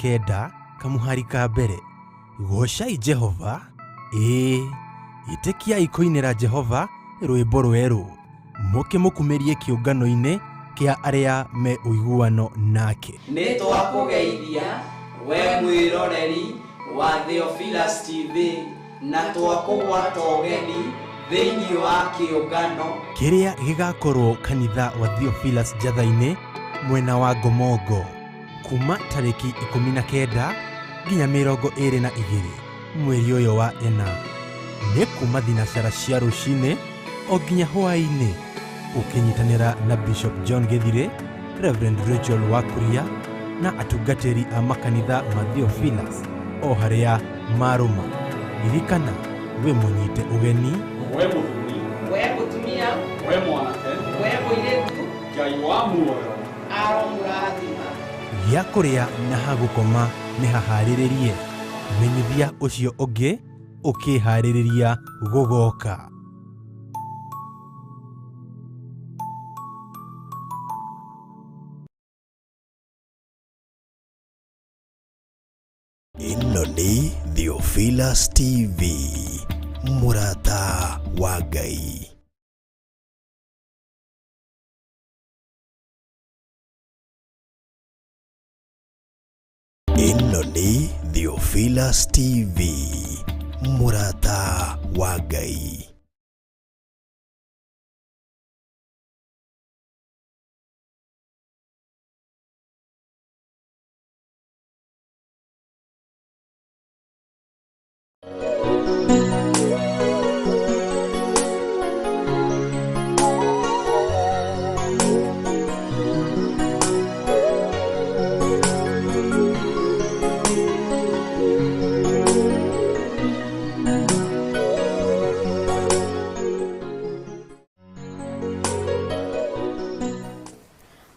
9 kamũhari ka mbere. Goocai Jehova, ĩĩ, ĩtĩkiai kũinĩra Jehova rwĩmbo rwerũ, mũkĩmũkumĩrie kĩũngano-inĩ kĩa arĩa me ũiguano nake. Nĩ twakũgeithia we mwĩroreri wa Theophilus TV na twakũgwata ũgeni thĩinĩ wa kĩũngano Kĩrĩa gĩgakorwo kanitha wa Theophilus Njatha-inĩ mwena wa Ngomongo kuma tarĩki 19 nginya 22 mweri ũyũ wa ĩna, nĩ kuma thinacara cia rũcinĩ o nginya hwaĩ-inĩ, ũkĩnyitanĩra na Bishop John Gĩthirĩ, Reverend Rachel Wakuria na atungatĩri a makanitha ma Theophilus o harĩa marũma. Ririkana wĩ mũnyite ũgeni. We mũthuri, We mũtumia, we mwanake, we mũirĩtu, Ngai wa muoyo aromũrathima. Gĩa kũrĩa na ha gũkoma nĩ haharĩrĩrie, menyithia ũcio ũngĩ ũkĩharĩrĩria gũgoka. Ĩno nĩ Theophilus TV, mũrata wa Ngai. Ĩno nĩ Theophilus TV, mũrata wa Ngai.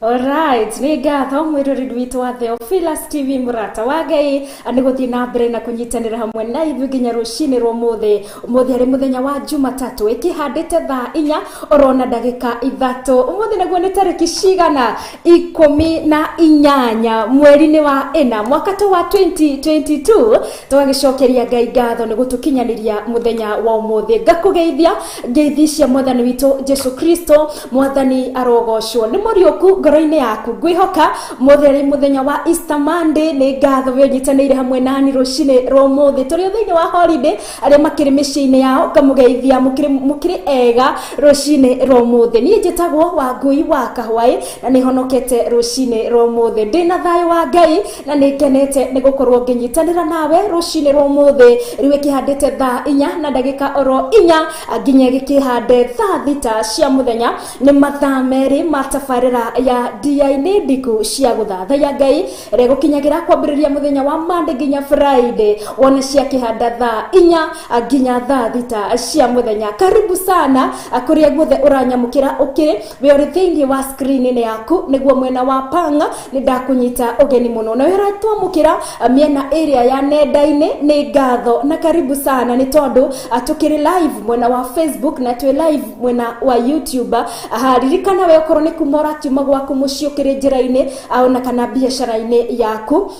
Alright, nĩ ngatho mwĩroreri witũ wa Theophilus TV mũrata wa Ngai nĩ gũthiĩ na mbere na kũnyitanĩra hamwe na ithuĩ nginya rũcinĩ rwa ũmũthĩ. Ũmũthĩ arĩ mũthenya wa Jumatatũ ĩkĩhandĩte thaa 4 orona ndagĩka 3. Ũmũthĩ naguo nĩ tarĩki cigana? 18 mweri-inĩ wa 4 mwaka tu wa 2022. Tũgagĩcokeria Ngai ngatho nĩ gũtũkinyanĩria mũthenya wa ũmũthĩ. Ngakũgeithia ngeithi cia mwathani witũ Jesu Kristo. Mwathani arogocwo. Nĩ mũriũku ngoro-inĩ yaku. Ngwĩhoka mũthĩ arĩ mũthenya wa Easter Monday. Nĩ ngatho we ũnyitanĩire hamwe nani rũcinĩ rwa ũmũthĩ. Tũrĩ o thĩinĩ wa holiday, arĩa makĩrĩ mĩciĩ-inĩ yao ngamũgeithia mũkĩrĩ ega rũcinĩ rwa ũmũthĩ. Niĩ njĩtagwo Wangui wa Kahwaĩ na nĩ honokete rũcinĩ rwa ũmũthĩ. Ndĩna thayũ wa Ngai na nĩ ngenete nĩ gũkorwo ngĩnyitanĩra nawe rũcinĩ rwa ũmũthĩ. Rĩu ĩkĩhandĩte thaa 4 na ndagĩka oro 4 nginya gĩkĩhande thaa 6 cia mũthenya. Nĩ mathaa merĩ ma tabarĩra ya DI-inĩ ndiku cia gũthathaiya Ngai ĩrĩa ĩgũkinyagĩra kwambĩrĩria mũthenya wa Monday nginya Friday, wone ciakĩhanda thaa 4 nginya thaa 6 cia mũthenya. Karibu sana kũrĩa guothe ũranyamũkĩra ũkĩrĩ, we ũrĩ thĩinĩ wa screen-inĩ yaku nĩguo mwena wa panga nĩ ndakũnyita ũgeni mũno. Na we ũratwamũkĩra mĩena ĩrĩa ya nenda-inĩ, nĩ ngatho na karibu sana nĩ tondũ tũkĩrĩ live mwena wa Facebook na twĩ live mwena wa YouTube. Aha, ririkana we okorwo nĩ kuma ũrakiuma gwaku mũciĩ ũkĩrĩ njĩra-inĩ ona kana biacara-inĩ yaku,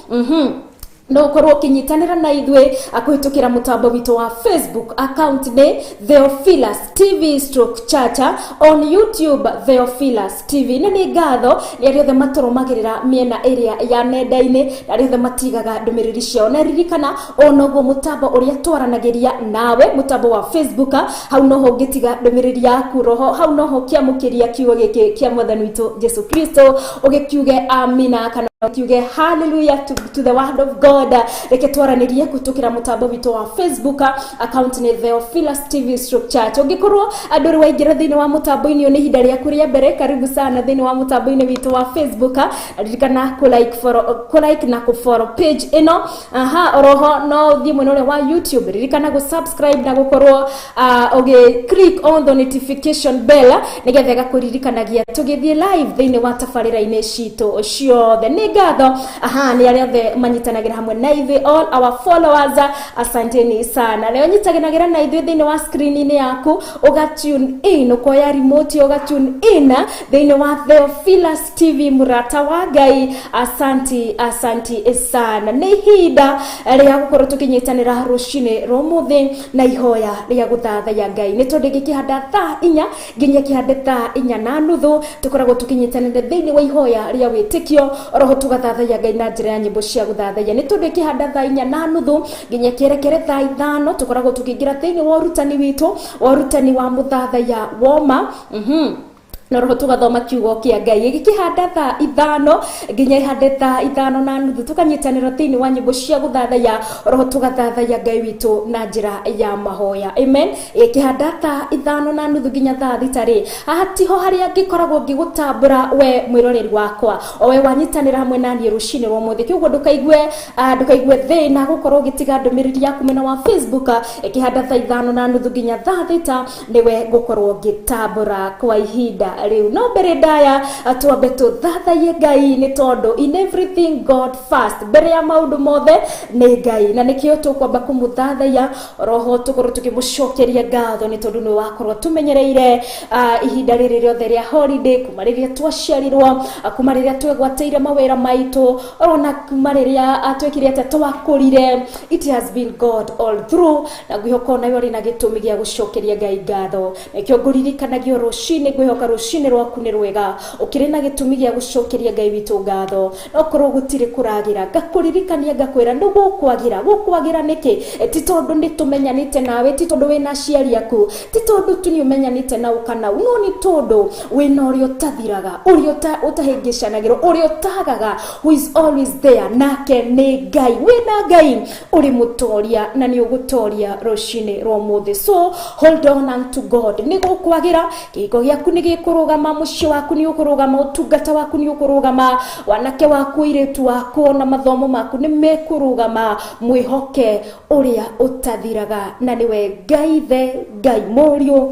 no ũkorwo ũkĩnyitanĩra na ithuĩ kũhĩtũkĩra mũtambo witũ wa Facebook. Account nĩ Theophilus TV stroke Chacha, on YouTube Theophilus TV. Na nĩ ngatho nĩ arĩa othe matũrũmagĩrĩra mĩena ĩrĩa ya nenda-inĩ na arĩa othe matigaga ndũmĩrĩri ciao. Na ririkana o noguo mũtambo ũrĩa twaranagĩria nawe, mũtambo wa Facebook, hau noho ũngĩtiga ndũmĩrĩri yaku, roho hau noho ũkĩamũkĩria kiugo gĩkĩ kĩa mwathani witũ Jesu Kristo, ũgĩkiuge amina kana kiuge hallelujah to the word of God. Reke twaranĩrie kũhĩtũkĩra mũtambo witũ wa Facebook, account nĩ Theophilus TV stroke Church. Ũngĩkorwo andũ rĩ waingĩra thĩinĩ wa mũtambo-inĩ ũyũ nĩ ihinda rĩaku rĩa mbere, karibu sana thĩinĩ wa mũtambo-inĩ witũ wa Facebook. Ririkana kũ like, follow, kũ like na kũ follow page ĩno. Aha, oroho no ũthiĩ mwena ũrĩa wa YouTube, ririkana gũ subscribe na gũkorwo ũgĩ click on the notification bell nĩgetha ĩgakũririkanagia tũgĩthiĩ live thĩinĩ wa tabarĩra-inĩ citũ ciothe. Nĩ ngatho aha nĩ arĩa othe manyitanagĩra hamwe hamwe na ithuĩ, all our followers, asanteni sana. Leo nyitagenagira na ithuĩ thĩinĩ wa screen-inĩ yaku, ũga tune in, ũkoya remote ũga tune in thĩinĩ wa Theophilus TV, mũrata wa Ngai. Asanti, asanti sana. Nĩ ihinda rĩa gũkorwo tũkĩnyitanĩra rũcinĩ rwa ũmũthĩ na ihoya rĩa gũthathaiya Ngai. Nĩ tondũ gĩkĩhanda thaa 4 nginya kĩhande 4:30 tũkoragwo tũkĩnyitanĩra thĩinĩ wa ihoya rĩa wĩtĩkio, oroho tũgathathaiya Ngai na njĩra ya nyĩmbo cia gũthathaiya. Nĩ tondũ ĩkĩhanda 4:30 nginya kĩerekere thaa 5 tũkoragwo tũkĩingĩra thĩinĩ wa ũrutani witũ, wa ũrutani wa mũthathaiya woma. Na roho tugathoma kiugo kia Ngai. Gĩkĩhanda thaa 5 nginya ihande 5:30 tukanyitanĩra thĩinĩ wa nyĩmbo cia gũthathaiya, roho tũgathathaiya Ngai witũ na njĩra ya mahoya. Amen. Gĩkĩhanda 5:30 nginya thaa 6 rĩ, haha tiho harĩa ngĩkoragwo ngĩgũtambũra we mwĩroreri wakwa, o we wanyitanĩra hamwe na niĩ rũcinĩ rwa ũmũthĩ. Kĩũguo ndũkaigue thĩna gũkorwo ũgĩtiga ndũmĩrĩri yaku mwena wa Facebook. Ĩkĩhanda 5:30 nginya thaa 6 nĩwe ngũkorwo ngĩtambũra kwa ihinda rĩu. No mbere ndaya, twambe tũthathaiye Ngai, nĩ tondũ in everything God first, mbere ya maũndũ mothe nĩ Ngai, na nĩkĩo tũkwamba kũmũthathaiya, roho tũkorwo tũkĩmũcokeria ngatho nĩ tondũ nĩwe wakorwo tũmenyereire ihinda rĩrĩ rĩothe rĩa holiday, kuma rĩrĩa twaciarirwo, kuma rĩrĩa twegwatĩire mawĩra maitũ, orona kuma rĩrĩa twekire atĩa, twakũrire. It has been God all through, na ngwĩhoka onawe ũrĩ na gĩtũmi gĩa gũcokeria Ngai ngatho. Nĩkĩo ngũririkanagia rũcinĩ, ngwĩhoka rũcinĩ rwaku nĩ rwega, ũkĩrĩ na gĩtũmi gĩa gũcokeria Ngai witũ ngatho. No korwo gũtirĩ kũragĩra, ngakũririkania ngakwĩra nĩ gũkwagĩra. Gũkwagĩra nĩkĩ? Ti tondũ nĩ tũmenyanĩte nawe, ti tondũ wĩna aciari aku, ti tondũ tu nĩ ũmenyanĩte nao kana no nĩ tondũ wĩna ũrĩa ũtathiraga, ũrĩa ũtahĩngĩcanagĩrwo, ũrĩa ũtagaga, who is always there, nake nĩ Ngai. Wĩna Ngai ũrĩ mũtoria na nĩ ũgũtoria rũcinĩ rwa ũmũthĩ. So hold on unto God. Nĩ gũkwagĩra, kĩhiko gĩaku nĩ gĩkũrũgama, mũciĩ waku nĩ ũkũrũgama, ũtungata waku nĩ ũkũrũgama, wanake waku, airĩtu waku, ona mathomo maku nĩ mekũrũgama. Mwĩhoke ũrĩa ũtathiraga, na nĩwe Ngai Ithe, Ngai Mũriũ,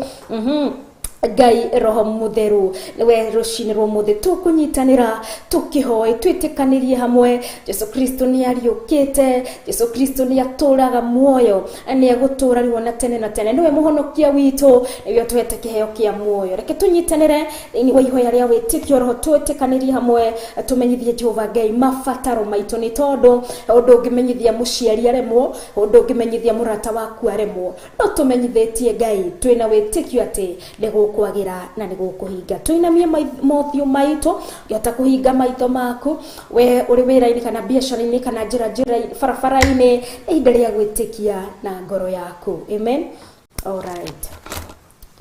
Ngai Roho Mũtheru. Nĩwe rũcinĩ rwa ũmũthĩ tũkũnyitanĩra tũkĩhoe, twĩtĩkanĩrie hamwe. Jesu Kristo nĩ ariũkĩte, Jesu Kristo nĩ atũraga muoyo, nĩ egũtũra rĩu ona tene na tene. Nĩwe mũhonokia witũ, nĩwe ũtũhete kĩheo kĩa muoyo. Reke tũnyitanĩre thĩinĩ wa ihoya rĩa wĩtĩkio, roho twĩtĩkanĩrie hamwe, tũmenyithie Jehova Ngai mabataro maitũ, nĩ tondũ ũndũ ũngĩmenyithia mũciari aremwo, ũndũ ũngĩmenyithia mũrata waku aremwo, no tũmenyithĩtie Ngai twĩna wĩtĩkio atĩ nĩ gũkwagĩra na nĩ gũkũhinga. Tũinamie mothiũ maitũ, ũngĩhota kũhinga maitho maku, we ũrĩ wĩra-inĩ kana biacara-inĩ kana njĩra barabara-inĩ, nĩ ihinda rĩa gwĩtĩkia na ngoro yaku. Amen. Alright.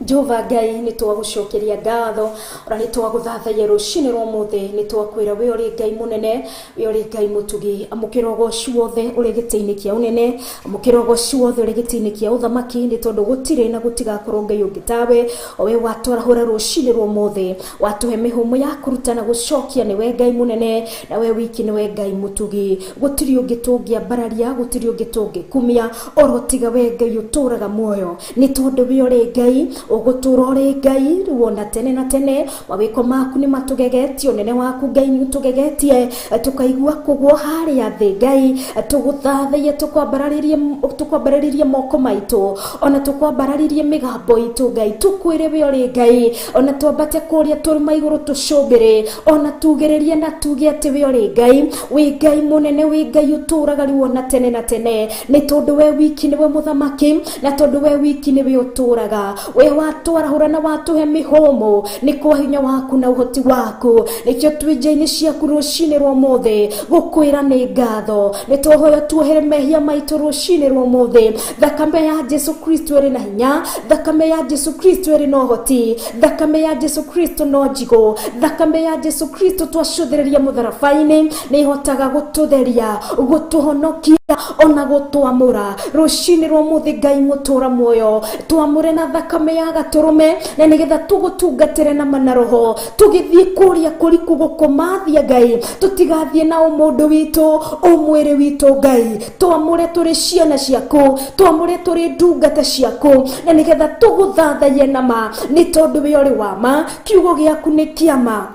Jehova Ngai, nĩ twagũcokeria ngatho, ona nĩ twagũthathaiya rũcinĩ rwa ũmũthĩ. Nĩ twakwĩra we ũrĩ Ngai mũnene, we ũrĩ Ngai mũtugi. Amũkĩra ũgoci wothe ũrĩ gĩtĩ-inĩ kĩa ũnene, amũkĩra ũgoci wothe ũrĩ gĩtĩ-inĩ kĩa ũthamaki, nĩ tondũ gũtirĩ na gũtigakorwo Ngai ũngĩ tawe, o we watwarahũra rũcinĩ rwa ũmũthĩ, watũhe mĩhũmũ ya kũruta na gũcokia. Nĩwe Ngai mũnene, na we wiki nĩwe Ngai mũtugi. Gũtirĩ ũngĩ tũngĩambararia, gũtirĩ ũngĩ tũngĩkumia oro tiga we Ngai ũtũraga muoyo, nĩ tondũ we ũrĩ Ngai, ũgũtũra ũrĩ Ngai rĩu ona tene na tene. Mawĩko maku nĩ matũgegetie, ũnene waku Ngai nĩ ũtũgegetie, tũkaigua kũgwo harĩa thĩ. Ngai, tũgũthathaiye, tũkwambararĩrie moko maitũ, ona tũkwambararĩrie mĩgambo itũ. Ngai, tũkwĩre we ũrĩ Ngai, ona twambate kũrĩa tũrĩma igũrũ, tũcũmbĩrĩ, ona tugĩrĩrie na tuge atĩ we ũrĩ Ngai, wĩ Ngai mũnene, wĩ Ngai ũtũraga rĩu ona tene na tene, nĩ tondũ we wiki nĩwe mũthamaki, na tondũ we wiki nĩwe ũtũraga. We watwarahũra na watũhe mĩhũmũ nĩ kwa hinya waku na ũhoti waku. Nĩkĩo twĩ nja-inĩ ciaku rũcinĩ rwa ũmũthĩ gũkwĩra nĩ ngatho. Nĩ twahoya tuohere mehia maitũ rũcinĩ rwa ũmũthĩ. Thakame ya Jesu Kristo ĩrĩ na hinya, thakame ya Jesu Kristo ĩrĩ na ũhoti, thakame ya Jesu Kristo no njigũ, thakame ya Jesu Kristo twacũthĩrĩria mũtharaba-inĩ nĩ ĩhotaga gũtũtheria, gũtũhonokia, ona gũtwamũra. Rũcinĩ rwa ũmũthĩ, Ngai mũtũra muoyo, twamũre na thakame ya gatũrũme, na nĩgetha tũgũtungatĩre na mana roho. Tũgĩthiĩ kũrĩa kũriku gũkũmathia Ngai, tũtigathiĩ na ũmũndũ witũ, ũmwĩrĩ witũ. Ngai, twamũre tũrĩ ciana ciaku, twamũre tũrĩ ndungata ciaku, na nĩgetha tũgũthathaiye na ma, nĩ tondũ we ũrĩ wa ma, kiugo gĩaku nĩ kĩama.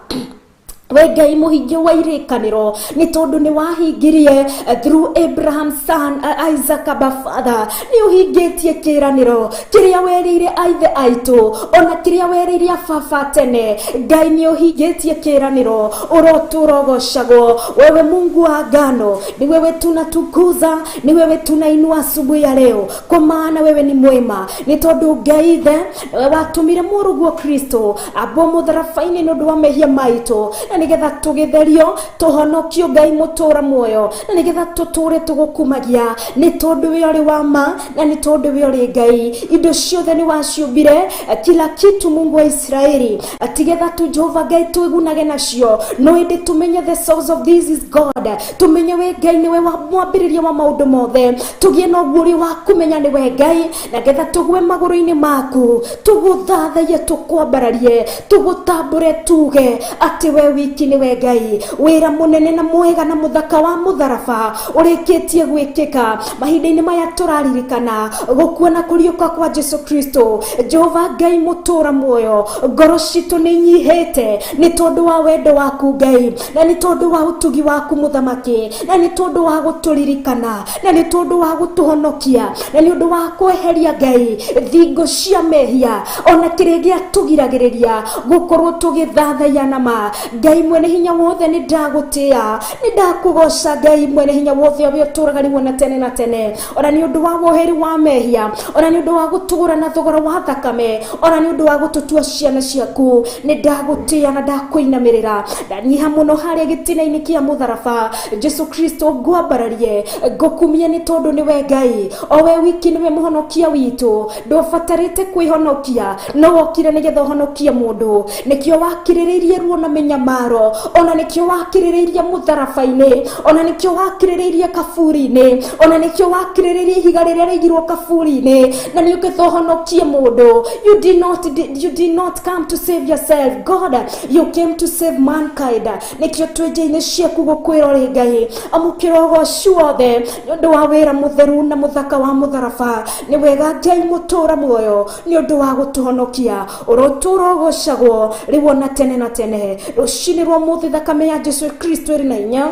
We Ngai mũhingia wa irĩkanĩro, nĩ tondũ nĩ wahingirie through Abraham son Isaac, Abba Father, nĩ ũhingĩtie kĩĩranĩro kĩrĩa werĩire aithe aitũ, ona kĩrĩa werĩire ababa tene. Ngai, nĩ ũhingĩtie kĩĩranĩro, ũrotũra ũgocagwo. Wewe Mungu wa agano, ni wewe tunatukuza, ni wewe tunainua asubuhi ya leo, kwa maana wewe ni mwema. Nĩ tondũ Ngai ithe watũmire mũrũguo Kristo ambwo mũtharaba-inĩ nĩ ũndũ wa mehia maitũ, na nĩgetha tũgĩtherio, tũhonokio, Ngai mũtũra muoyo, na nĩgetha tũtũre tũgũkumagia, nĩ tondũ we ũrĩ wa ma na nĩ tondũ we ũrĩ Ngai. Indo ciothe nĩ waciũmbire, kila kitu, Mungu wa Israeli, tigetha tu Jehova Ngai twĩgunage nacio, no ĩndĩ tũmenye the source of this is God, tũmenye we Ngai nĩwe wa mwambĩrĩria wa maũndũ mothe, tũgĩe na ũguũrio wa kũmenya nĩwe Ngai, na getha tũgwe magũrũ-inĩ maku, tũgũthathaie, tũkwambararie, tũgũtambũre, tuge atĩ we wiki nĩwe Ngai. Wĩra mũnene na mwega na mũthaka wa mũtharaba ũrĩkĩtie gwĩkĩka mahinda-inĩ maya tũraririkana gũkua na kũriũka kwa Jesu Kristo. Jehova Ngai mũtũra muoyo, ngoro citũ nĩ inyihĩte nĩ tondũ wa wendo waku Ngai, na nĩ tondũ wa ũtugi waku mũthamaki, na nĩ tondũ wa gũtũririkana, na nĩ tondũ wa gũtũhonokia, na nĩ ũndũ wa kweheria Ngai thingo cia mehia ona kĩrĩa gĩatũgiragĩrĩria gũkorwo tũgĩthathaiya na ma. Ngai mwene hinya wothe, nĩ ndagũtĩa, nĩ ndakũgoca, Ngai mwene hinya wothe, ũrĩa ũtũraga rĩu na tene na tene, ona nĩ ũndũ wa woheri wa mehia, ona nĩ ũndũ wa gũtũgũra na thogora wa thakame, ona nĩ ũndũ wa gũtũtua ciana ciaku. Nĩ ndagũtĩa na ndakũinamĩrĩra, ndanyiha mũno harĩa gĩtina-inĩ kĩa mũtharaba. Jesu Kristo, ngwambararie, ngũkumie, nĩ tondũ nĩwe Ngai, o we wiki nĩwe mũhonokia witũ. Ndwabatarĩte kwĩhonokia, no wokire nĩgetha ũhonokie mũndũ. Nĩkĩo wakirĩrĩirie ruo na mĩnyamaro, ona nĩkĩo wakirĩrĩirie mũtharaba-inĩ, ona nĩkĩo wakirĩrĩirie kaburi-inĩ, ona nĩkĩo wakirĩrĩirie ihiga rĩrĩa rĩigirwo kaburi-inĩ, na nĩ ũkĩte ũhonokie mũndũ. You did not come to save yourself, God, you came to save mankind. Nĩkĩo twĩ nja-inĩ ciaku gũkwĩra ũrĩ Ngai, amũkĩra ũgoci wothe nĩ ũndũ wa wĩra mũtheru na mũthaka wa mũtharaba. Nĩ wega, Ngai mũtũra muoyo, nĩ ũndũ wa gũtũhonokia. Ũrotũra ũgocagwo rĩu ona tene na tene. Rũcinĩ rwa mũthĩ, thakame ya Jesu Kristo ĩrĩ na hinya,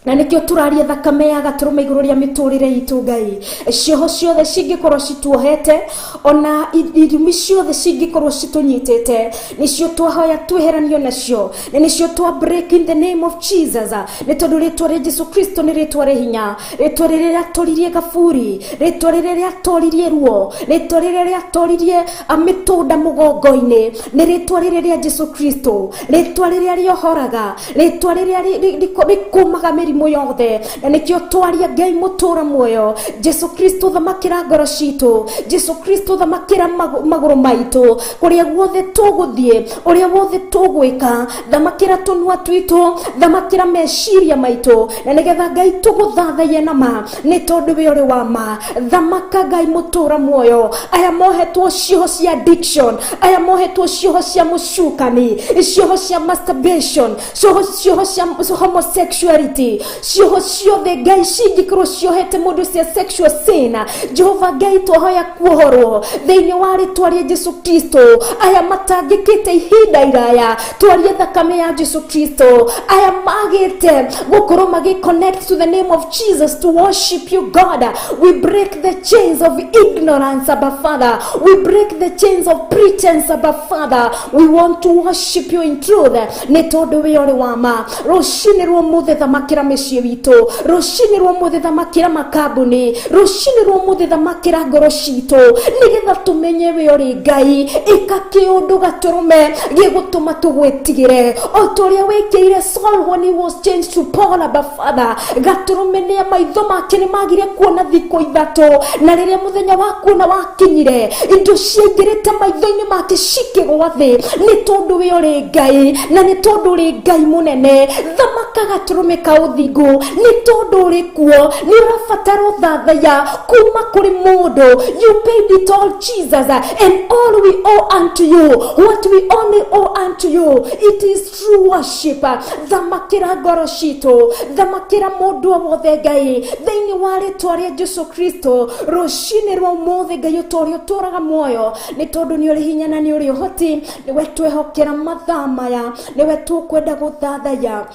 na nĩkĩo tũraria thakame ya gatũrũme igũrũ rĩa mĩtũrĩre itũ. Ngai, cioho ciothe cingĩkorwo cituohete, ona irumi ciothe cingĩkorwo citũnyitĩte, nĩcio twahoya tweheranio nacio, na nĩcio twa break in the name of Jesus, nĩ tondũ rĩtwa rĩa Jesu Kristo nĩ rĩtwa rĩ hinya, rĩtwa rĩrĩa rĩatoririe kaburi, rĩtwa rĩrĩa rĩatoririe ruo, rĩtwa rĩrĩa rĩatoririe mĩtũnda mũgongo-inĩ, nĩ rĩtwa rĩrĩa rĩa Jesu Kristo, rĩtwa rĩrĩa rĩohoraga, rĩtwa rĩrĩa rĩkũmaga mĩrimũ yothe. Na nĩkĩo twaria, Ngai mũtũra muoyo, Jesu Kristo, thamakĩra ngoro citũ. Jesu Kristo, thamakĩra magũrũ maitũ kũrĩa guothe tũgũthiĩ, ũrĩa wothe tũgwĩka. Thamakĩra tũnua twitũ, thamakĩra meciria maitũ, na nĩgetha Ngai tũgũthathaiye na ma, nĩ tondũ we ũrĩ wa ma. Thamaka, Ngai mũtũra muoyo. Aya mohetwo cioho cia addiction, aya mohetwo cioho cia mũcukani, cioho cia masturbation, cioho cia homosexuality, cioho ciothe Ngai cingĩkorwo ciohete mũndũ cia sexual sin, Jehova Ngai, twahoya kuohorwo thĩinĩ wa rĩtwa rĩa Jesu Kristo. Aya matangĩkĩte ihinda iraya, twarie thakame ya Jesu Kristo. Aya magĩte gũkorwo magĩ connect to the name of Jesus to worship you, God, we break the chains of ignorance, Abba Father. We break the chains of pretense, Abba Father. We want to worship you in truth, nĩ tondũ we ũrĩ wa ma. Rũcinĩ rwa ũmũthĩ, thamakĩra mĩciĩ witũ. Rũcinĩ rwa ũmũthĩ, thamakĩra makambuni. Rũcinĩ rwa ũmũthĩ, thamakĩra ngoro citũ, nĩgetha tũmenye we ũrĩ Ngai. Ĩka kĩũndũ gatũrũme gĩgũtũma tũgwĩtigĩre, o ta ũrĩa wĩkĩire Saul when he was changed to Paul, Abba Father. Gatũrũme nĩ maitho make nĩ magire kuona thikũ 3, na rĩrĩa mũthenya wa kuona wakinyire, indo ciaingĩrĩte maitho-inĩ make cikĩgwa thĩ, nĩ tondũ we ũrĩ Ngai na nĩ tondũ ũrĩ Ngai mũnene. Thamaka gatũrũme ka ũthingu. ũthingu nĩ tondũ ũrĩ kuo nĩ ũrabatara ũthathaiya kuma kũrĩ mũndũ. You paid it all, Jesus, and all we owe unto you, what we only owe unto you, it is true worship. Thamakĩra ngoro citũ, thamakĩra mũndũ o wothe Ngai, thĩinĩ wa rĩtwa rĩa Jesu Kristo. Rũcinĩ rwa ũmũthĩ Ngai, ũtũũre ũtũũraga muoyo nĩ tondũ nĩ ũrĩ hinya na nĩ ũrĩ ũhoti. Nĩwe twehokera mathaa maya, nĩwe tũkwenda gũthathaiya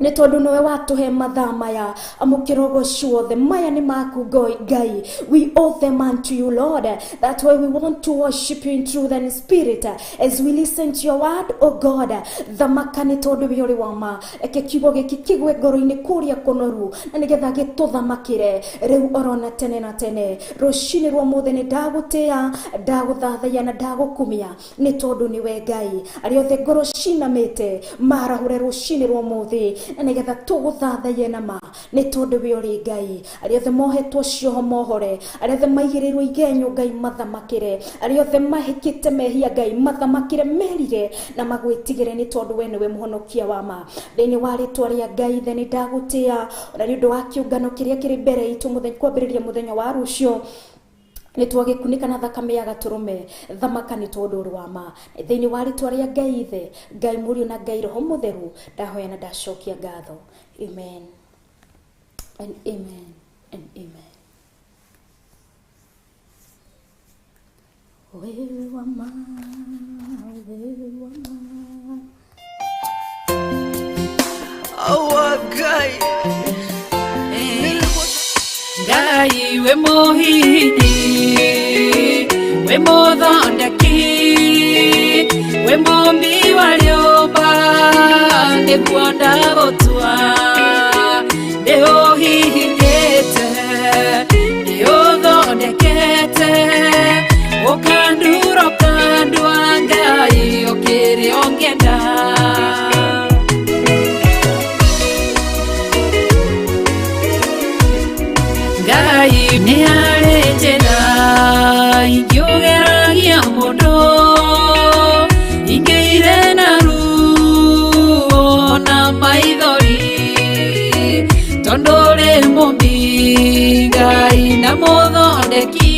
nĩ tondũ nĩwe watũhe mathaa maya. Amũkĩra ũgoci wothe, maya nĩ maku Ngai. We owe them unto you, Lord. That's why we want to worship you in truth and spirit as we listen to your word, O God. Thamaka nĩ tondũ we ũrĩ wa ma. Reke kiugo gĩkĩ kĩgwe ngoro-inĩ kũrĩa kũnoru na nĩgetha gĩtũthamakĩre rĩu orona tene na tene. Rũcinĩ rwa ũmũthĩ nĩ ndagũtĩĩa, ndagũthathaiya na ndagũkumia nĩ tondũ nĩwe Ngai. Arĩa othe ngoro cinamĩte marahũre rũcinĩ rwa ũmũthĩ na nĩgetha tũgũthathaiye na ma nĩ tondũ we ũrĩ Ngai. Arĩa othe mohetwo cioho mohore, arĩa othe maigĩrĩirwo igenyo Ngai mathamakĩre, arĩa othe mahĩkĩte mehia Ngai mathamakĩre, merire na magwĩtigĩre nĩ tondũ we nĩwe mũhonokia wa ma. Thĩinĩ wa rĩtwa rĩa Ngai Ithe nĩ ndagũtĩĩa ona nĩ ũndũ wa kĩũngano kĩrĩa kĩrĩ mbere itũ mũthenya kwambĩrĩria mũthenya wa rũciũ nĩ twagĩkunĩka na thakame ya gatũrũme. Thamaka nĩ tondũ ũrĩ wa ma. Thĩinĩ wa rĩtwa rĩa Ngai Ithe, Ngai Mũriũ na Ngai Roho Mũtheru, ndahoya na ndacokia ngatho. Amen and amen and amen. Wewe wa ma, wewe wa ma. Ngai Ngai we mũhihinyi, we mũthondeki, we mũmbi wa rĩũmba, nĩguo ndagũtua. Nĩũhihinyĩte, nĩũthondekete, ũkandura ũkandua Ngai ũkĩrĩ ũngĩenda. Ngai nĩ harĩ njĩra ingĩũgeragia mũndũ, ingĩire na ruo na maithori, tondũ ũrĩ mũmbi Ngai na mũthondeki,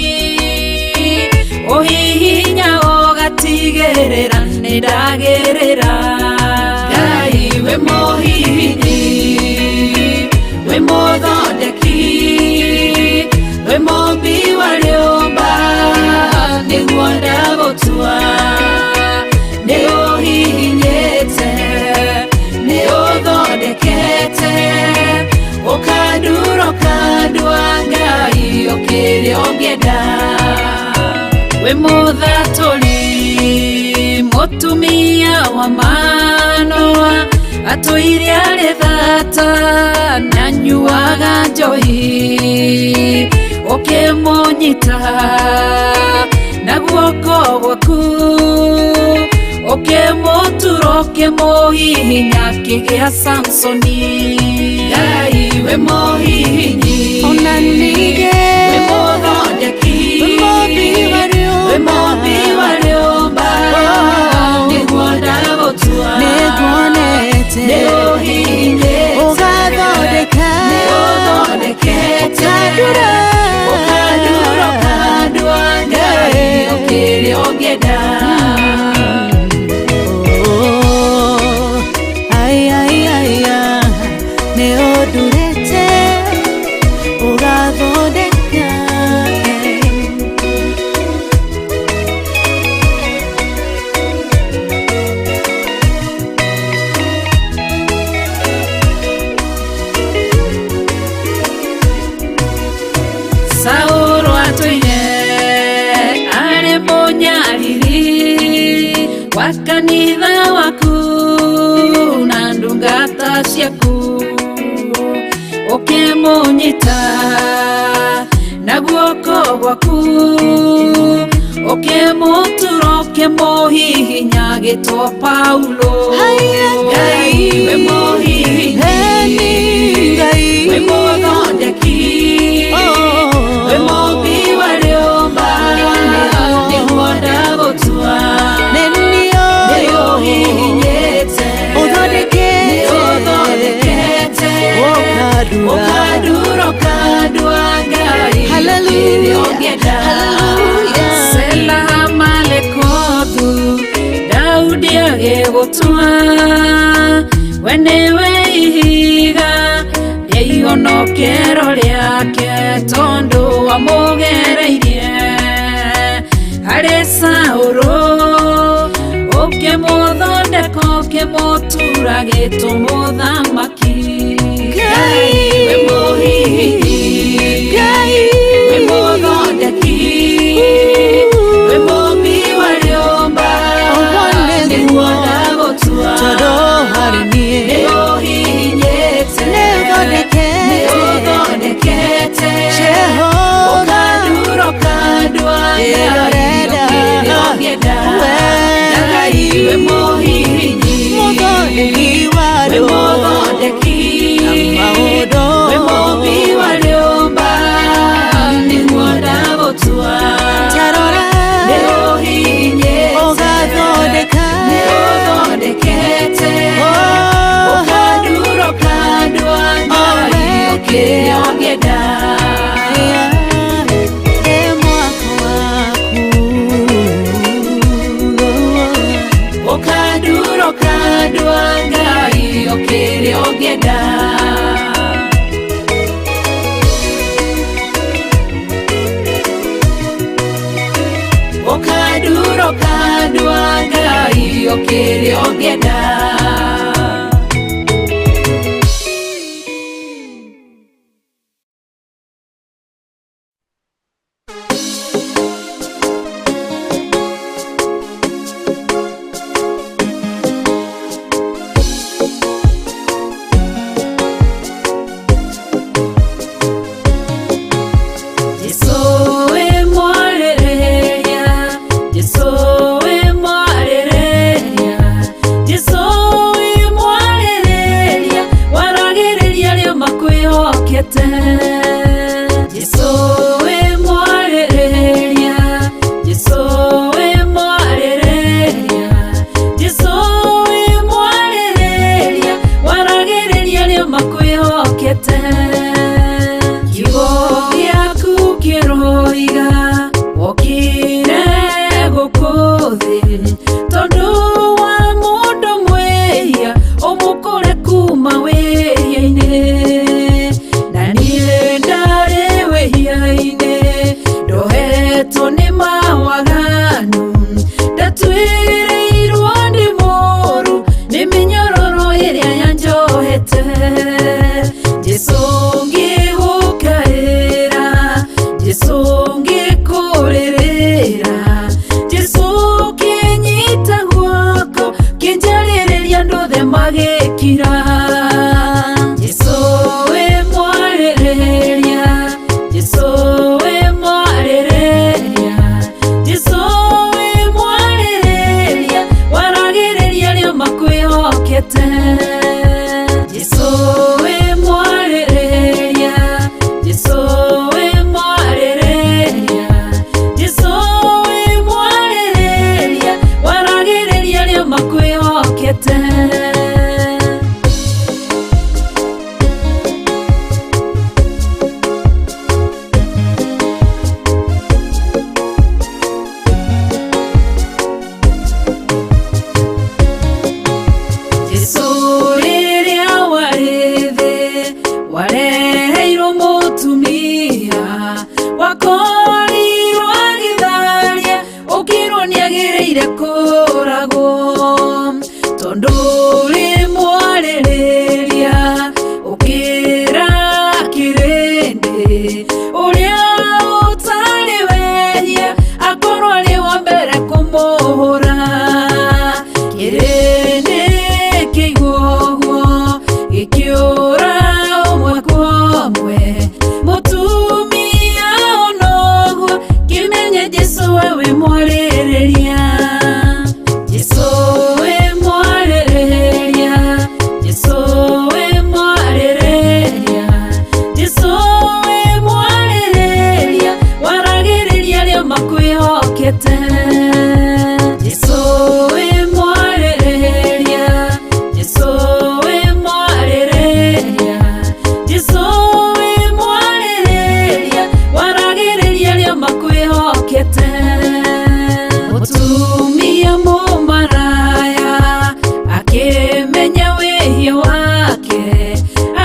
ũhihinya ũgatigĩrĩra nĩ ndagĩrĩra. Ngai we mũhihinyi, we mũthondeki, we mũmbi wa rĩũmba, nĩguo ndagũtua. Nĩũhihinyĩte, nĩũthondekete, ũkandura ũkandua Ngai ũkĩrĩ ũngĩenda. We mũthatũri, mũtumia wa Manoa, atũire arĩ thata na anyuaga njohi, ũkĩmũnyita na guoko gwaku, ũkĩmũtura ũkĩmũhihinya akĩgĩa Samsoni. Ngai we mũhihinyi, Ona ningĩ we mũthondeki, we mũmbi wa we rĩũmba, mũmbi wa rĩũmba, nĩguo ndagũtua. Nĩnguonete Nĩũhihinyĩte, ũgathondeka, nĩũthondekete, ũkandura, ũkandura ũkandua Ngai ũkĩrĩ ũngĩenda. Oh, ai, ai, ai, ah, nĩũndurĩte ũgathondeka. Saũlũ atũire arĩ mũnyariri wa kanitha waku na ndungata ciaku, ũkĩmũnyita na guoko gwaku, ũkĩmũtura ũkĩmũhihinya agĩtwo Paulo. Haiya, Ngai we mũhihinyi, Eni Ngai, we mũthondeki, Oh. we mũmbi wa rĩũmba, nĩguo ndagũtua. Nĩniũĩ Nĩũhihinyĩte, ũthondekete, nĩũthondekete, Ndagũtura gĩtũ mũthamaki. Ngai wĩ mũhihinyi, Ngai wĩ mũthondeki, wĩ mũmbi wa rĩũmba, nĩguo ndagũtua. Tondũ harĩ niĩ Nĩũhihinyĩte, Nĩũthondekete. Nĩũthondekete. Jehova. Ũkandura ũkandua, Ĩrorenda. Ngai ũkĩrĩa ũngĩenda. We. Ngai wĩ mũhihinyi, Mũthondeki wa wĩ andũ. mũthondeki, Maũndũ. wĩ mũmbi wa rĩũmba, nĩguo ndagũtua. Tarora. Nĩũhihinyĩte, Ũgathondeka. Nĩũthondekete. Oh. Ũkandura ũkandua, Ngai ũkĩrĩa ũngĩenda. Ĩ mwako waku. Ũkandura ũkandua, Ngai ũkĩrĩa ũngĩenda. Ũkandura ũkandua, Ngai ũkĩrĩa ũngĩenda. Jesũ wĩ mwarĩrĩria, Jesũ wĩ mwarĩrĩria, Jesũ wĩ mwarĩrĩria, waragĩrĩria arĩa makwĩhokete. Jesũ wĩ mwarĩrĩria, Jesũ wĩ mwarĩrĩria, Jesũ wĩ mwarĩrĩria, waragĩrĩria arĩa makwĩhokete. Kiugo gĩaku kĩroiga wokire gũkũ thĩ tondũ wa mũndũ mwĩhia ũmũkũre kuma wĩhia-inĩ, na niĩ ndarĩ wĩhia-inĩ ndohetwo nĩ mawaganu, ndatuĩrĩirwo nĩ mũũru nĩ mĩnyororo ĩrĩa yanjohete. Jesũ ngĩgũkaĩra, Jesũ ngĩkũrĩrĩra, Jesũ kĩnyita guoko kĩnjarĩrĩria andũ othe magĩkira. Jesũ wĩ mwarĩrĩria, Jesũ wĩ mwarĩrĩria, Jesũ wĩ mwarĩrĩria, waragĩrĩria arĩa makwĩhokete. Jesũ wĩ mwarĩrĩria, Jesũ wĩ mwarĩrĩria, Jesũ wĩ mwarĩrĩria, waragĩrĩria arĩa makwĩhokete. Jesũ rĩrĩa warĩ thĩ wareheirwo mũtumia wakorirwo agĩtharia ũkĩrwo nĩagĩrĩire kũragwo, tondũ ũrĩ mwarĩrĩria ũkĩra kĩrĩndĩ ũrĩa ũtarĩ wehia akorwo arĩ wa mbere kũmũhũra. Kĩrĩndĩ kĩigua ũguo gĩkĩũra ũmwe kwa ũmwe, mũtumia ona ũguo kĩmenye Jesũ we wĩ mwarĩrĩria. Jesũ wĩ mwarĩrĩria, Jesũ wĩ mwarĩrĩria, Jesũ wĩ mwarĩrĩria, waragĩrĩria arĩa makwĩhokete. Jesũ wĩ mwarĩrĩria, Jesũ wĩ mwarĩrĩria, Jesũ wĩ mwarĩrĩria, waragĩrĩria arĩa makwĩhokete. Mũtumia mũmaraya akĩmenya wĩhia wake,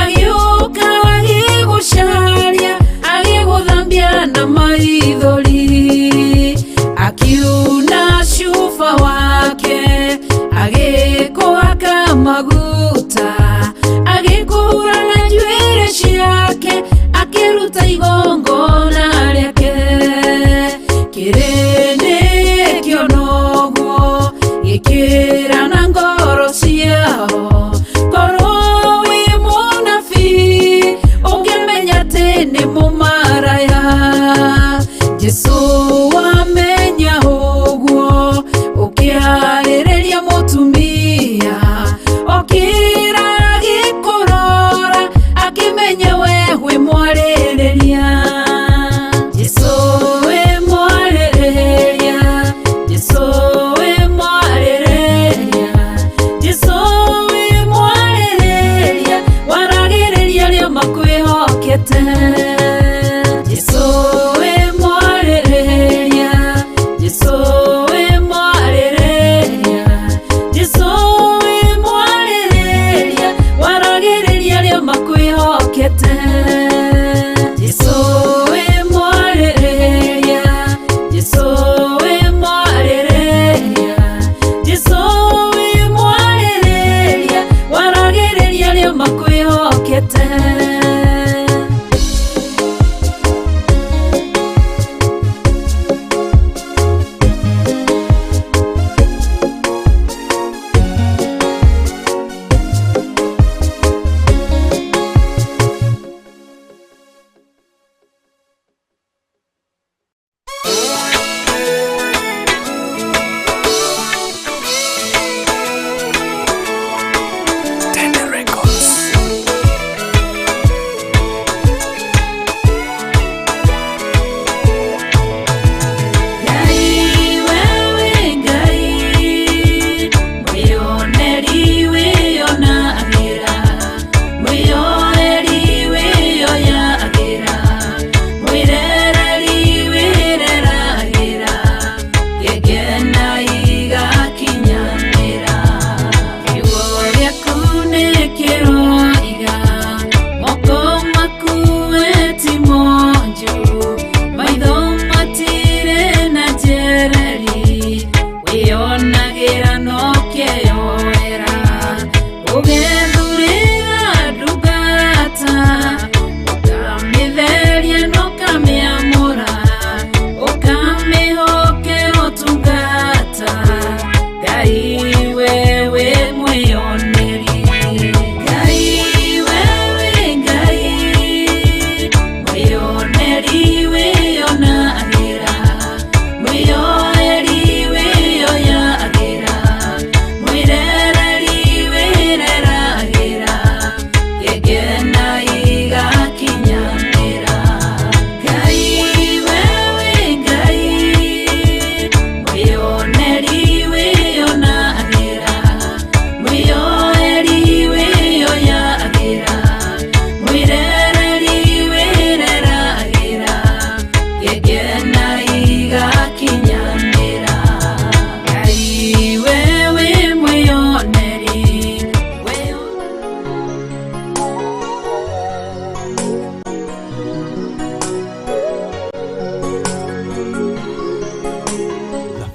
agĩũka agĩgũcaria, agĩgũthambia na maithori, akiuga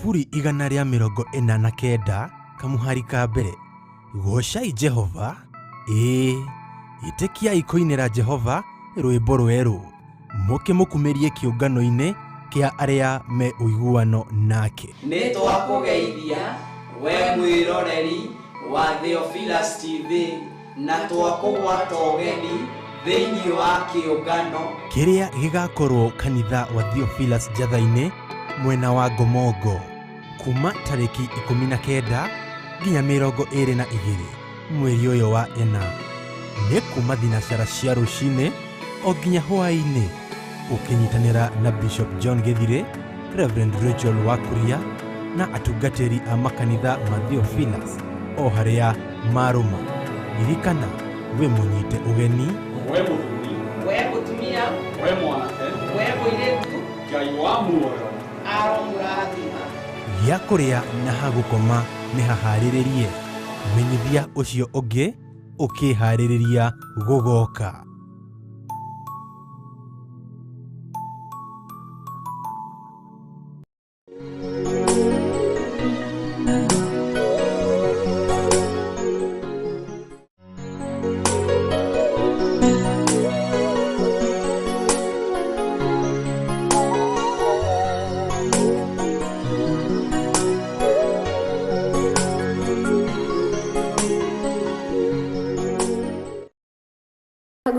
Thaburi 149 kamuhari ka mbere. Goocai Jehova, ĩĩ, ĩtĩkiai kũinĩra Jehova rwĩmbo rwerũ, mũkĩmũkumĩrie kĩũngano-inĩ kĩa arĩa me ũiguano nake. Nĩ twakũgeithia we mwĩroreri wa Theophilus TV na twakũgwata ũgeni thĩinĩ wa kĩũngano kĩrĩa gĩgakorwo kanitha wa Theophilus Njatha-inĩ mwena wa Ngomongo kuma tarĩki 19 nginya 22 mweri ũyũ wa ĩna. Nĩ kuma thinacara cia rũcinĩ o nginya hwaĩ-inĩ, ũkĩnyitanĩra na Bishop John Gĩthirĩ, Reverend Rachel Wakuria na atungatĩri a makanitha ma Theophilus o harĩa marũma. Ririkana wĩ mũnyite ũgeni, we mũthuri, we mũtumia, we mwanake, we mũirĩtu, Ngai wa muoyo aromũrathima. Gĩa kũrĩa na ha gũkoma nĩ haharĩrĩrie. Menyithia ũcio ũngĩ ũkĩharĩrĩria gũgoka.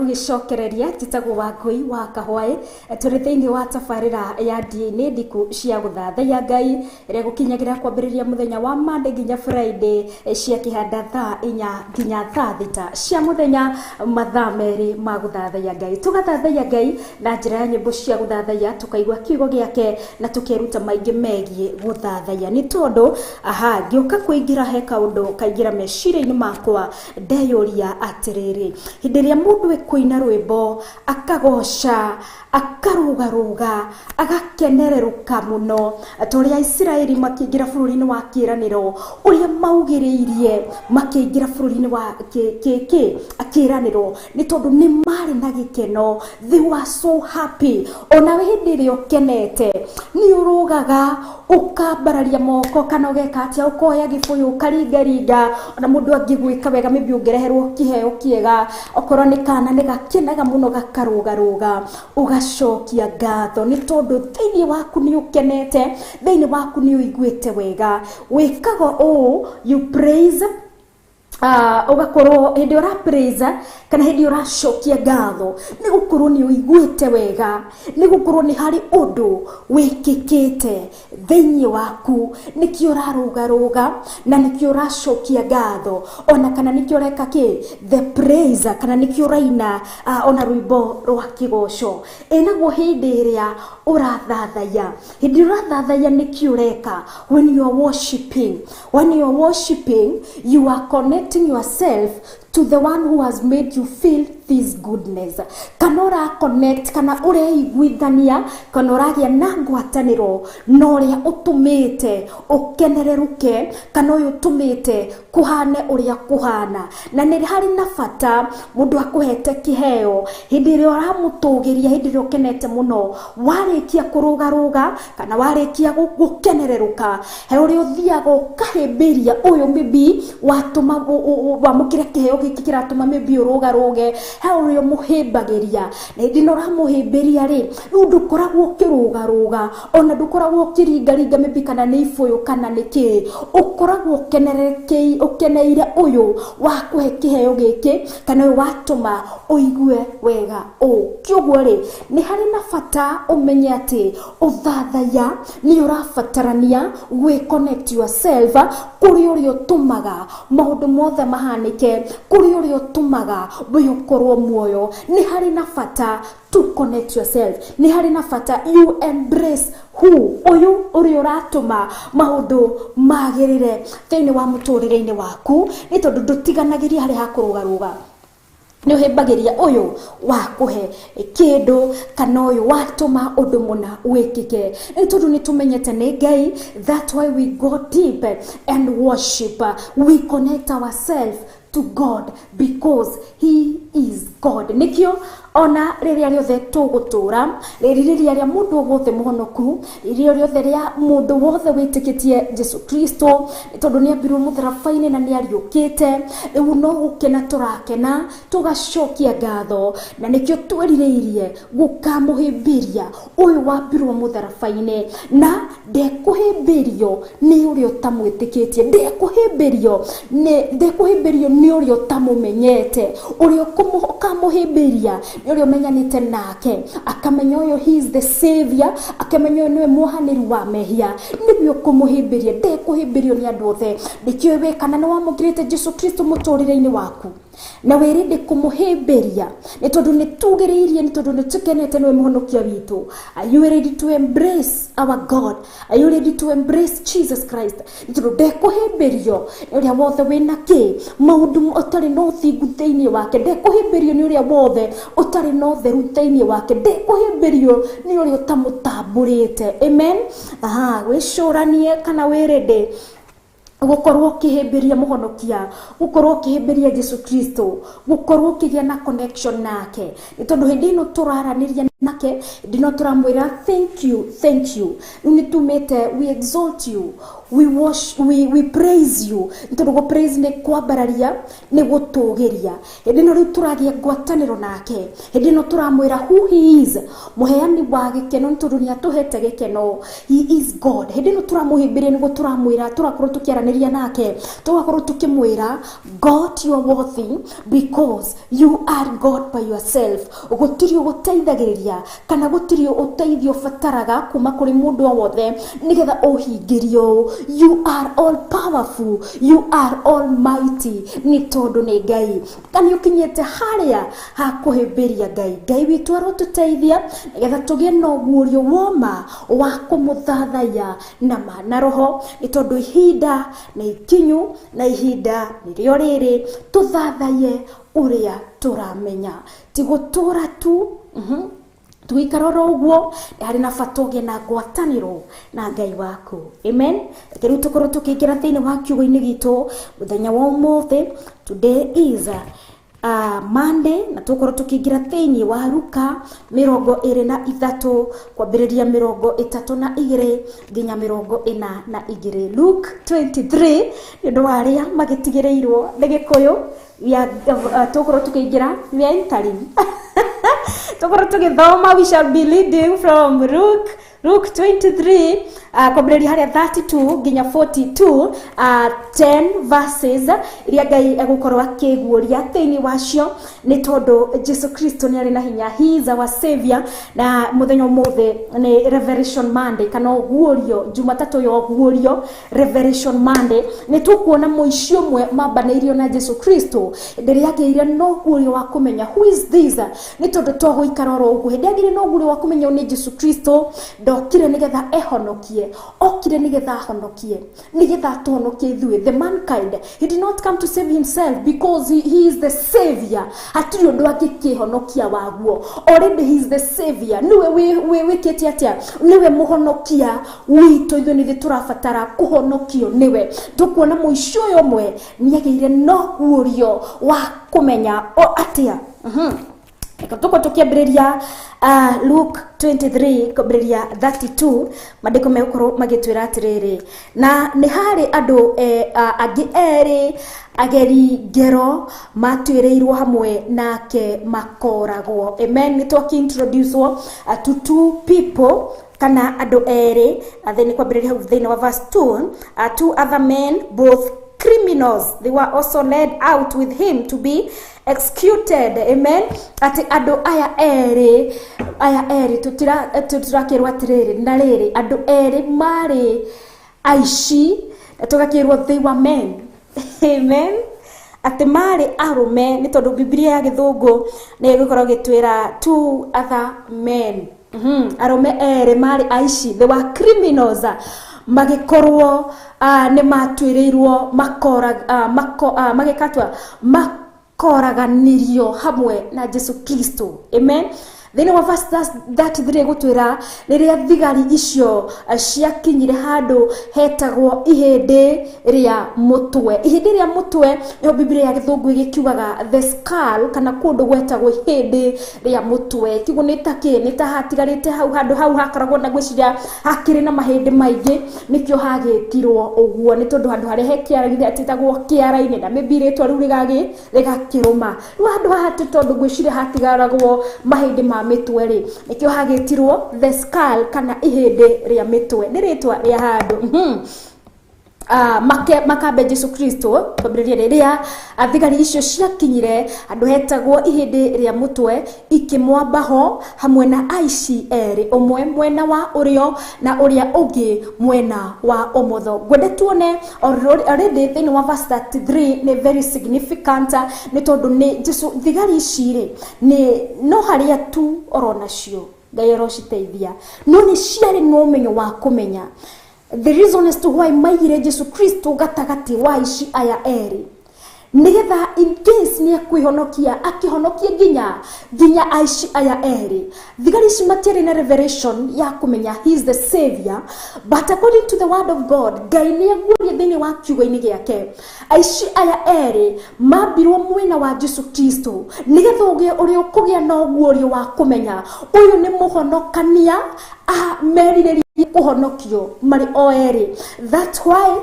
Gũgĩcokereria njĩtagwo Wangũi wa Kahwaĩ, tũrĩ thĩinĩ wa tabarĩra ya DNA ndiku cia gũthathaiya Ngai ĩrĩa gũkinyagĩra kwambĩrĩria mũthenya wa Monday nginya Friday cia kĩhanda thaa 4 nginya thaa 6 cia mũthenya, mathaa merĩ ma gũthathaiya Ngai. Tũgathathaiya Ngai na njĩra ya nyĩmbo cia gũthathaiya, tũkaigua kiugo gĩake na tũkeruta maingĩ megiĩ gũthathaiya. Nĩ tondũ aha ngĩũka kũingĩra he kaũndũ kaingĩra meciria-inĩ makwa, ndeyũria atĩrĩrĩ, hĩndĩ ĩrĩa mũndũ kũina rwĩmbo akagoca akarũgarũga agakenererũka mũno ta ũrĩa Isiraeli makĩingĩra bũrũri-inĩ wa kĩĩranĩro, ũrĩa maugĩrĩirie makĩingĩra bũrũri-inĩ wa kĩĩranĩro, nĩ tondũ nĩ marĩ na gĩkeno. They were so happy. Onawe hĩndĩ ĩrĩa ũkenete nĩ ũrũgaga ũkambararia moko kana ũgeka atĩa, ũkoya gĩbũyũ ũkaringaringa, ona mũndũ angĩgwĩka wega maybe ũngĩreherwo kĩheo kĩega, okorwo nĩ kana nĩ gakenaga mũno gakarũgarũga, ũgacokia ngatho nĩ tondũ thĩinĩ waku nĩ ũkenete, thĩinĩ waku nĩ ũiguĩte wega. Wĩkaga ũũ, you praise, ũgakorwo hĩndĩ ũra praise kana hĩndĩ ũracokia ngatho nĩ gũkorwo nĩ ũiguĩte wega, nĩ gũkorwo nĩ harĩ ũndũ wĩkĩkĩte thĩinĩ waku, nĩkĩo ũrarũgarũga na nĩkĩo ũracokia ngatho, ona kana nĩkĩo ũreka kĩ the praise, kana nĩkĩo ũraina ona rwĩmbo rwa kĩgoco. Ĩ naguo hĩndĩ ĩrĩa ũrathathaiya, hĩndĩ ũrathathaiya nĩkĩo ũreka. When you are worshiping, when you are worshiping, you are connecting yourself to the one who has made you feel this goodness. Kana ũra connect, kana ũreiguithania, kana ũragĩa na ngwatanĩro na ũrĩa ũtũmĩte ũkenererũke, kana ũyũ ũtũmĩte kũhane ũrĩa kũhana. Na nĩ harĩ na bata mũndũ akũhete kĩheo hĩndĩ ĩrĩa ũramũtũgĩria, hĩndĩ ĩrĩa ũkenete mũno, warĩkia kũrũgarũga kana warĩkia gũkenererũka, he ũrĩa ũthiaga ũkahĩmbĩria ũyũ maybe watũma wamũkĩra kĩheo gĩkĩ kĩratũma maybe ũrũgarũge, he ũrĩa ũmũhĩmbagĩria. Na hĩndĩ ĩno ũramũhĩmbĩria rĩ, rĩu ndũkoragwo ũkĩrũgarũga, ona ndũkoragwo ũkĩringaringa maybe kana nĩ ibũyũ kana nĩ kĩĩ, ũkoragwo ũkeneire ũyũ wakũhe kĩheo gĩkĩ kana ũyũ watũma ũigue wega ũũ. Kĩũguo rĩ, nĩ harĩ na bata ũmenye atĩ ũthathaiya nĩ ũrabatarania gwĩ connect yourself kũrĩ ũrĩa ũtũmaga maũndũ mothe mahanĩke, kũrĩ ũrĩa ũtũmaga we ũkorwo muoyo. Nĩ harĩ na bata to connect yourself, nĩ harĩ na bata you embrace who ũyũ ũrĩa ũratũma maũndũ magĩrĩre thĩinĩ wa mũtũrĩre-inĩ waku, nĩ tondũ ndũtiganagĩria harĩa hakũrũgarũga, nĩ ũhĩmbagĩria ũyũ wakũhe kĩndũ kana ũyũ watũma ũndũ mũna wĩkĩke. Nĩ tondũ nĩ tũmenyete nĩ Ngai, that why we go deep and worship, we connect ourselves to God because he is God. Nĩkĩo Ona rĩrĩa rĩothe tũgũtũra, rĩrĩa rĩa mũndũ wothe mũhonoku, rĩrĩa rĩothe rĩa mũndũ wothe wĩtĩkĩtie Jesu Kristo, tondũ nĩ ambirwo mũtharaba-inĩ na nĩ ariũkĩte. Rĩu no gũkena tũrakena, tũgacokia ngatho, na nĩkĩo twĩrirĩirie gũkamũhĩmbĩria ũyũ wambirwo mũtharaba-inĩ, na ndekũhĩmbĩrio nĩ ũrĩa ũtamwĩtĩkĩtie, ndekũhĩmbĩrio nĩ ũrĩa ũtamũmenyete. Ũrĩa ũkamũhĩmbĩria nĩ ũrĩa ũmenyanĩte nake, akamenya ũyũ he is the savior, akamenya ũyũ nĩwe mwohanĩri wa mehia, nĩwe ũkũmũhĩmbĩria. Ndekũhĩmbĩrio nĩ andũ othe. Nĩkĩo we kana nĩ wamũkĩrĩte Jesu Kristo mũtũrĩre-inĩ waku na wĩrĩndĩ kũmũhĩmbĩria, nĩ tondũ nĩ tugĩrĩirie, nĩ tondũ nĩ tũkenete nĩwe mũhonokia witũ. Are you ready to embrace our God? Are you ready to embrace Jesus Christ? Nĩ tondũ ndekũhĩmbĩrio nĩ ũrĩa wothe wĩna kĩ maũndũ ũtarĩ na ũthingu thĩinĩ wake, ndekũhĩmbĩrio nĩ ũrĩa wothe ũtarĩ na ũtheru thĩinĩ wake, ndekũhĩmbĩrio nĩ ũrĩa ũtamũtambũrĩte. Amen. Aha, wĩcũranie kana wĩrĩndĩ gukorwo ukihimbiria muhonokia, gukorwo ukihimbiria Jesu Kristo, gukorwo ukigia na connection nake, ni tondu hindi ino turaraniria nake, hindi ino turamwira thank you, thank you, riu ni tumite, we exalt you, we wash, we praise you, ni tondu go praise ni kwambararia, ni gutugiria. Hindi ino riu turagia ngwataniro nake, hindi ino turamwira who he is, muheani wa gikeno, ni tondu ni atuhete gikeno, he is God. Hindi ino turamuhimbiria niguo turamwira, turakorwo tukiaranĩria nake, tugakorwo tukimwira God you are worthy because you are God by yourself. Gutiri uguteithagĩrĩria kana gutiri uteithio ubataraga kuma kuri mundu o wothe nigetha uhingĩrio. You are all powerful, you are almighty, ni tondu ni Ngai. Kana ukinyĩte haria ha kũhĩmbĩria Ngai. Ngai witũ arotũteithia nigetha tũgĩe na ũguũrio woma wa kũmũthathaiya na ma na roho, ni tondu ihinda na ikinyu na ihinda nĩrĩo rĩrĩ tũthathaiye ũrĩa tũramenya, ti gũtũra tu tuikara oro ũguo. Harĩ na bata ũgĩe na ngwatanĩro na Ngai waku. Amen. Reke rĩu tũkorwo tũkĩingĩra thĩinĩ wa kiugo-inĩ gitũ mũthenya wa ũmũthĩ. Today is Monday, na tukorwo tukiingira thĩinĩ wa Luka 23 kwambĩrĩria 32 nginya 42. Luke 23 nĩ ũndũ wa arĩa magĩtigĩrĩirwo nĩ Gĩkũyũ, tukorwo tukiingira, we are entering tukorwo tugithoma, we shall be leading from Luke 23 kwambĩrĩria harĩa 32 nginya 42, 10 verses iria Ngai egũkorwo akĩguũria thĩinĩ wacio, nĩ tondũ Jesu Kristo nĩ arĩ na hinya. He is our savior. Na mũthenya ũmũthĩ nĩ Revelation Monday, kana ũguũrio, Jumatatũ ya ũguũrio, Revelation Monday. Nĩ tũkuona mũici ũmwe mambanĩirio na Jesu Kristo hĩndĩ ĩrĩa agĩire na ũguũrio wa kũmenya who is this, nĩ tondũ to gũikara oro ũguo. Hĩndĩ agĩire na ũguũrio wa kũmenya nĩ Jesu Kristo, ndokire nigetha ehonokie, okire nigetha ahonokie, nigetha atuhonokie ithuĩ, the mankind. He did not come to save himself because he is the savior. Hatirĩ ũndũ angĩkĩhonokia waguo. Already he is the savior. Niwe wĩkĩte atĩa? Niwe mũhonokia witũ, ithuĩ nĩthuĩ tũrabatara kũhonokio niwe. Tũkuona mũici ũyũ ũmwe nĩagĩire na ũguũrio wa kũmenya o atĩa. Tuko tukiambĩrĩria Luke 23 kwambĩrĩria 32, maandĩko megũkorwo magĩtwĩra atĩrĩrĩ, na nĩ harĩ andũ angĩ erĩ ageri ngero matuĩrĩirwo hamwe nake makoragwo. Amen. Nĩ twakĩintroducewo to two people, kana andũ erĩ, thĩinĩ kwambĩrĩria hau thĩinĩ wa verse 2, two other men, both criminals, they were also led out with him to be executed. Amen. Ati andũ aya erĩ tũtirakĩrwo atĩrĩrĩ, na rĩrĩ andũ erĩ marĩ aici, tũgakĩrwo they were men. Amen. Atĩ marĩ arũme, nĩ tondũ Biblia ya Gĩthũngũ nĩ ĩgũkorwo ĩgĩtwĩra two other men. Arũme erĩ marĩ aici, they were criminals, magĩkorwo nĩ matuĩrĩirwo magĩkatwa makoraganĩrio hamwe na Jesu Kristo. Amen. Thĩinĩ wa verse 33 gũtwĩra rĩrĩa thigari icio ciakinyire handũ hetagwo ihĩndĩ rĩa mũtwe. Ihĩndĩ rĩa mũtwe nĩho Biblia ya gĩthũngũ ĩgĩkiugaga the skull, kana kũndũ gwetagwo ihĩndĩ rĩa mũtwe. Kiugo nĩ ta kĩ? Nĩ ta hatigarĩte hau handũ hau hakoragwo na gwĩciria hakĩrĩ na mahĩndĩ maingĩ, nĩkĩo hagĩtirwo ũguo, nĩ tondũ handũ harĩa he kĩara hatĩtagwo kĩara-inĩ, na maybe rĩtwa rĩu rĩgakĩrũma. Rĩu handũ haha tondũ ngwĩciria hatigaragwo mahĩndĩ ma mĩtwe rĩ, nĩkĩo hagĩtirwo the skull kana ihĩndĩ rĩa mĩtwe, nĩ rĩtwa rĩa handũ. Makambe Jesu Kristo twambĩrĩrie rĩrĩa thigari icio ciakinyire handũ hetagwo ihĩndĩ rĩa mũtwe, ikĩmwamba ho hamwe na aici erĩ, ũmwe mwena wa ũrĩo na ũrĩa ũngĩ mwena wa ũmotho. Ngwende tuone already thĩinĩ wa verse 33 nĩ very significant, nĩ tondũ nĩ Jesu thigari ici rĩ nĩ no harĩa tu oronacio Ngai arociteithia, no nĩ ciarĩ na ũmenyo wa kũmenya the reason as to why maigire Jesu Kristo gatagati wa ici aya erĩ, nigetha in case nĩ ekwihonokia akihonokie nginya aici aya erĩ. Thigari ici matiarĩ na revelation ya kũmenya he is the savior, but according to the word of God, Ngai nĩ aguũria thĩinĩ wa kiugo-inĩ gĩake aici aya erĩ mambirwo mwena wa Jesu Kristo, nigetha ũrĩa ũkũgĩa na ũguũrio wa kũmenya ũyũ nĩ mũhonokania merirĩria kũhonokio marĩ o erĩ. That's why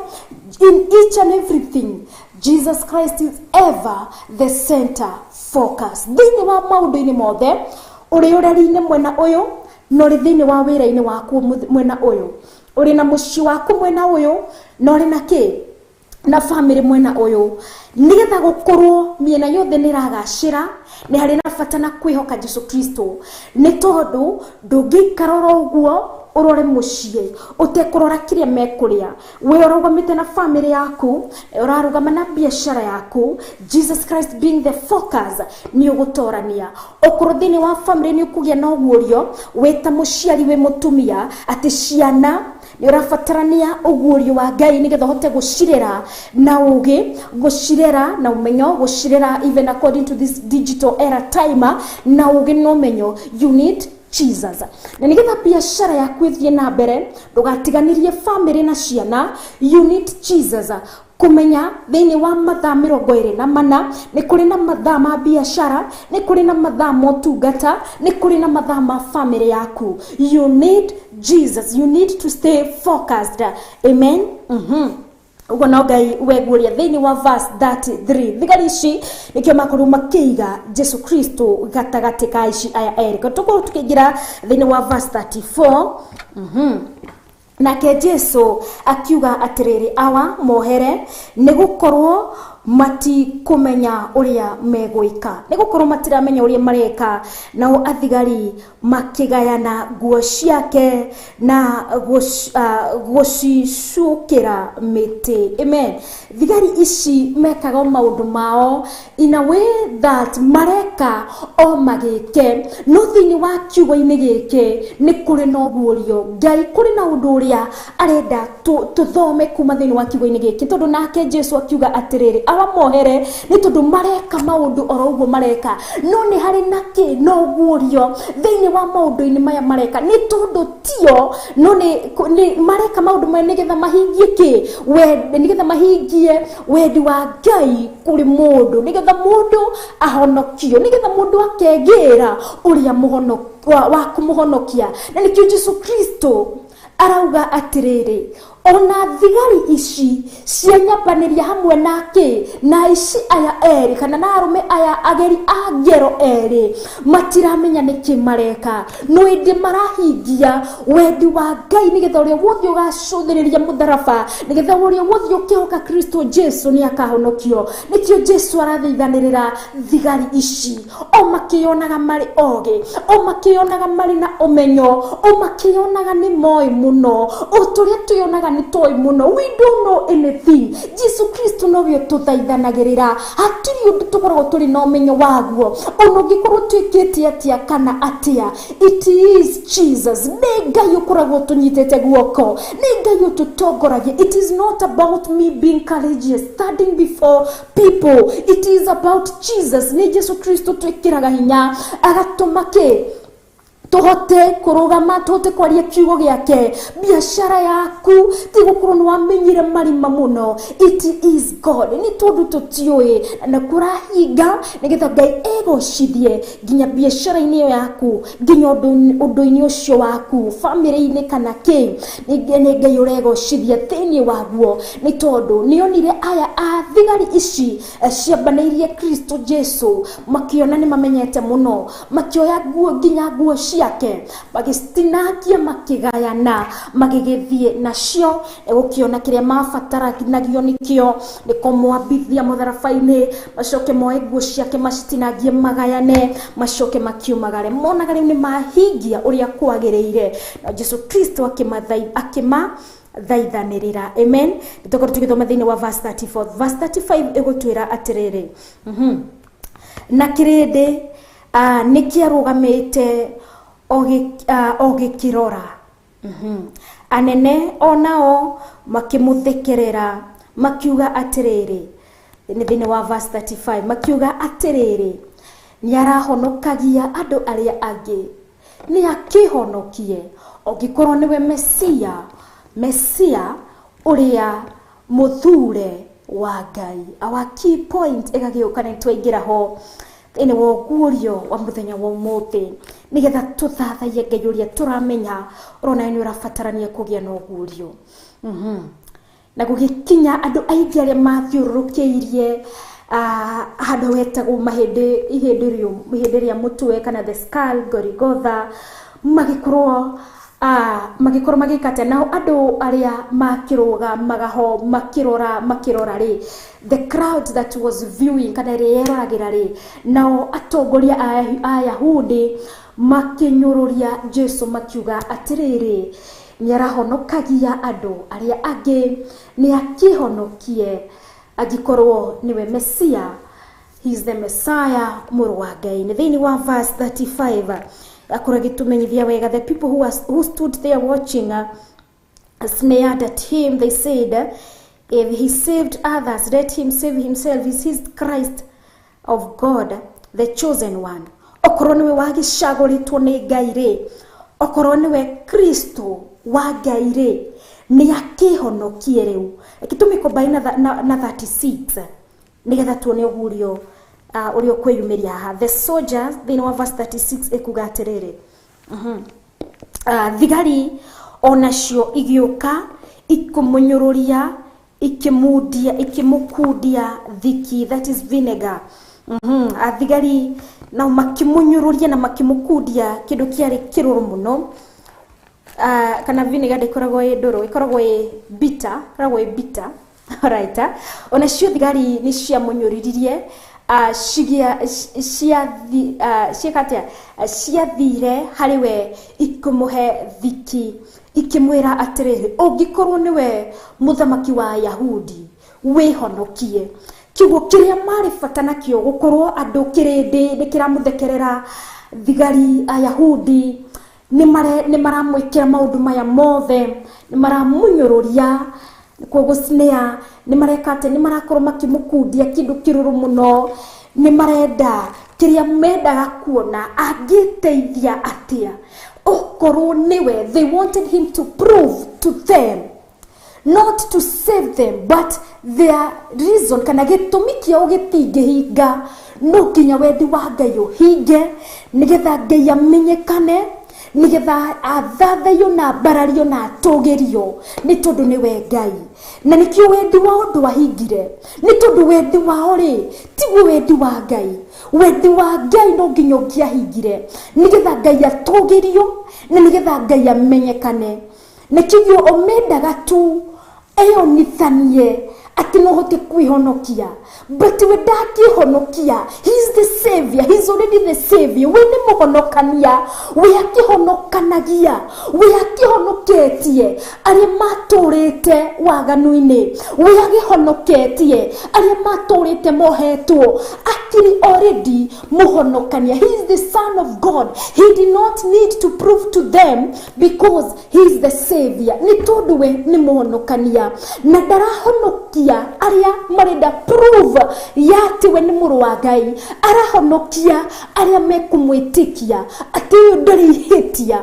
in each and everything Jesus Christ is ever the center focus. Thĩinĩ wa maũndũ-inĩ mothe, ũrĩ ũreri-inĩ mwena ũyũ, na ũrĩ thĩinĩ wa wĩra-inĩ waku mwena ũyũ, ũrĩ na mũciĩ waku mwena ũyũ, na ũrĩ na kĩ na family mwena ũyũ, nigetha gũkorwo mĩena yothe nĩ ĩragacĩra, nĩ harĩ na bata na kwĩhoka Jesu Kristo, nĩ tondũ ndũngĩikara oro ũguo ũrore mũciĩ ũtekũrora kĩrĩa mekũrĩa. We ũrũgamĩte na family yaku, ũrarũgama na biacara yaku, Jesus Christ being the focus, nĩ ũgũtorania. Okorwo thĩinĩ wa family nĩ ũkũgĩa na ũguũrio wĩ ta mũciari wĩ mũtumia atĩ ciana nĩ ũrabatarania ũguũrio wa Ngai nĩgetha ũhote gũcirera na ũgĩ, gũcirera na ũmenyo, gũcirera even according to this digital era time na ũgĩ na ũmenyo. You need Jesus. Na nĩgetha biacara yaku ĩthiĩ na mbere, ndũgatiganĩrie family na ciana, you need Jesus. Kũmenya thĩinĩ wa mathaa 24 nĩ kũrĩ na mathaa ma biacara, nĩ kũrĩ na mathaa ma ũtungata, nĩ kũrĩ na mathaa ma family yaku. You need Jesus. You need to stay focused. Amen. Ũguo no Ngai weguũria thĩinĩ wa verse 33. Thigari ici nĩkĩo makorwo makĩiga Jesu Kristo gatagatĩ ka ici aya erĩ. Tũkorwo tũkĩingĩra thĩinĩ wa verse 34. Nake Jesu akiuga atĩrĩrĩ, awa mohere, nĩ gũkorwo matikũmenya ũrĩa megwĩka, nĩ gũkorwo matiramenya ũrĩa mareka. Nao athigari makĩgayana nguo ciake na gũcicukĩra mĩtĩ. Amen. Thigari ici mekaga maũndũ mao in a way that mareka o magĩke, no thĩinĩ wa kiugo-inĩ gĩkĩ nĩ kũrĩ na ũguũrio Ngai, kũrĩ na ũndũ ũrĩa arenda tũthome kuma thĩinĩ wa kiugo-inĩ gĩkĩ, tondũ nake Jesu akiuga atĩrĩrĩ, awa mohere, nĩ tondũ mareka maũndũ oro ũguo mareka, no nĩ harĩ na kĩ na ũguũrio thĩinĩ wa maũndũ-inĩ maya mareka, nĩ tondũ tio, no nĩ mareka maũndũ maya nĩgetha mahingie kĩ, nĩgetha mahingie wendi wa Ngai kũrĩ mũndũ, nĩgetha mũndũ ahonokio, nĩgetha mũndũ akegĩra ũrĩa wa kũmũhonokia. Na nĩkĩo Jesu Kristo arauga atĩrĩrĩ, ona thigari ici cianyabanĩria hamwe nake na ici aya erĩ, kana na arũme aya ageri a ngero erĩ, matiramenya nĩkĩ mareka, no ĩndĩ marahingia wendi wa Ngai, nĩgetha ũrĩa wothe ũgacũthĩrĩria mũtharaba, nĩgetha ũrĩa wothe ũkĩhoka Kristo Jesu nĩ akahonokio. Nĩkĩo Jesu arathaithanĩrĩra thigari ici, o makĩonaga marĩ ogĩ, o makĩonaga marĩ na ũmenyo, o makĩonaga nĩ moĩ mũno, o tũrĩa twĩonaga nĩ toĩ mũno. We don't know anything. Jesu Kristo nowe ũtũthaithanagĩrĩra, hatirĩ ũndũ tũkoragwo tũrĩ na ũmenyo waguo, ona ũngĩkorwo twĩkĩte atĩa kana atĩa. It is Jesus. Nĩ Ngai ũkoragwo ũtũnyitĩte guoko, nĩ Ngai ũtũtongoragia. It is not about me being courageous standing before people. It is about Jesus. Nĩ Jesu Kristo twĩkĩraga hinya, agatũma kĩ Tuhote kurugama, tuhote kwaria kiugo giake. Biashara yaku ti gukorwo ni wamenyire marima muno. It is God. Ni tondu tutiui na kurahinga nigetha Ngai egocithie nginya biashara-inĩ ĩyo yaku, nginya ũndũ-inĩ ũcio waku, family-inĩ kana kĩ. Nĩ Ngai ũregocithia thĩinĩ waguo, nĩ tondũ nĩonire aya a thigari ici ciambanĩirie Kristo Jesu, makiona nĩ mamenyete mũno, makĩoya nguo nginya nguo ciake, magĩcitinakia, makĩgayana, magĩgĩthiĩ nacio gũkĩona kĩrĩa mabataranagia nĩkĩo nĩ kũmwambithia mũtharaba-inĩ, macoke moe nguo ciake macitinangie magayane, macoke makiumagare. Monaga rĩu nĩ mahingia ũrĩa kwagĩrĩire, na Jesu Kristo akĩmathaithanĩrĩra. Amen. Nĩtũkorwo tũgĩthoma thĩinĩ wa verse 34. Verse 35 ĩgũtwĩra atĩrĩrĩ, na kĩrĩndĩ nĩkĩarũgamĩte o gĩkĩrora. Anene onao makĩmũthekerera, makiuga atĩrĩrĩ, nĩ thĩinĩ wa verse 35, makiuga atĩrĩrĩ, nĩarahonokagia andũ arĩa angĩ, nĩakĩhonokie ũngĩkorwo nĩwe Mesia, Mesia ũrĩa mũthure wa Ngai. Our key point ĩgagĩũka nĩ twaingĩra ho thĩinĩ wa ũguũrio wa mũthenya wa ũmũthĩ, nĩgetha tũthathaiye Ngai ũrĩa tũramenya ũrona nĩ ũrabatarania kũgĩa na ũguũrio. Na gũgĩkinya andũ aingĩ arĩa mathiũrũrũkĩirie handũ hetagwo ihĩndĩ rĩa mũtwe kana the skull, Gorigotha, magĩkorwo magĩka atĩa? Nao andũ arĩa makĩrũgamaga ho makĩrora rĩ, the crowd that was viewing kana ĩrĩa yeroragĩra rĩ, nao atongoria a Ayahudi makĩnyũrũria Jesu, makiuga atĩrĩrĩ, nĩarahonokagia andũ arĩa angĩ, nĩakĩhonokie angĩkorwo nĩwe Mesia. He is the Messiah, mũrũ wa Ngai. Nĩ thĩinĩ wa verse 35 akorwo agĩtũmenyithia wega, the people who stood there watching sneered at him. They said, if he saved others, let him save himself. Is he Christ of God, the chosen one? Okorwo nĩwe wagĩcagũrĩtwo nĩ Ngai rĩ, okorwo nĩwe Kristo wa Ngai rĩ, nĩakĩhonokie rĩu. Gĩtũmi combine na 36 nĩgetha tuone ũguũrio ũrĩa ũkwĩyumĩria haha. The soldiers thĩinĩ wa verse 36 ĩkuga atĩrĩrĩ, thigari onacio igĩũka ikĩmũnyũrũria, ikĩmũkundia thiki, that is vinegar. Athigari nao makĩmũnyũrũria na makĩmũkundia kĩndũ kĩarĩ kĩrũrũ mũno. Kana vinegar ndĩkoragwo ĩ ndũrũ, ĩkoragwo ĩ bitter, ĩkoragwo ĩ bitter. Alright. Onacio thigari nĩ ciamũnyũrũririe, ciathire harĩ we ikĩmũhe thiki, ikĩmwĩra atĩrĩrĩ, ũngĩkorwo nĩwe mũthamaki wa Ayahudi, wĩhonokie. Kiugo kĩrĩa marĩ bata nakĩo gũkorwo andũ kĩrĩndĩ nĩ kĩramũthekerera, thigari Ayahudi nĩ maramwĩkĩra maũndũ maya mothe, nĩ maramũnyũrũria, koguo snare, nĩ mareka atĩ nĩ marakorwo makĩmũkundia kĩndũ kĩrũrũ mũno, nĩ marenda kĩrĩa mendaga kuona angĩteithia atĩa okorwo nĩwe. They wanted him to prove to them, not to save them, but their reason kana gĩtũmi kĩao gĩtingĩhinga no nginya wendi wa Ngai ũhinge, nĩgetha Ngai amenyekane, nĩgetha athathaiyo na ambarario na atũgĩrio, nĩ tondũ nĩwe Ngai. Na nĩkĩo wendi wao ndwahingire, nĩ tondũ wendi wao rĩ tiguo wendi wa Ngai. Wendi wa Ngai no nginya ũngĩahingire, nĩgetha Ngai atũgĩrio na nĩgetha Ngai amenyekane. Nĩkĩo o mendaga tu eyonithanie atĩ no hote kwĩhonokia, but we ndangĩhonokia. He is the savior, he is already the savior. We nĩ mũhonokania, we akĩhonokanagia, we akĩhonoketie arĩa matũrĩte waganu-inĩ, we agĩhonoketie arĩa matũrĩte mohetwo. Akiri already mũhonokania. He is the Son of God. He did not need to prove to them because he is the savior. Nĩ tondũ we nĩ mũhonokania. Ihĩtia na ndarahonokia arĩa marenda prove ya atĩ we nĩ mũrũ wa Ngai. Arahonokia arĩa mekũmwĩtĩkia atĩ ũyũ ndarĩ ihĩtia.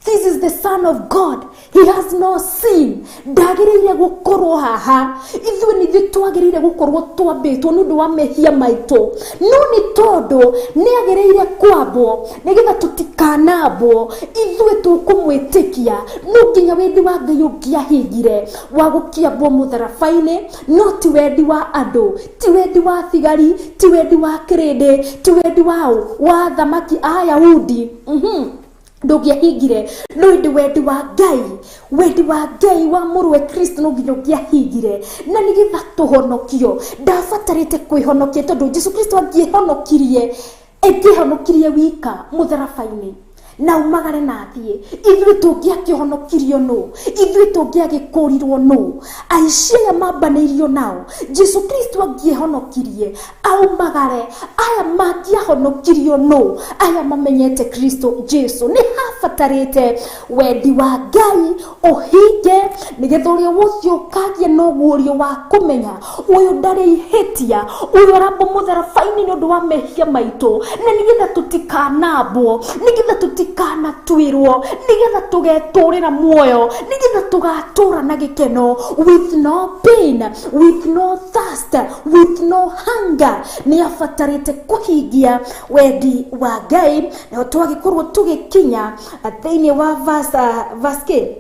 This is the Son of God. He has no sin. Ndagĩrĩire gũkorwo haha. Ithuĩ nithuĩ twagĩrĩire gũkorwo twambĩtwo nĩ ũndũ wa mehia maitũ. No nĩ tondũ nĩ agĩrĩire kwambwo nĩgetha tũtikanambwo, ithuĩ tũkũmwĩtĩkia. No nginya wendi wa Ngai ũngĩahingire wa gũkĩambwo mũtharaba-inĩ, no ti wendi wa andũ, ti wendi wa thigari, ti wendi wa kĩrĩndĩ, ti wendi wa athamaki a Ayahudi. Ndũngĩahingire, no ĩndĩ wendi wa Ngai, wendi wa Ngai wa mũrũwe Kristo no nginya ũngĩahingire, na nĩgetha tũhonokio. Ndabatarĩte kwĩhonokia tondũ Jesu Kristo angĩehonokirie, angĩehonokirie wika mũtharaba-inĩ na umagare na athiĩ, ithuĩ tũngĩakĩhonokirio nũ? Ithuĩ tũngĩagĩkũrirwo nũ? Aici aya mambanĩirio nao, Jesu Kristo angĩehonokirie aumagare, aya mangĩahonokirio nũ? Aya mamenyete Kristo Jesu. Nĩ habatarĩte wendi wa Ngai ũhinge nĩgetha ũrĩa wothe ũkagĩa na ũguũrio wa kũmenya ũyũ ndarĩ ihĩtia, ũyũ arambwo mũtharaba-inĩ nĩ ũndũ wa mehia maitũ, na nĩgetha tũtikanambwo, nĩgetha tũtikanatuĩrwo, nĩgetha tũgetũrĩra muoyo, nĩgetha tũgatũra na gĩkeno, with no pain, with no thirst, with no hunger. Nĩ abatarĩte kũhingia wendi wa Ngai. Naho twagĩkorwo tũgĩkinya thĩinĩ wa verse K,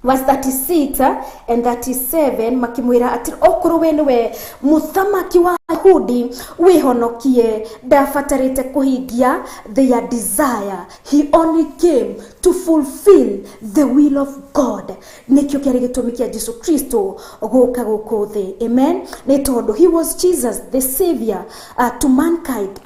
verse 36 and 37, makĩmwĩra atĩ okorwo we nĩwe mũthamaki wa Ayahudi wĩhonokie. Ndabatarĩte kũhingia their desire. He only came to fulfill the will of God. Nĩkĩo kĩarĩ gĩtũmi kĩa Jesu Kristo gũka gũkũ thĩ. Amen. Nĩ tondũ he was Jesus the savior to mankind.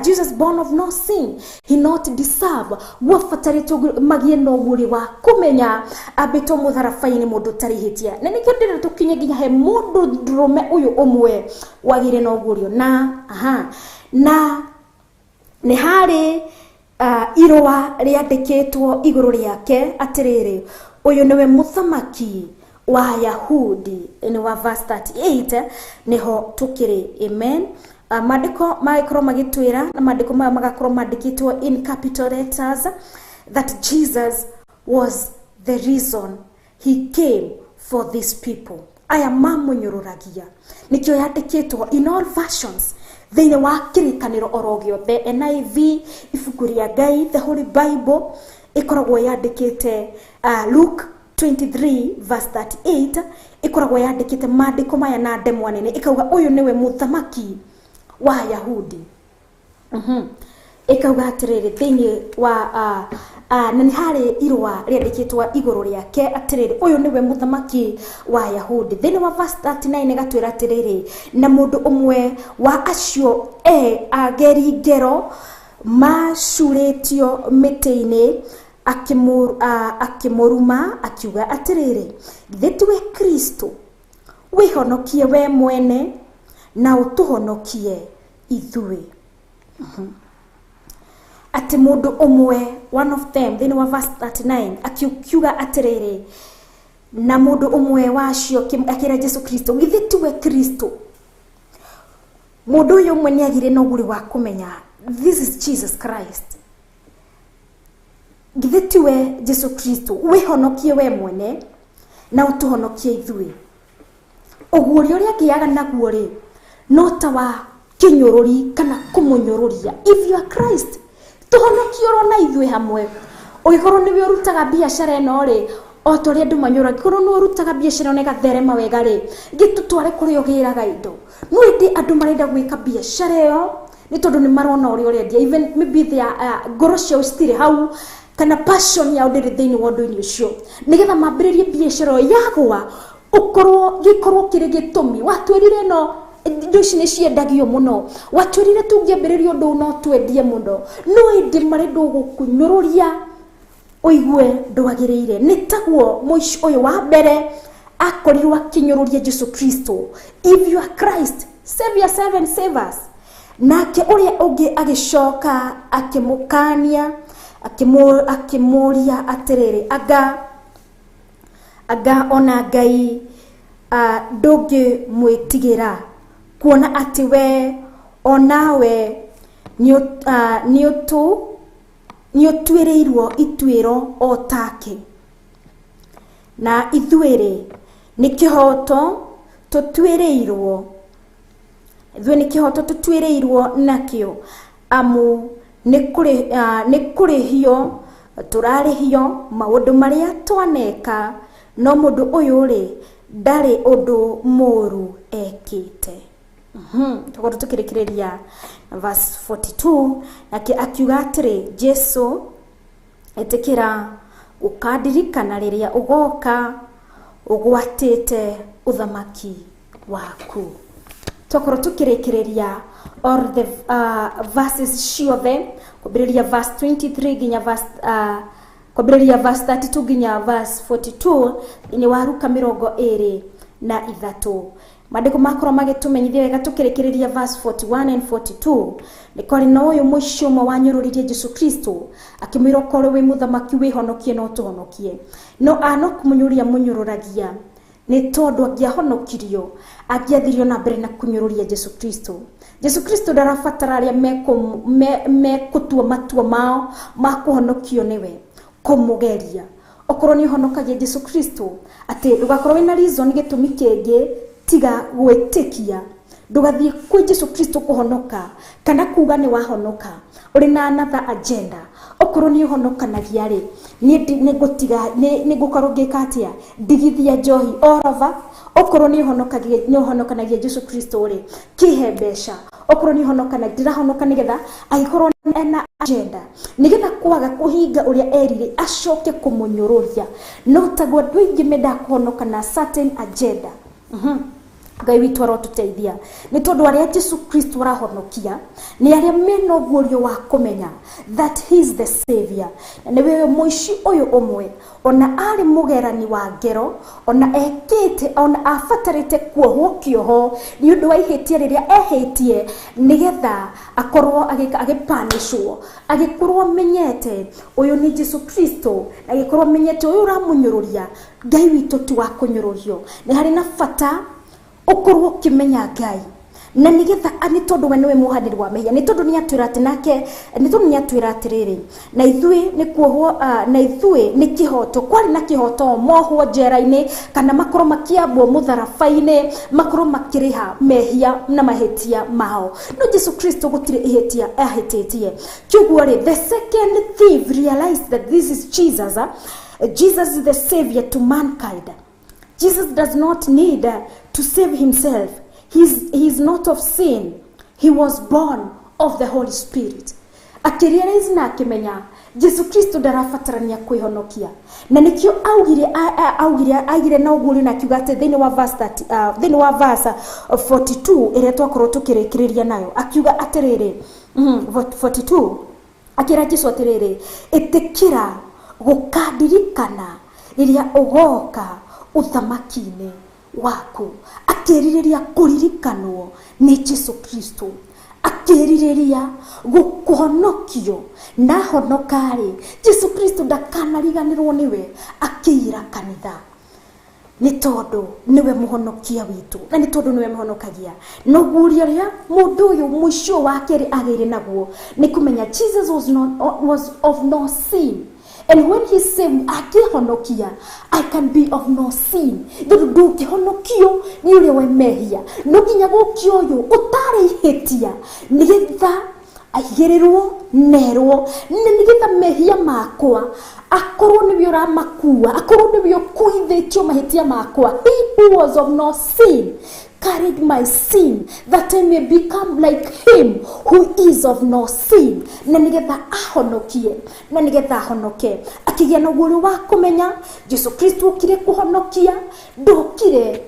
Jesus born of no sin, he not deserve. Gwabatarĩte magĩe na ũguũrio wa kũmenya ambĩtwo mũtharaba-inĩ mũndũ ũtarĩ ihĩtia. Na nĩkĩo ndĩrenda tũkinye nginya he mũndũ ndũrũme ũyũ ũmwe wagĩire na ũguũrio. Na aha, na nĩ harĩ irũa rĩandĩkĩtwo igũrũ rĩake atĩrĩrĩ, ũyũ nĩwe mũthamaki wa Ayahudi. Nĩ wa verse 38 nĩho tũkĩrĩ. Amen. Maandĩko magĩkorwo magĩtwĩra, na maandĩko maya magakorwo mandĩkĩtwo in capital letters, that Jesus was the reason he came for these people. Aya mamũnyũrũragia. Nĩkĩo yandĩkĩtwo in all versions thĩinĩ wa kĩrĩkanĩro oro gĩothe, NIV, ibuku rĩa Ngai, the Holy Bible, ĩkoragwo yandĩkĩte Luke 23 verse 38, ĩkoragwo yandĩkĩte maandĩko maya na ndemwa nene, ĩkauga ũyũ nĩwe mũthamaki wa Ayahudi. Ĩkauga atĩrĩrĩ thĩinĩ wa na nĩ harĩ irũa rĩandĩkĩtwo igũrũ rĩake atĩrĩrĩ, ũyũ nĩwe mũthamaki wa Ayahudi. Thĩinĩ wa verse 39 ĩgatwĩra atĩrĩrĩ, na mũndũ ũmwe wa acio ageri ngero macurĩtio mĩtĩ-inĩ akĩmũruma akiuga atĩrĩrĩ, githĩ tiwe Kristo? Wĩhonokie we mwene na ũtũhonokie ithuĩ. Atĩ mũndũ ũmwe, one of them, thĩinĩ wa verse 39 akiuga atĩrĩrĩ, na mũndũ ũmwe wa acio akĩra Jesu Kristo, githĩ tiwe Kristo? Mũndũ ũyũ ũmwe nĩ agĩire na ũgũri wa kũmenya this is Jesus Christ. Githĩ tiwe Jesu Kristo? Wĩhonokie we mwene na ũtũhonokie ithuĩ. Ũguũrio ũrĩa angĩaga naguo rĩ, no ta wa kĩnyũrũri kana kũmũnyũrũria. If you are Christ, tũhonokie oro na ithuĩ hamwe. Ũngĩkorwo nĩwe ũrutaga biacara ĩno rĩ, o ta ũrĩa andũ manyũraga, angĩkorwo nĩwe ũrutaga biacara ĩno na ĩgatherema wega rĩ, gĩtũtware kũrĩa ũgĩraga indo. No ĩndĩ andũ marenda gwĩka biacara ĩyo nĩ tondũ nĩ marona ũrĩa ũrendia, even maybe their ngoro ciao citirĩ hau, kana passion yao ndĩrĩ thĩinĩ wa ũndũ-inĩ ũcio, nĩgetha mambĩrĩrie biacara ĩyo yagwa, ũkorwo gĩkorwo kĩrĩ gĩtũmi. Watwĩrire no indo ici nĩ ciendagio mũno, watwĩrire tũngĩambĩrĩria ũndũ no twendie mũno, no ĩndĩ marenda gũkũnyũrũria ũigue ndwagĩrĩire. Nĩ taguo mũici ũyũ wa mbere akorirwo akĩnyũrũria Jesu Kristo. If you are Christ, save yourself and save us. Nake ũrĩa ũngĩ agĩcoka akĩmũkania, akĩmũria atĩrĩrĩ, anga ona Ngai Ndũngĩmwĩtigĩra kuona atĩ we onawe nĩũtuĩrĩirwo ituĩro o take. Na ithuĩ-rĩ, nĩ kĩhoto tũtuĩrĩirwo, ithuĩ nĩ kĩhoto tũtuĩrĩirwo nakĩo, amu nĩ kũrĩhio tũrarĩhio maũndũ marĩa twaneka, no mũndũ ũyũ-rĩ ndarĩ ũndũ mũũru ekĩte. Tũkorwo tũkĩrĩkĩrĩria verse 42, nake akiuga atĩrĩ, Jesu, ĩtĩkĩra ũkandirikana rĩrĩa ũgoka ũgwatĩte ũthamaki waku. Tũkorwo tũkĩrĩkĩrĩria all the verses ciothe, kwambĩrĩria verse 23 nginya verse kwambĩrĩria verse 32 nginya verse 42 thĩinĩ wa Luka 23. Maandĩko makorwo magĩtũmenyithia wega tũkĩrĩkĩrĩria verse 41 and 42. Nĩ kwarĩ na ũyũ mũici ũmwe wanyũrũririe Jesu Kristo akĩmwĩra, okorwo wĩ mũthamaki wĩhonokie no tũhonokie. No ano kũmũnyũria mũnyũrũragia nĩ tondũ angĩahonokirio angĩathirio na mbere na kũnyũrũria Jesu Kristo. Jesu Kristo ndarabatara arĩa mekũtua matua mao ma kũhonokio nĩwe kũmũgeria. Okorwo nĩ ũhonokagia Jesu Kristo, atĩ ndũgakorwo wĩna reason gĩtũmi kĩngĩ tiga gwĩtĩkia. Ndũgathiĩ kwĩ Jesu Kristo kũhonoka kana kuga nĩ wahonoka ũrĩ na another agenda. Okorwo nĩ ũhonokanagia rĩ, niĩ nĩngũtiga nĩngũkorwo ngĩka atĩa, ndigithia njohi all over. Okorwo nĩ ũhonokanagia Jesu Kristo rĩ, kĩhe mbeca. Okorwo nĩ ũhonokanagia, ndĩrahonoka nĩgetha angĩkorwo ena agenda nĩgetha kwaga kũhinga ũrĩa erire acoke kũmũnyũrũria. No taguo andũ aingĩ mendaga kũhonoka na certain agenda. Ngai witũ arotũteithia nĩ tondũ arĩa Jesu Kristo arahonokia nĩ arĩa mena ũguũrio wa kũmenya that he is the savior. Na nĩwe mũici ũyũ ũmwe ona arĩ mũgerani wa ngero, ona ekĩte, ona abatarĩte kuohwo kĩoho nĩ ũndũ wa ihĩtia rĩrĩa ehĩtie, nĩgetha akorwo agĩpanishwo, agĩkorwo amenyete ũyũ nĩ Jesu Kristo, na agĩkorwo amenyete ũyũ ũramũnyũrũria. Ngai witũ ti wa kũnyũrũrio. Nĩ harĩ na bata ũkorwo ũkĩmenya Ngai, na nĩgetha nĩ tondũ we nĩwe mũhanĩri wa mehia, nĩ tondũ nĩatwĩra atĩ nake, nĩ tondũ nĩatwĩra atĩrĩrĩ, na ithuĩ nĩ kuohwo, na ithuĩ nĩ kĩhoto, kwarĩ na kĩhoto mohwo njera-inĩ kana makorwo makĩambwo mũtharaba-inĩ, makorwo makĩrĩha mehia na mahĩtia mao. No Jesu Kristo gũtirĩ ihĩtia ahĩtĩtie. Kĩũguo rĩ, the second thief realized that this is Jesus. Jesus is the savior to mankind. Jesus does not need to save himself. He is not of sin. He was born of the Holy Spirit. Akĩrealize na akĩmenya Jesu Kristo ndarabatarania kwĩhonokia. Na nĩkĩo augire na ũguũrio na akiuga atĩ thĩinĩ wa verse 30, thĩinĩ wa verse 42 ĩrĩa twakorwo tũkĩrĩkĩrĩria nayo, akiuga atĩrĩrĩ, 42 akĩra Jesu atĩrĩrĩ, ĩtĩkĩra gũkandirikana rĩrĩa ũgoka ũthamaki-inĩ waku. Akĩrirĩria kũririkanwo nĩ Jesu Kristo, akĩrirĩria gũkũhonokio, na honoka-rĩ, Jesu Kristo ndakanariganĩrwo nĩwe akĩira kanitha, nĩ tondũ nĩwe mũhonokia witũ, na nĩ tondũ nĩwe mũhonokagia. No guũria ũrĩa mũndũ ũyũ mũico wa kerĩ agĩire naguo nĩ kũmenya Jesus was of no sin. And when he saved, akĩhonokia, I can be of no sin. Tondũ ndũngĩhonokio nĩ ũrĩa we mehia, no nginya gũkio ũyũ ũtarĩ ihĩtia, nĩgetha aigĩrĩrwo nerwo, nĩgetha mehia makwa akorwo nĩwe ũramakua, akorwo nĩwe ũkuithĩtio mahĩtia makwa. He who was of no sin carried my sin, that I may become like him who is of no sin. Na nĩgetha ahonokie, na nĩgetha ahonoke, akĩgĩa na ũguũrio wa kũmenya Jesu Kristo okire kũhonokia, ndokire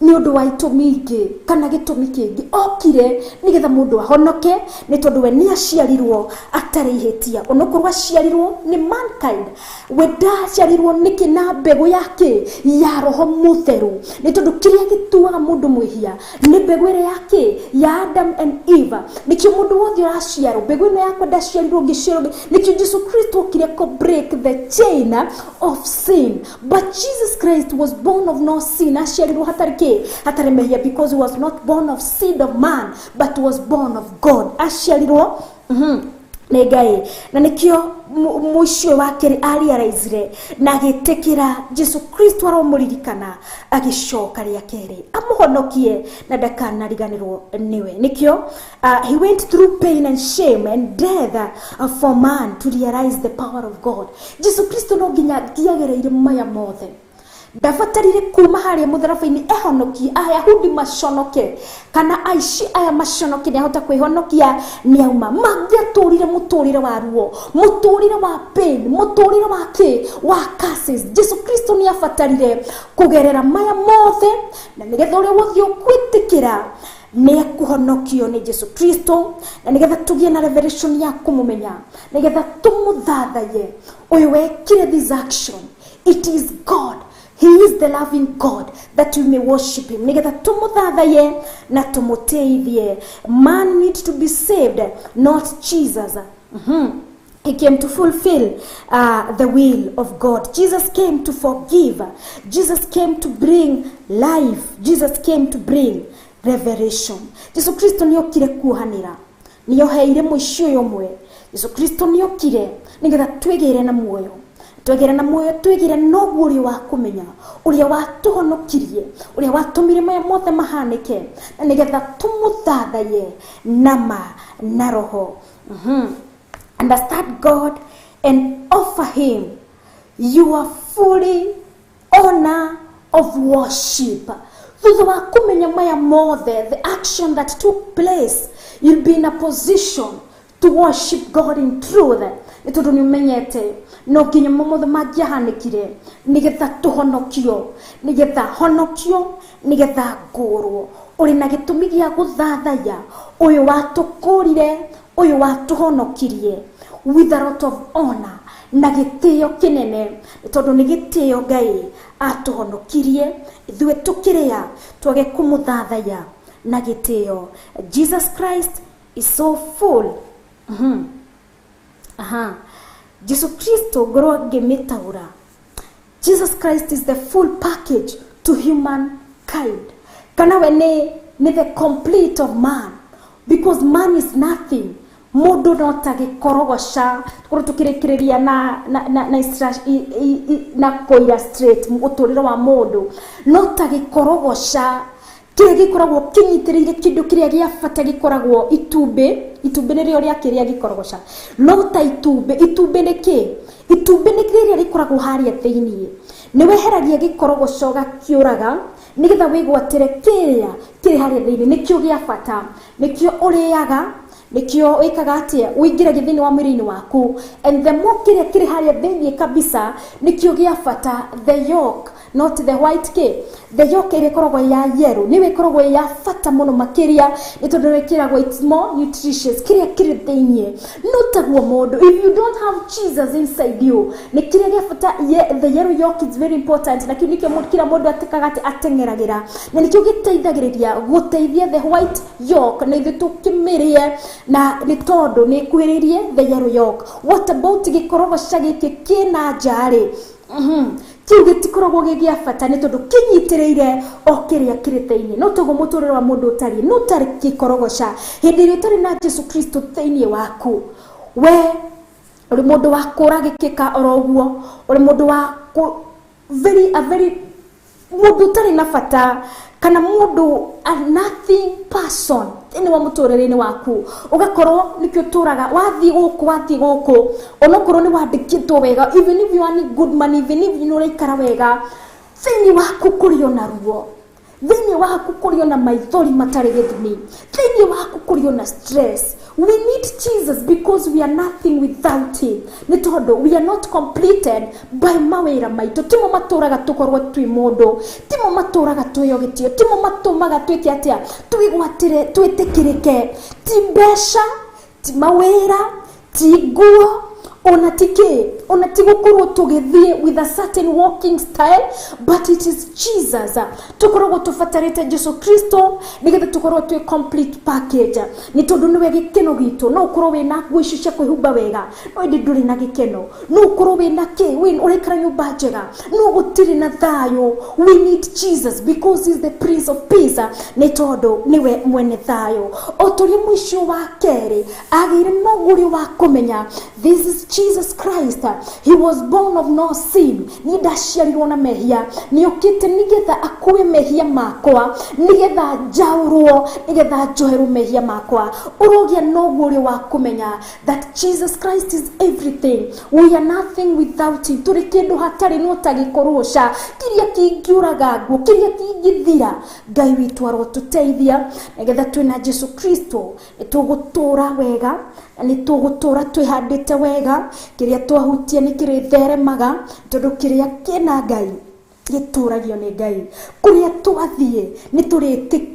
nĩ ũndũ wa itũmi ingĩ kana gĩtũmi kĩngĩ, okire nĩgetha mũndũ ahonoke, nĩ tondũ we nĩ aciarirwo atarĩ ihĩtia. Onokorwo aciarirwo nĩ mankind, we ndaciarirwo nĩkĩ na mbegũ yake ya roho mũtheru, nĩ tondũ kĩrĩa gĩtuaga mũndũ mwĩhia nĩ mbegũ ĩrĩa yake ya Adam and Eve. Nĩkĩo mũndũ wothe ũraciarwo mbegũ ĩno yakwa ndaciarirwo ngĩciarwo, nĩkĩo Jesu Kristo okire kũ break the chain of sin. But Jesus Christ was born of no sin, aciarirwo hatarĩ kĩ hatarĩ mehia, because he was not born of seed of man but was born of God. Aciarirwo nĩ Ngai, na nĩkĩo mũico wa kerĩ arealizire na agĩtĩkĩra Jesu Kristo aromũririkana, agĩcoka rĩa kerĩ amũhonokie na ndakanariganĩrwo nĩwe. Nĩkĩo he went through pain and shame and death for man to realize the power of God. Jesu Kristo no nginya angĩagereire maya mothe, ndabatarire kuma harĩa mũtharaba-inĩ ehonokie Ayahudi maconoke kana aici aya maconoke, nĩ ahota kwĩhonokia nĩ auma. Mangĩatũrire mũtũrĩre wa ruo, mũtũrĩre wa pain, mũtũrĩre wa kĩ wa curses. Jesu Kristo nĩ abatarire kũgerera maya mothe, na nĩgetha ũrĩa wothe ũkwĩtĩkĩra nĩ ekũhonokio nĩ Jesu Kristo, na nĩgetha tũgĩe na revelation ya kũmũmenya, nĩgetha tũmũthathaye ũyũ wekire this action. It is God. He is the loving God that we may worship him. Nĩgetha tũmũthathaye na tũmũteithie. Man need to be saved, not Jesus. He came to fulfill the will of God. Jesus came to forgive. Jesus came to bring life. Jesus came to bring revelation. Jesu Kristo nĩokire kuohanĩra, nĩoheire mũico ũyũ ũmwe. Jesu Kristo nĩokire nĩgetha twĩgĩre na muoyo, twegere na muoyo, twigire noguo ũrĩa wa kũmenya ũrĩa watũhonokirie, ũrĩa watũmire maya mothe mahanĩke, na nĩgetha tũmũthathaye nama na roho. Understand God and offer him your fully honor of worship. Thutha wa kũmenya maya mothe, the action that took place, you'll be in a position to worship God in truth. Nĩ tondũ nĩ ũmenyete no nginya mothe mangĩahanĩkire nĩgetha tũhonokio, nĩgetha honokio, nĩgetha ngũrwo. Ũrĩ na gĩtũmi gĩa gũthathaiya ũyũ watũkũrire, ũyũ watũhonokirie with a lot of honor na gĩtĩo kĩnene, nĩ tondũ nĩ gĩtĩo Ngai atũhonokirie ithuĩ tũkĩrĩa twage kũmũthathaiya na gĩtĩo. Jesus Christ is so full. Aha. Jesu Kristo ngorwo ngĩmĩtaũra, Jesus Christ is the full package to humankind. Kana we nĩ the complete of man, because man is nothing. Mũndũ no ta gĩkorogoca, tũkorwo tũkĩrĩkĩrĩria na kũ illustrate mũtũrĩre wa mũndũ, no ta gĩkorogoca kĩrĩa gĩkoragwo kĩnyitĩrĩire kĩndũ kĩrĩa gĩa bata gĩkoragwo itumbĩ. Itumbĩ nĩrĩo rĩa kĩrĩa gĩkorogoca, no ta itumbĩ. Itumbĩ nĩ kĩ? Itumbĩ nĩ rĩrĩa rĩkoragwo harĩa thĩiniĩ. Nĩ weheragia gĩkorogoca ũgakĩũraga nĩgetha wĩgwatĩre kĩrĩa kĩrĩ harĩa thĩiniĩ, nĩkĩo gĩa bata, nĩkĩo ũrĩaga, nĩkĩo wĩkaga atĩa, ũingĩragia thĩiniĩ wa mwĩrĩ-inĩ waku. And the more kĩrĩa kĩrĩ harĩa thĩiniĩ kabisa nĩkĩo gĩa bata, the yolk, not the white kĩ, the yolk ĩrĩa ĩkoragwo ya yellow nĩyo ĩkoragwo ya bata mũno makĩria, nĩ tondũ ĩkĩragwo it's more nutritious. Kĩrĩa kĩrĩ thĩiniĩ no taguo mũndũ, if you don't have Jesus inside you, nĩ kĩrĩa gĩa bata. The yellow yolk is very important, na kĩu nĩkĩo kila mũndũ atĩkaga atĩ ateng'eragĩra, na nĩkĩo gĩteithagĩrĩria gũteithia the white yolk, na ithuĩ tũkĩmĩrĩe, na nĩ tondũ nĩ ĩkuhĩrĩirie the yellow yolk. What about gĩkorogoca gĩkĩ kĩna nja rĩ? Kĩu gĩtikoragwo gĩ gĩa bata, nĩ tondũ kĩnyitĩrĩire o kĩrĩa kĩrĩ thĩiniĩ. No toguo mũtũrĩre wa mũndũ ũtariĩ, no ũtarĩ gĩkorogoca. Hĩndĩ ĩrĩa ũtarĩ na Jesu Kristo thĩiniĩ waku, we ũrĩ mũndũ wa kũragĩkĩka oro ũguo, ũrĩ mũndũ wa very a very mũndũ ũtarĩ na bata, kana mũndũ a nothing person thĩinĩ wa mũtũrĩre-inĩ waku. Ũgakorwo nĩkĩo ũtũraga wathiĩ gũkũ, wathiĩ gũkũ, onokorwo nĩ wandĩkĩtwo wega, even if you are good money, even if nĩ ũraikara wega, thĩinĩ waku kũrĩ ona ruo, thĩinĩ waku kũrĩ ona maithori matarĩ gĩthimi, thĩinĩ waku kũrĩ ona stress. We need Jesus because we are nothing without him. Nĩ tondũ we are not completed by mawĩra maitũ. Timo matũraga tũkorwo twĩ mũndũ, timo matũraga twĩo gĩtĩo, timo matũmaga twĩke atĩa, twĩgwatĩre, twĩtĩkĩrĩke. Ti mbeca, ti mawĩra, ti nguo, Ona tiki ona tigukorwo tugithie with a certain walking style, but it is Jesus. Tukoragwo tubatarite Jesu Kristo nigetha tukorwo twi complete package. Ni tondu niwe gikeno gitu. No ukorwo wina nguo icio cia kwihumba wega, no indi nduri na gikeno. No ukorwo wina ki win uraikara nyumba njega, no gutiri na thayo. We need Jesus because he's the Prince of Peace. Ni tondu niwe mwene thayo. O turi mwisho wa keri agire no wa kumenya this is Jesus Christ. He was born of no sin. Ni ndaciarirwo na mehia, ni okite nigetha akue mehia makwa, nigetha njaurwo, nigetha njoherwo mehia makwa. Urogia no gurio wa kumenya that Jesus Christ is everything. We are nothing without him. Turi kindu hatari no tagikorwo ca kiria kingiuraga nguo, kiria kingithira. Ngai witu arotuteithia nigetha twina Jesu Kristo nitugutura wega, nitugutura twihandite wega. Kiria twahutia ni kiritheremaga, tondu kiria kina Ngai gituragio ni Ngai. Kuria twathie ni turiti,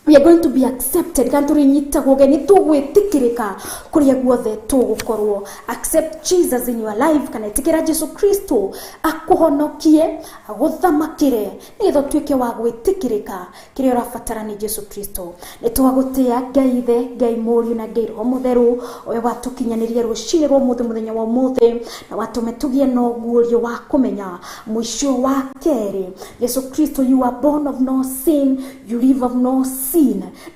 we are going to be accepted. Kan turinyitagwo ũgeni, tugwitikirika kuria guothe tugukorwo. Accept Jesus in your life, kana itikira Jesu Kristo akuhonokie, aguthamakire, nigetha utuike wa gwitikirika. Kiria urabatara ni Jesu Kristo. Ni twagutia Ngai Ithe, Ngai Mũriũ na Ngai Roho Mũtheru, owe watukinyanirie rucini rwa umuthi muthenya wa umuthi, na watume tugie na ũguũrio wa kũmenya mũico wa keri. Jesu Kristo, you are born of no sin, you live of no sin.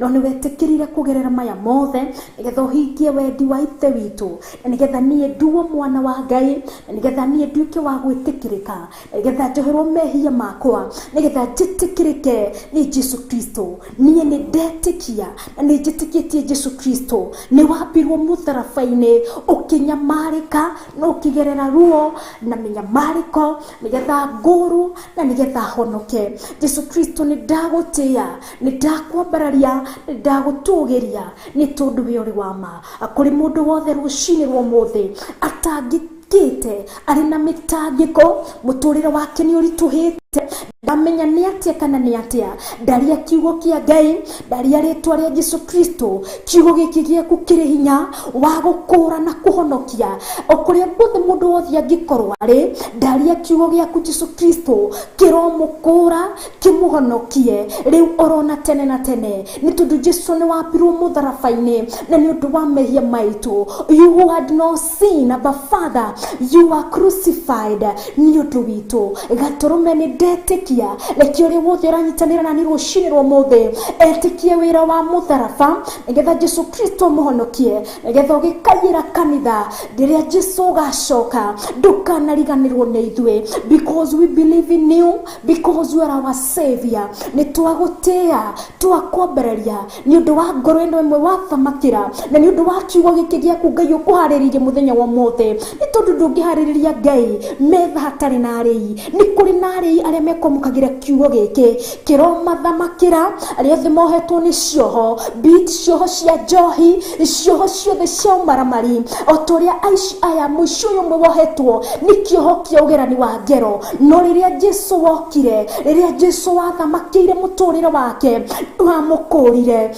No nĩ wetĩkĩrire kũgerera maya mothe nĩgetha ũhingie wendi wa Ithe witũ, na nĩgetha niĩ nduo mwana wa Ngai, na nĩgetha niĩ nduĩke wa gwĩtĩkĩrĩka, na nĩgetha njoherwo mehia makwa, nĩgetha njĩtĩkĩrĩke nĩ Jesu Kristo. Niĩ nĩ ndetĩkia na nĩ njĩtĩkĩtie Jesu Kristo nĩ wambirwo mũtharaba-inĩ, ũkĩnyamarĩka na ũkĩgerera ruo na mĩnyamarĩko, nĩgetha ngũrwo na nĩgetha honoke. Jesu Kristo, nĩ ndagũtĩĩa, nĩ ndakwambararia, nĩ ndagũtũgĩria, nĩ tondũ we ũrĩ wa ma. Kũrĩ mũndũ wothe rũcinĩ rwa ũmũthĩ atangĩkĩte, arĩ na mĩtangĩko, mũtũrĩre wake nĩ ũritũhĩte, ndamenya nĩ atĩa kana nĩ atĩa, ndaria kiugo kĩa Ngai, ndaria rĩtwa rĩa Jesu Kristo. Kiugo gĩkĩ gĩaku kĩrĩ hinya wa gũkũra na kũhonokia. O kũrĩa guothe mũndũ wothe angĩkorwo arĩ, ndaria kiugo gĩaku Jesu Kristo kĩromũkũra, kĩmũhonokie rĩu orona tene na tene, nĩ tondũ Jesu nĩ wambirwo mũtharaba-inĩ na nĩ ũndũ wa mehia maitũ. You who had no sin, but Father, you are crucified nĩ ũndũ witũ. Gatũrũme nĩ ndetĩkia, reke ũrĩa wothe ũranyitanĩra na niĩ rũcinĩ rwa ũmũthĩ etĩkie wĩra wa mũtharaba, nĩgetha Jesu Kristo amũhonokie, nĩgetha ũgĩkaiyĩra kanitha rĩrĩa Jesu ũgacoka ndũkanariganĩrwo nĩ ithuĩ, because we believe in you, because you are our savior. Nĩ twagũtĩĩa, twakwambararia nĩ ũndũ wa ngoro ĩno ĩmwe wathamakĩra, na nĩ ũndũ wa kiugo gĩkĩ gĩaku Ngai ũkũharĩrĩirie mũthenya wa ũmũthĩ. Nĩ tondũ ndũngĩharĩrĩria Ngai metha hatarĩ na arĩi. Nĩ kũrĩ na arĩi arĩa mekwamũkagĩra kiugo gĩkĩ kĩromathamakĩra, arĩa othe mohetwo nĩ cioho, be it cioho cia njohi, cioho ciothe cia ũmaramari, o ta ũrĩa aici aya mũici ũyũ ũmwe wohetwo nĩ kĩoho kĩa ũgerani wa ngero. No rĩrĩa Jesu wokire, rĩrĩa Jesu wathamakĩire mũtũrĩre wake, wamũkũrire.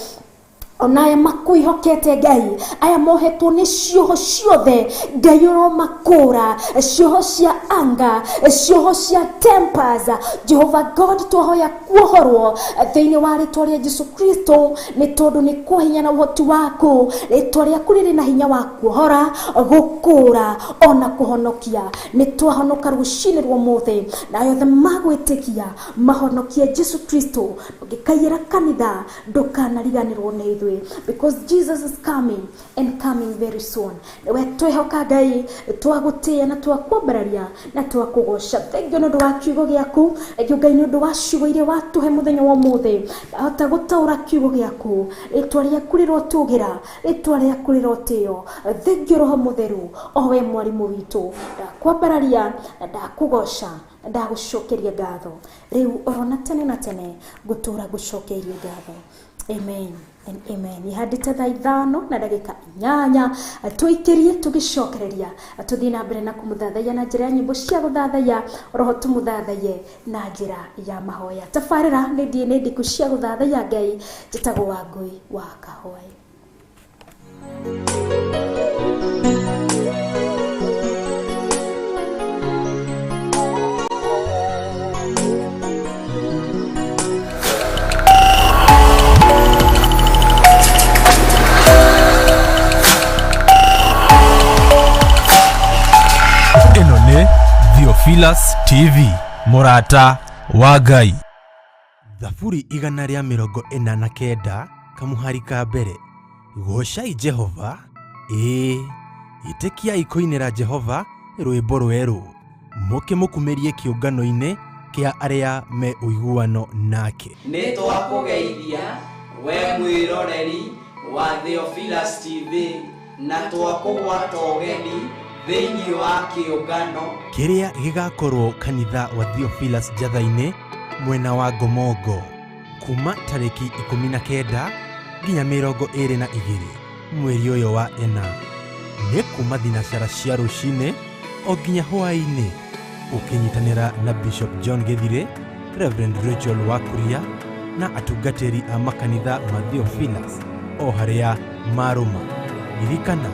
Ona aya makwĩhokete Ngai, aya mohetwo nĩ cioho ciothe, Ngai ũromakũra, cioho cia anga, cioho cia tempers. Jehovah God, twahoya kuohorwo thĩinĩ wa rĩtwa rĩa Jesu Kristo, nĩ tondũ nĩ kwa hinya na ũhoti waku. Rĩtwa rĩaku rĩrĩ na hinya wa kuohora, gũkũra ona kũhonokia. Nĩ twahonoka rũcinĩ rwa ũmũthĩ, na aya othe magwĩtĩkia mahonokie Jesu Kristo. Ũngĩkaiyĩra kanitha ndũkanariganĩrwo nĩ ithuĩ, because Jesus is coming and coming very soon. We twehoka Ngai, twagũtĩĩa na twakwambararia na twakũgoca. Thengiũ nĩ ũndũ wa kiugo gĩaku, thengiũ Ngai nĩ ũndũ wa ciugo iria watũhe mũthenya wa ũmũthĩ. Ndahota gũtaũra kiugo gĩaku, rĩtwa rĩaku rĩrotũgĩra, rĩtwa rĩaku rĩrotĩo. Thengiũ Roho Mũtheru, o we mwarimũ witũ. Ndakwambararia na ndakũgoca na ndagũcokeria ngatho rĩu orona tene na tene, ngũtũra ngũcokeirie ngatho. Amen and amen. Ihandĩte thaa 5 na ndagĩka 8, tũikĩrie tũgĩcokereria, tũthiĩ na mbere na kũmũthathaiya na njĩra ya nyĩmbo cia gũthathaiya, oroho tũmũthathaiye na njĩra ya mahoya. Tabarĩra nĩ ndiĩ nĩ ndiku cia gũthathaiya Ngai. Njĩtagwo Wangũi wa Kahũa. Theophilus TV, mũrata wa Ngai. Thaburi 149 kamuhari ka mbere. Goocai Jehova, ĩĩ, ĩtĩkiai kũinĩra Jehova rwĩmbo rwerũ, mũkĩmũkumĩrie kĩũngano-inĩ kĩa arĩa me ũiguano nake. Nĩ twakũgeithia we mwĩroreri wa Theophilus TV na twakũgwata ũgeni thĩinĩ wa kĩũngano kĩrĩa gĩgakorwo kanitha wa Theophilus Njatha-inĩ mwena wa Ngomongo kuma tarĩki 19 nginya 22 mweri ũyũ wa ĩna. Nĩ kuma thinacara cia rũcinĩ o nginya hwaĩ-inĩ, ũkĩnyitanĩra na Bishop John Gĩthirĩ, Reverend Rachel Wakuria na atungatĩri a makanitha ma Theophilus o harĩa marũma. Ririkana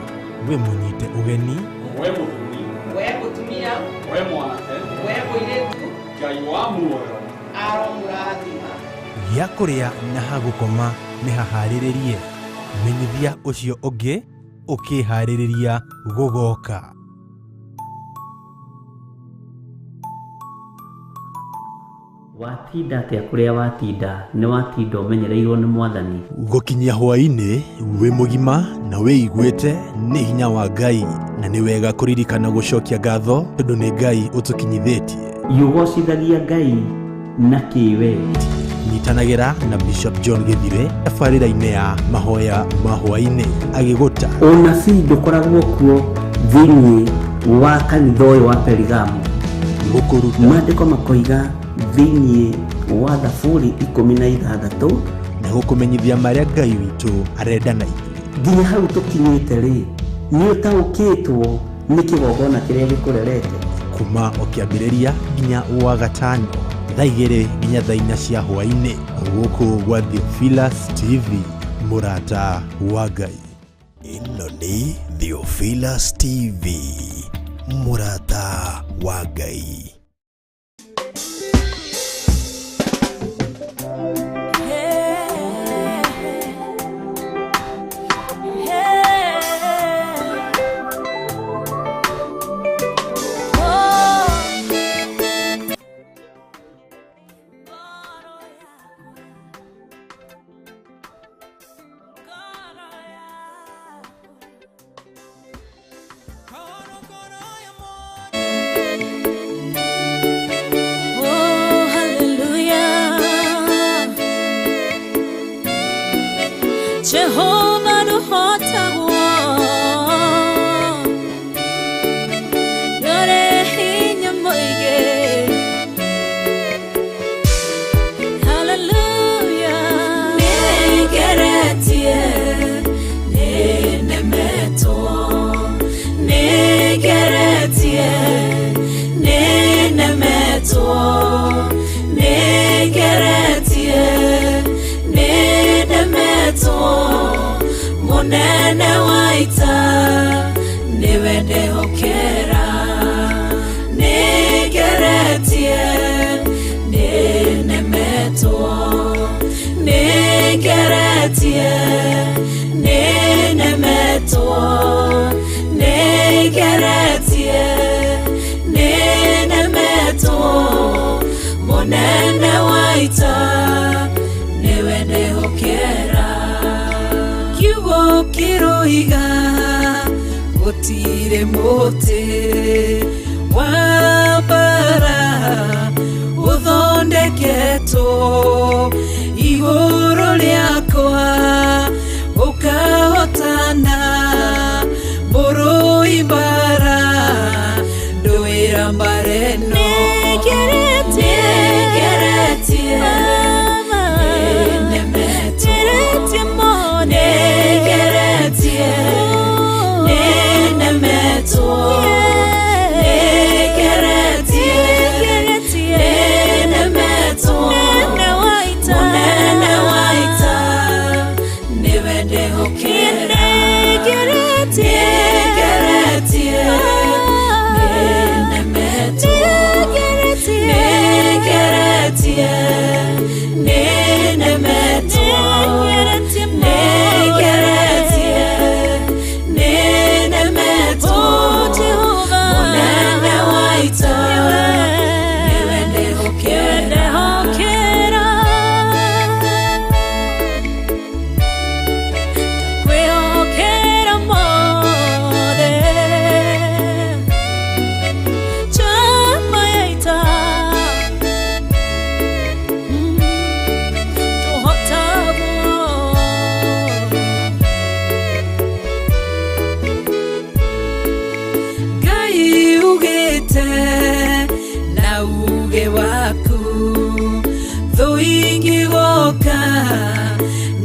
wĩ mũnyite ũgeni, we mũthuri, we mũtumia, we mwanake, we mũirĩtu, Ngai wa muoyo aromũrathima. Gĩa kũrĩa na ha gũkoma nĩ haharĩrĩrie. Menyithia ũcio ũngĩ ũkĩharĩrĩria gũgoka. Watinda atĩa kũrĩa watinda, nĩ watinda ũmenyereirwo nĩ Mwathani. Gũkinyia hwaĩ-inĩ wĩ mũgima na wĩiguĩte nĩ hinya wa Ngai, na nĩ wega kũririkana gũcokia ngatho tondũ nĩ Ngai ũtũkinyithĩtie. Ũgocithagia Ngai na kĩwe. Nyitanagĩra na Bishop John Gĩthirĩ tabarĩra-inĩ ya mahoya ma hwaĩ-inĩ agĩgũta. Ũnabii ndũkoragwo kuo thĩinĩ wa kanitha ũyũ wa Perigamo. Gũkũruta Maandĩko makoiga thĩinĩ wa Thaburi 16 na gũkũmenyithia marĩa Ngai witũ arenda na ithuĩ. Nginya hau tũkinyĩte rĩ, nĩ ũtaũkĩtwo nĩ kĩgongona kĩrĩa gĩkũrerete. Kuma o kĩambĩrĩria nginya wa gatano thaa 2 nginya thaa 4 cia hwaĩ-inĩ, gũkũ gwa Theophilus TV, mũrata wa Ngai. Ĩno nĩ Theophilus TV, mũrata wa Ngai. Jehovah nuhotagwo Nore hinya moige. Hallelujah. Nigeretie ninemetwo, nigeretie ninemetwo, nigeretie ninemetwo. Munene wa ita niwe ndehokera, nigeretie ninemetwo, nigeretie ninemetwo, nigeretie ninemetwo. Munene wa ita niwe ndehokera. Kiugo kĩroiga gũtirĩ mũtĩ wa mbara ũthondeketwo igũrũ rĩakwa ũkahotana mũrũi mbara ndũĩra mbara ĩno. Nĩngeretie nĩnemetwo, nĩnemetwo, nĩngeretie nĩnemetwo. Mũnene wa Thũ ingĩgoka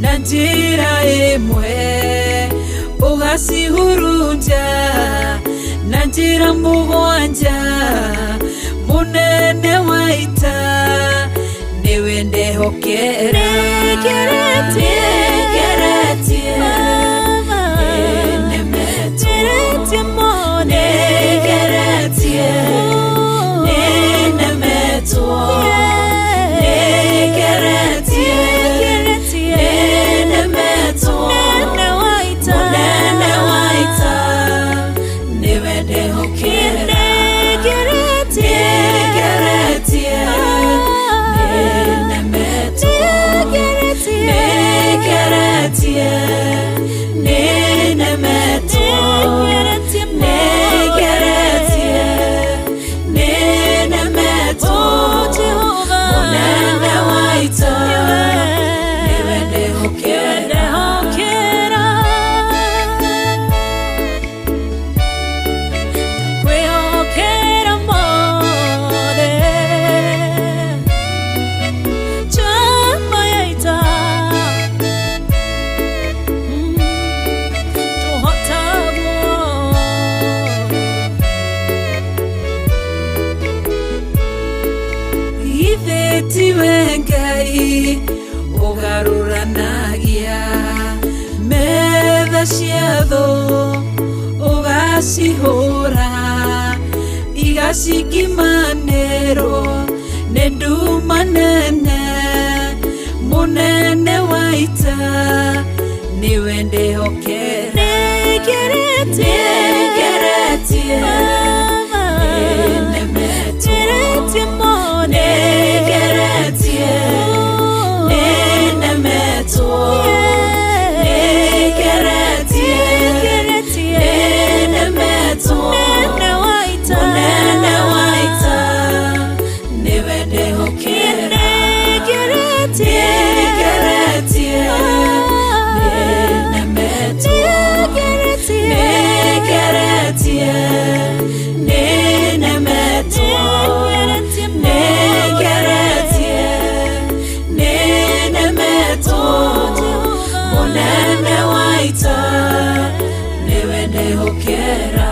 na njĩra ĩmwe ũgacihurunja na njĩra mũgwanja mũnene wa ita nĩwe ndehokera nĩngeretie nĩnemetwo nĩngeretie nĩnemetwo nĩngeretie nĩnemetwo mũnene wa ita nĩwe ndehokera nĩngeretie nĩnemetwo nĩngeretie nĩnemetwo nĩngeretie nĩnemetwo mũnene wa ita nĩwe ndehokera. Kwĩhokera mothe njamba ya ita tũhotagwo Ithe tiwe Ngai ũgarũranagia metha cia thũ ũgacihũra igacikimanĩrwo nĩ nduma nene mũnene wa ita nĩwe ndehokera nĩngeretie nĩngeretie nĩnemetwo nĩngeretie nĩnemetwo nĩngeretie nĩnemetwo mũnene wa ita nĩwe ndehokera nĩngeretie nĩnemetwo nĩngeretie nĩnemetwo nĩngeretie nĩnemetwo mũnene wa ita nĩwe ndehokera.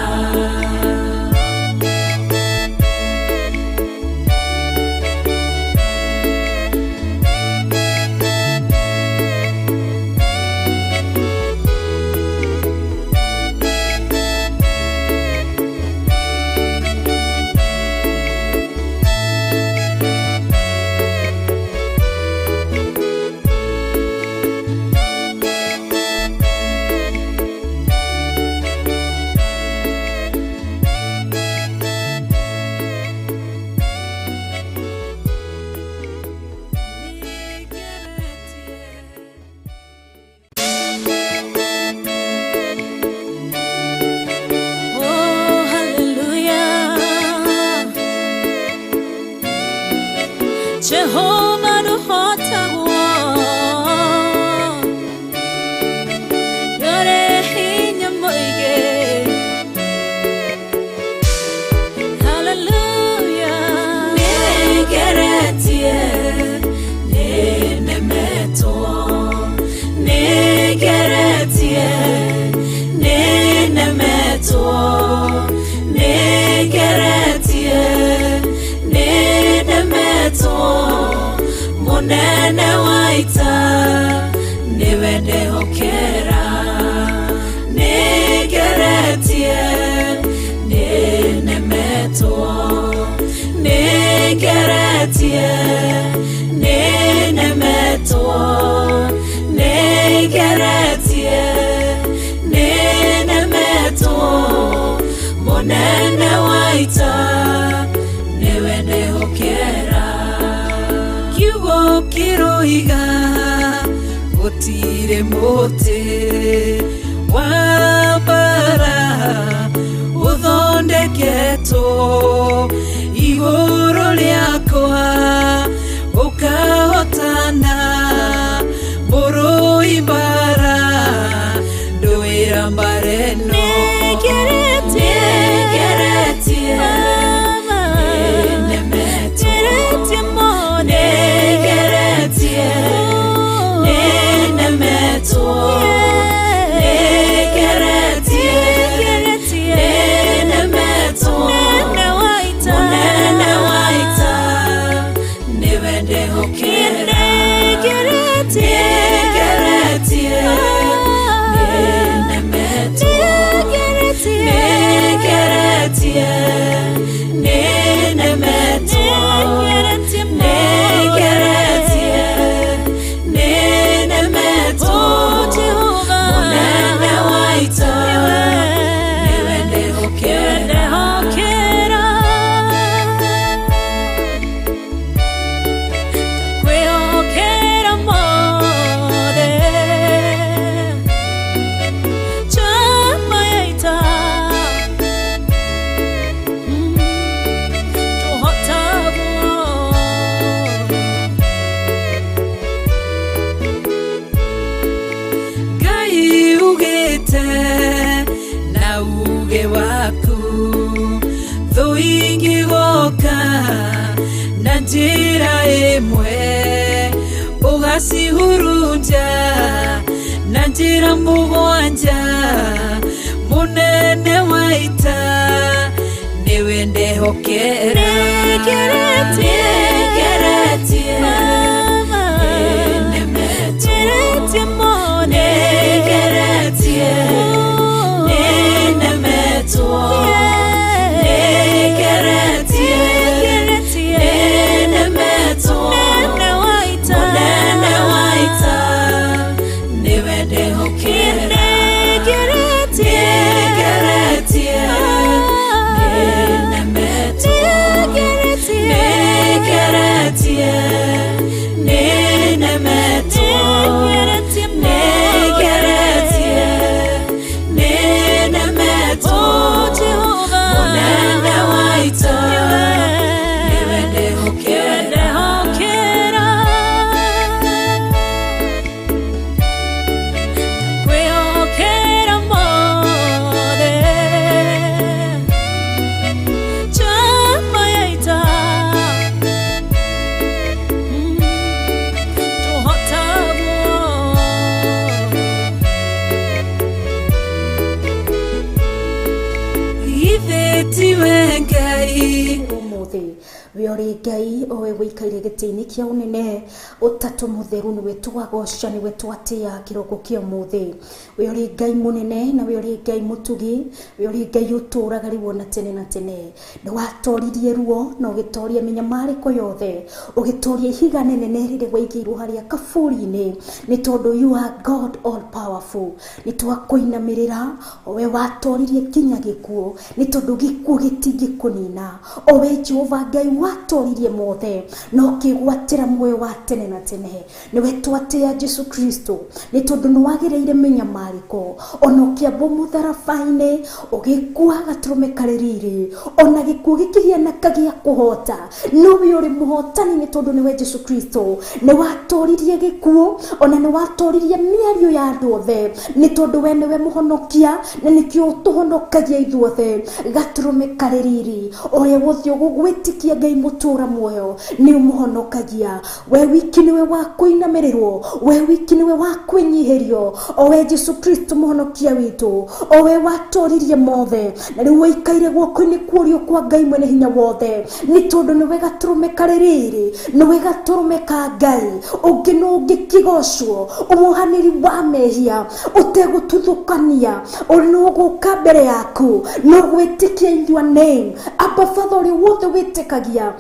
Oh, hallelujah. Jehovah nũhotagwo ndũrĩ hinya mũingĩ. Hallelujah. Nĩngeretie nĩnemetwo nĩngeretie nĩnemetwo nĩngeretie nĩnemetwo mũnene wa ita nĩwe ndehokera nĩngeretie nĩnemetwo nĩngeretie nĩnemetwo nĩngeretie nĩnemetwo mũnene wa ita nĩwe ndehokera. Kiugo kĩroiga gũtirĩ mũtĩ wa mbara ũthondeketwo igũrũ rĩakwa ũkahotana mũrũi mbara ndũĩra mbara ĩno Nĩngeretie nĩngeretie nĩnemetwo nĩngeretie nĩngeretie Nĩngeretie Nĩngeretie Nĩnemetwo Nĩngeretie Nĩnemetwo Nĩngeretie Nĩnemetwo Mũnene wa ita nĩwe ndĩhokera. Kwĩhokera mothe Chama ya ita Tũhotagwo Ngai ugĩte na uge waku thũ ingĩgoka na njĩra ĩmwe ũgacihurunja na njĩra mũgwanja mũnene wa ita nĩwe ndehokera. Nĩngeretie Nĩngeretie Nĩnemetwo Nĩngeretie Nĩnemetwo Nĩngeretie Nĩnemetwo Mũnene wa ita nĩwe ndehokera. Nĩngeretie Nĩnemetwo Nĩngeretie Nĩnemetwo Nĩngeretie Nĩnemetwo Mũnene wa ita nĩwe ndehokera. Kwĩhokera mothe Chama ya ita Tũhotagwo Githĩ tiwe Ngai Ũmũthĩ we ũrĩ Ngai owe wĩikaire gĩtĩ-inĩ kĩa ũnene ũtatũ mũtheru nĩwe twagoca nĩwe twatĩa kĩroko kĩa ũmũthĩ. We ũrĩ Ngai mũnene na we ũrĩ Ngai mũtugi, we ũrĩ Ngai ũtũũraga rĩu ona tene na tene. Nĩ watoririe ruo na ũgĩtoria mĩnyamarĩko yothe, ũgĩtoria ihiga nene rĩrĩa waigĩirwo harĩa kaburi-inĩ, nĩ tondũ you are God all powerful. Nĩ twakũinamĩrĩra owe watoririe nginya gĩkuũ, nĩ tondũ gĩkuũ gĩtingĩkũnina. Owe Jehova Ngai watoririe mothe na ũkĩgwatĩra muoyo wa tene na tene. Nĩwe twatĩa Jesu Kristo, nĩ tondũ nĩ wagĩrĩire mĩnyamarĩko, ona ũkĩambwo mũtharaba-inĩ ũgĩkua gatũrũme karĩ riri, ona gĩkuũ gĩkĩhiana kagĩa kũhota, nowe ũrĩ mũhotani nĩ tondũ nĩwe Jesu Kristo. Nĩ watoririe gĩkuũ, ona nĩ watoririe mĩario ya andũ othe, nĩ tondũ we nĩwe mũhonokia na nĩkĩo ũtũhonokagia ithuothe. Gatũrũme karĩ riri, ũrĩa wothe ũgũgwĩtĩkia Ngai mũtũũra muoyo nĩ ũmũhonokagia. We wiki nĩwe wa kũinamĩrĩrwo, we wiki nĩwe wa kwĩnyihĩrio, o we Jesu Kristo mũhonokia witũ, o we watoririe mothe na rĩu ũikaire guoko-inĩ kwa ũrĩo kwa Ngai mwene hinya wothe, nĩ tondũ nĩwe gatũrũme karĩ riri, nĩwe gatũrũme ka Ngai ũngĩ nũ ũngĩkĩgocwo, ũwohanĩri wa mehia ũtegũtuthũkania, nĩ ũgũka mbere yaku no gwĩtĩkia in your name. Abba Father, ũrĩa wothe wĩtĩkagia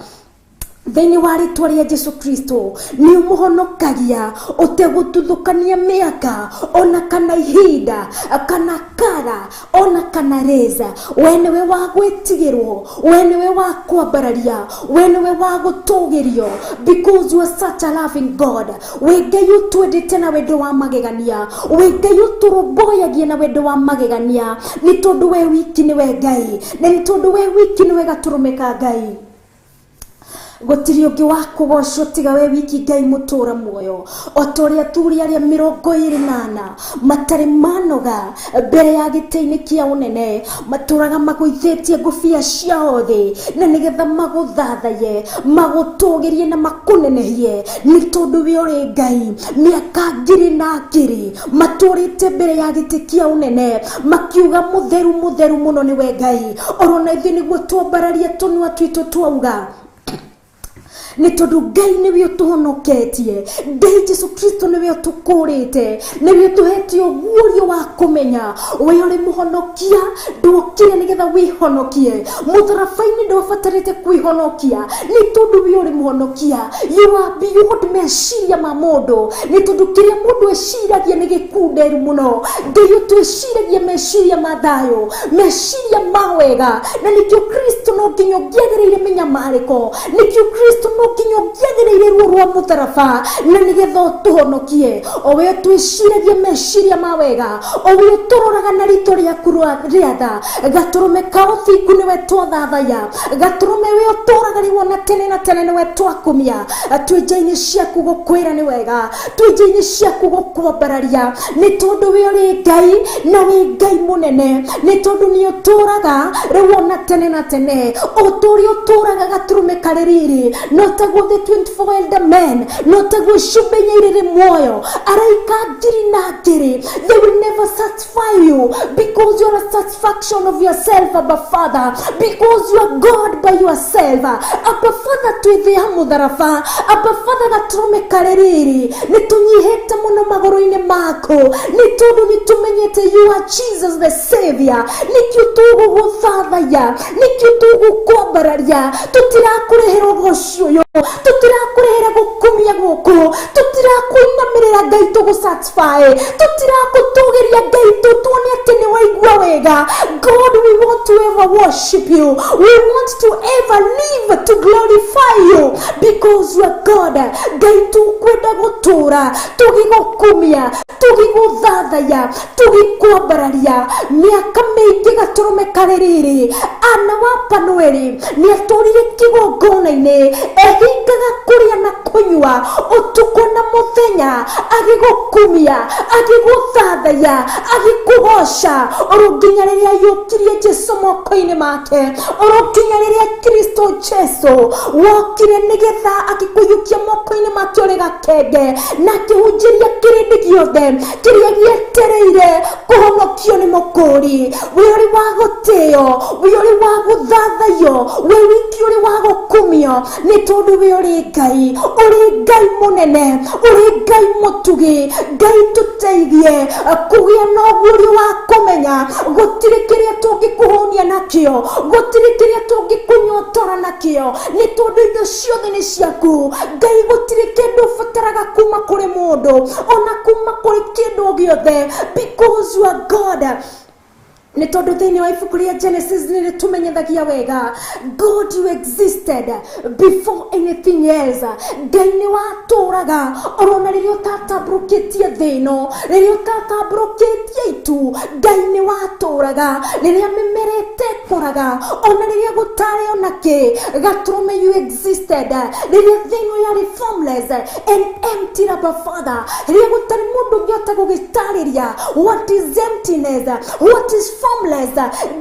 thĩinĩ wa rĩtwa rĩa Jesu Kristo nĩ ũmũhonokagia ũtegũtuthũkania mĩaka ona kana ihinda kana kara ona kana reza. We nĩwe wa gwĩtigĩrwo, we nĩwe wa kwambararia, we nĩwe wa gũtũgĩrio, because you are such a loving God. Wĩ Ngai ũtwendete na wendo wa magegania, wĩ Ngai ũtũrũmbũyagia na wendo wa magegania, nĩ tondũ we wiki nĩwe Ngai, na nĩ tondũ we wiki nĩwe gatũrũme ka Ngai. Gũtirĩ ũngĩ wa kũgocwo tiga we wiki Ngai mũtũũra muoyo. O ta ũrĩa athuri arĩa 24 matarĩ manoga mbere ya gĩtĩ-inĩ kĩa ũnene matũraga magũithĩtie ngũbia ciao thĩ, na nĩgetha magũthathaye, magũtũgĩrie na makũnenehie, nĩ tondũ we ũrĩ Ngai. Mĩaka ngiri na ngiri matũrĩte mbere ya gĩtĩ kĩa ũnene makiuga mũtheru mũtheru mũno nĩwe Ngai. Orona ithuĩ nĩguo twambararie tũnua twitũ twauga Nĩ tondũ Ngai nĩwe ũtũhonoketie, Ngai Jesu Kristo nĩwe ũtũkũrĩte, nĩwe ũtũhete ũguũrio wa kũmenya we ũrĩ mũhonokia. Ndwokire nĩgetha wĩhonokie mũtharaba-inĩ, ndwabatarĩte kwĩhonokia nĩ tondũ we ũrĩ mũhonokia. You are beyond meciria ma mũndũ, nĩ tondũ kĩrĩa mũndũ eciragia nĩ gĩkunderu mũno. Ngai ũtwĩciragia meciria ma thayũ, meciria ma wega, na nĩkĩo Kristo no nginya ũngĩagereire mĩnyamarĩko, nĩkĩo Kristo no nginya ũngĩagereire ruo rwa mũtharaba na nĩgetha ũtũhonokie. O we ũtwĩciragia meciria ma wega, o we ũtũroraga na ritho rĩaku rĩa tha, gatũrũme ka ũthingu nĩwe twathathaya, gatũrũme we ũtũraga rĩu ona tene na tene nĩwe twakumia. Twĩ nja-inĩ ciaku gũkwĩra nĩ wega, twĩ nja-inĩ ciaku gũkwambararia, nĩ tondũ we ũrĩ Ngai na wĩ Ngai mũnene, nĩ tondũ nĩ ũtũraga rĩu ona tene na tene. Ũtũũrĩa ũtũraga gatũrũme karĩ riri, no taguo the 24 elder men, no taguo ciũmbe inya irĩ muoyo, araika ngiri na ngiri, they will never satisfy you because you are a satisfaction of yourself, Abba Father, because you are God by yourself, Abba Father. Twĩ thĩ ya mũtharaba, Abba Father, gatũrũme karĩ riri, nĩ tũnyihĩte mũno magũrũ-inĩ maku, nĩ tondũ nĩ tũmenyete you are Jesus the Savior. Nĩkĩo tũgũgũthathaya, nĩkĩo tũgũkwambararia. Tũtirakũrehera ũgoci ũyũ, tũtirakũrehera gũkumia gũkũ, tũtirakũinamĩrĩra Ngai tũgũsatisfy, tũtirakũtũgĩria Ngai tũtuone atĩ nĩ waigua wega. God, we want to ever worship you, we want to ever live to glorify you because you are God. Ngai, tũkwenda gũtũra tũgĩgũkumia, tũgĩgũthathaya, tũgĩkwambararia mĩaka mĩingĩ. Gatũrũme karĩ rĩrĩ, Ana wa Panueli nĩ atũrire kĩgongona-inĩ, ehingaga kũrĩa na kũnyua ũtukũ na mũthenya, agĩgũkumia, agĩgũthathaya, agĩkũgoca, oro nginya rĩrĩa aiyũkirie Jesu moko-inĩ make, oro nginya rĩrĩa Kristo Jesu wokire nĩgetha agĩkũiyũkia moko-inĩ make ũrĩ gakenge, na akĩhunjĩria kĩrĩndĩ gĩothe kĩrĩa gĩetereire kũhonokio nĩ mũkũri. We ũrĩ wa gũtĩo, we ũrĩ wa gũthathaiyo, we wiki ũrĩ wa gũkumio, nĩ tondũ we ũrĩ Ngai, ũrĩ Ngai mũnene, ũrĩ Ngai mũtugi. Ngai, tũteithie kũgĩa na ũguũrio wa kũmenya gũtirĩ kĩrĩa tũngĩkũhũnia nakĩo, gũtirĩ kĩrĩa tũngĩkũnyotora nakĩo, nĩ tondũ indo ciothe nĩ ciaku Ngai. Gũtirĩ kĩndũ ũbataraga kuma kũrĩ mũndũ ona kuma kũrĩ kĩndũ gĩothe because you are God. Nĩ tondũ thĩinĩ wa ibuku rĩa Genesis nĩ rĩtũmenyithagia wega, God, you existed before anything else. Ngai nĩ watũraga orona rĩrĩa ũtatambũrũkĩtie thĩ ĩno, rĩrĩa ũtatambũrũkĩtie itu, Ngai nĩ watũraga. Rĩrĩa mĩmera ĩtekũraga, ona rĩrĩa gũtarĩ ona kĩ, gatũrũme, you existed. Rĩrĩa thĩ ĩno yarĩ formless and empty, Abba Father, rĩrĩa gũtarĩ mũndũ ũngĩhota gũgĩtarĩria what is emptiness, what is formless,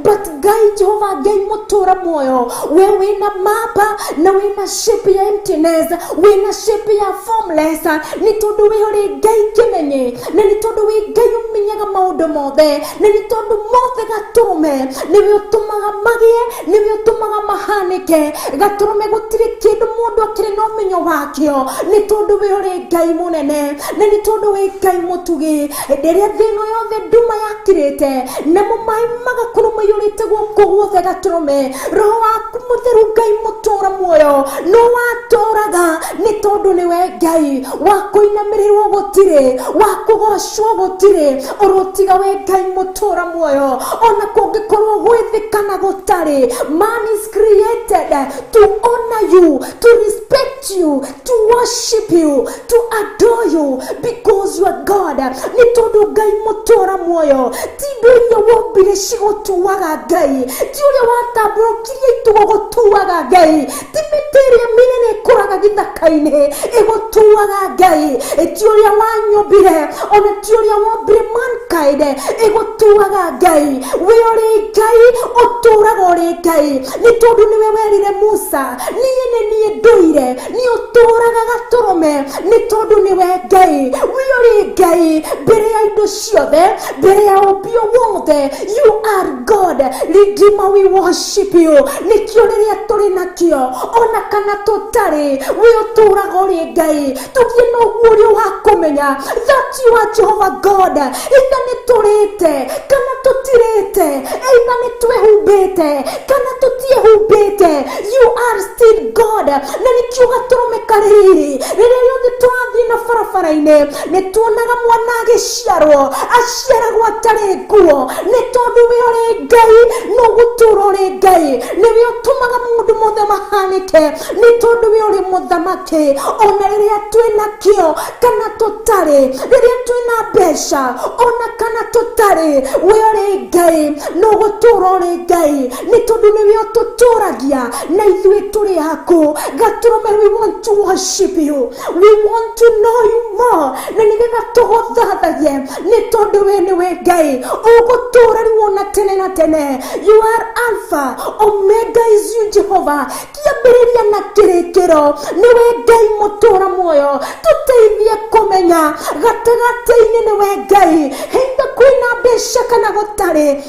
but Ngai Jehova, Ngai mũtũra muoyo, we wĩna mapa na wĩna shape ya emptiness, wĩna shape ya formless, nĩ tondũ we ũrĩ Ngai kĩmenye, na nĩ tondũ wĩ Ngai ũmenyaga maũndũ mothe, na nĩ tondũ mothe gatũrũme nĩwe ũtũmaga magĩe, nĩwe ũtũmaga mahanĩke. Gatũrũme, gũtirĩ kĩndũ mũndũ akĩrĩ na ũmenyo wakĩo, nĩ tondũ we ũrĩ Ngai mũnene, na nĩ tondũ wĩ Ngai mũtugi. Hĩndĩ ĩrĩa thĩ ĩno yothe nduma yakirĩte, namo maĩ magakorwo maiyũrĩte gũkũ guothe, gatũrũme, roho waku mũtheru, Ngai mũtũra muoyo, no watũraga, nĩ tondũ nĩwe Ngai wa kũinamĩrĩrwo gũtirĩ, wa kũgocwo gũtirĩ ũrũtiga we Ngai mũtũra muoyo. Ona kũngĩkorwo gwĩthĩ kana gũtarĩ, man is created to honor you, to respect you, to worship you, to adore you because you are God. Nĩ tondũ Ngai mũtũra muoyo, ti indo iria wombire cigũtuaga Ngai, ti ũrĩa watambũrũkirie itugo gũtuaga Ngai, ti mĩtĩ ĩrĩa mĩnene ĩkũraga gĩthaka-inĩ ĩgũtuaga Ngai, ti ũrĩa wanyũmbire, ona ti ũrĩa wombire mankind ĩgũtuaga Ngai. We ũrĩ Ngai, ũtũraga ũrĩ Ngai, nĩ tondũ nĩwe werire Musa, "Niĩ nĩ niĩ ndũire." Nĩ ũtũraga gatũrũme, nĩ tondũ nĩwe Ngai. We ũrĩ Ngai mbere ya indo ciothe, mbere ya ũmbio wothe. You are God. Redeemer, we worship you. Nĩkĩo rĩrĩa tũrĩ nakĩo ona kana tũtarĩ, we ũtũũraga ũrĩ Ngai. Tũgĩe na ũguũrio wa kũmenya that you are Jehovah God. Either nĩ tũrĩte kana tũtirĩte, either nĩ twĩhumbĩte kana tũtiĩhumbĩte, you are still God. Na nĩkĩo gatũrũme karĩ riri rĩrĩa rĩothe tũrathiĩ na barabara-inĩ, nĩ tuonaga mwana agĩciarwo, aciaragwo atarĩ nguo, nĩ tondũ we ũrĩ Ngai, no gũtũũra ũrĩ Ngai. Nĩwe ũtũmaga maũndũ mothe mahanĩke, nĩ tondũ we ũrĩ mũthamaki. Ona rĩrĩa twĩna kĩo kana tũtarĩ, rĩrĩa twĩna mbeca ona kana tũtarĩ, we ũrĩ Ngai, no gũtũũra ũrĩ Ngai, nĩ tondũ nĩwe ũtũtũragia na ithuĩ tũrĩ aku. Gatũrũme, we want to worship you, we want to know you more, na nĩgetha tũgũthathagie, nĩ tondũ we nĩwe Ngai ũgũtũũra rĩu ona tene na tene. You are Alpha, Omega is you, Jehovah. Kĩambĩrĩria na kĩrĩkĩro, nĩwe Ngai mũtũũra muoyo. Tũteithie kũmenya gatagatĩ-inĩ nĩwe Ngai, either kwĩna mbeca kana gũtarĩ,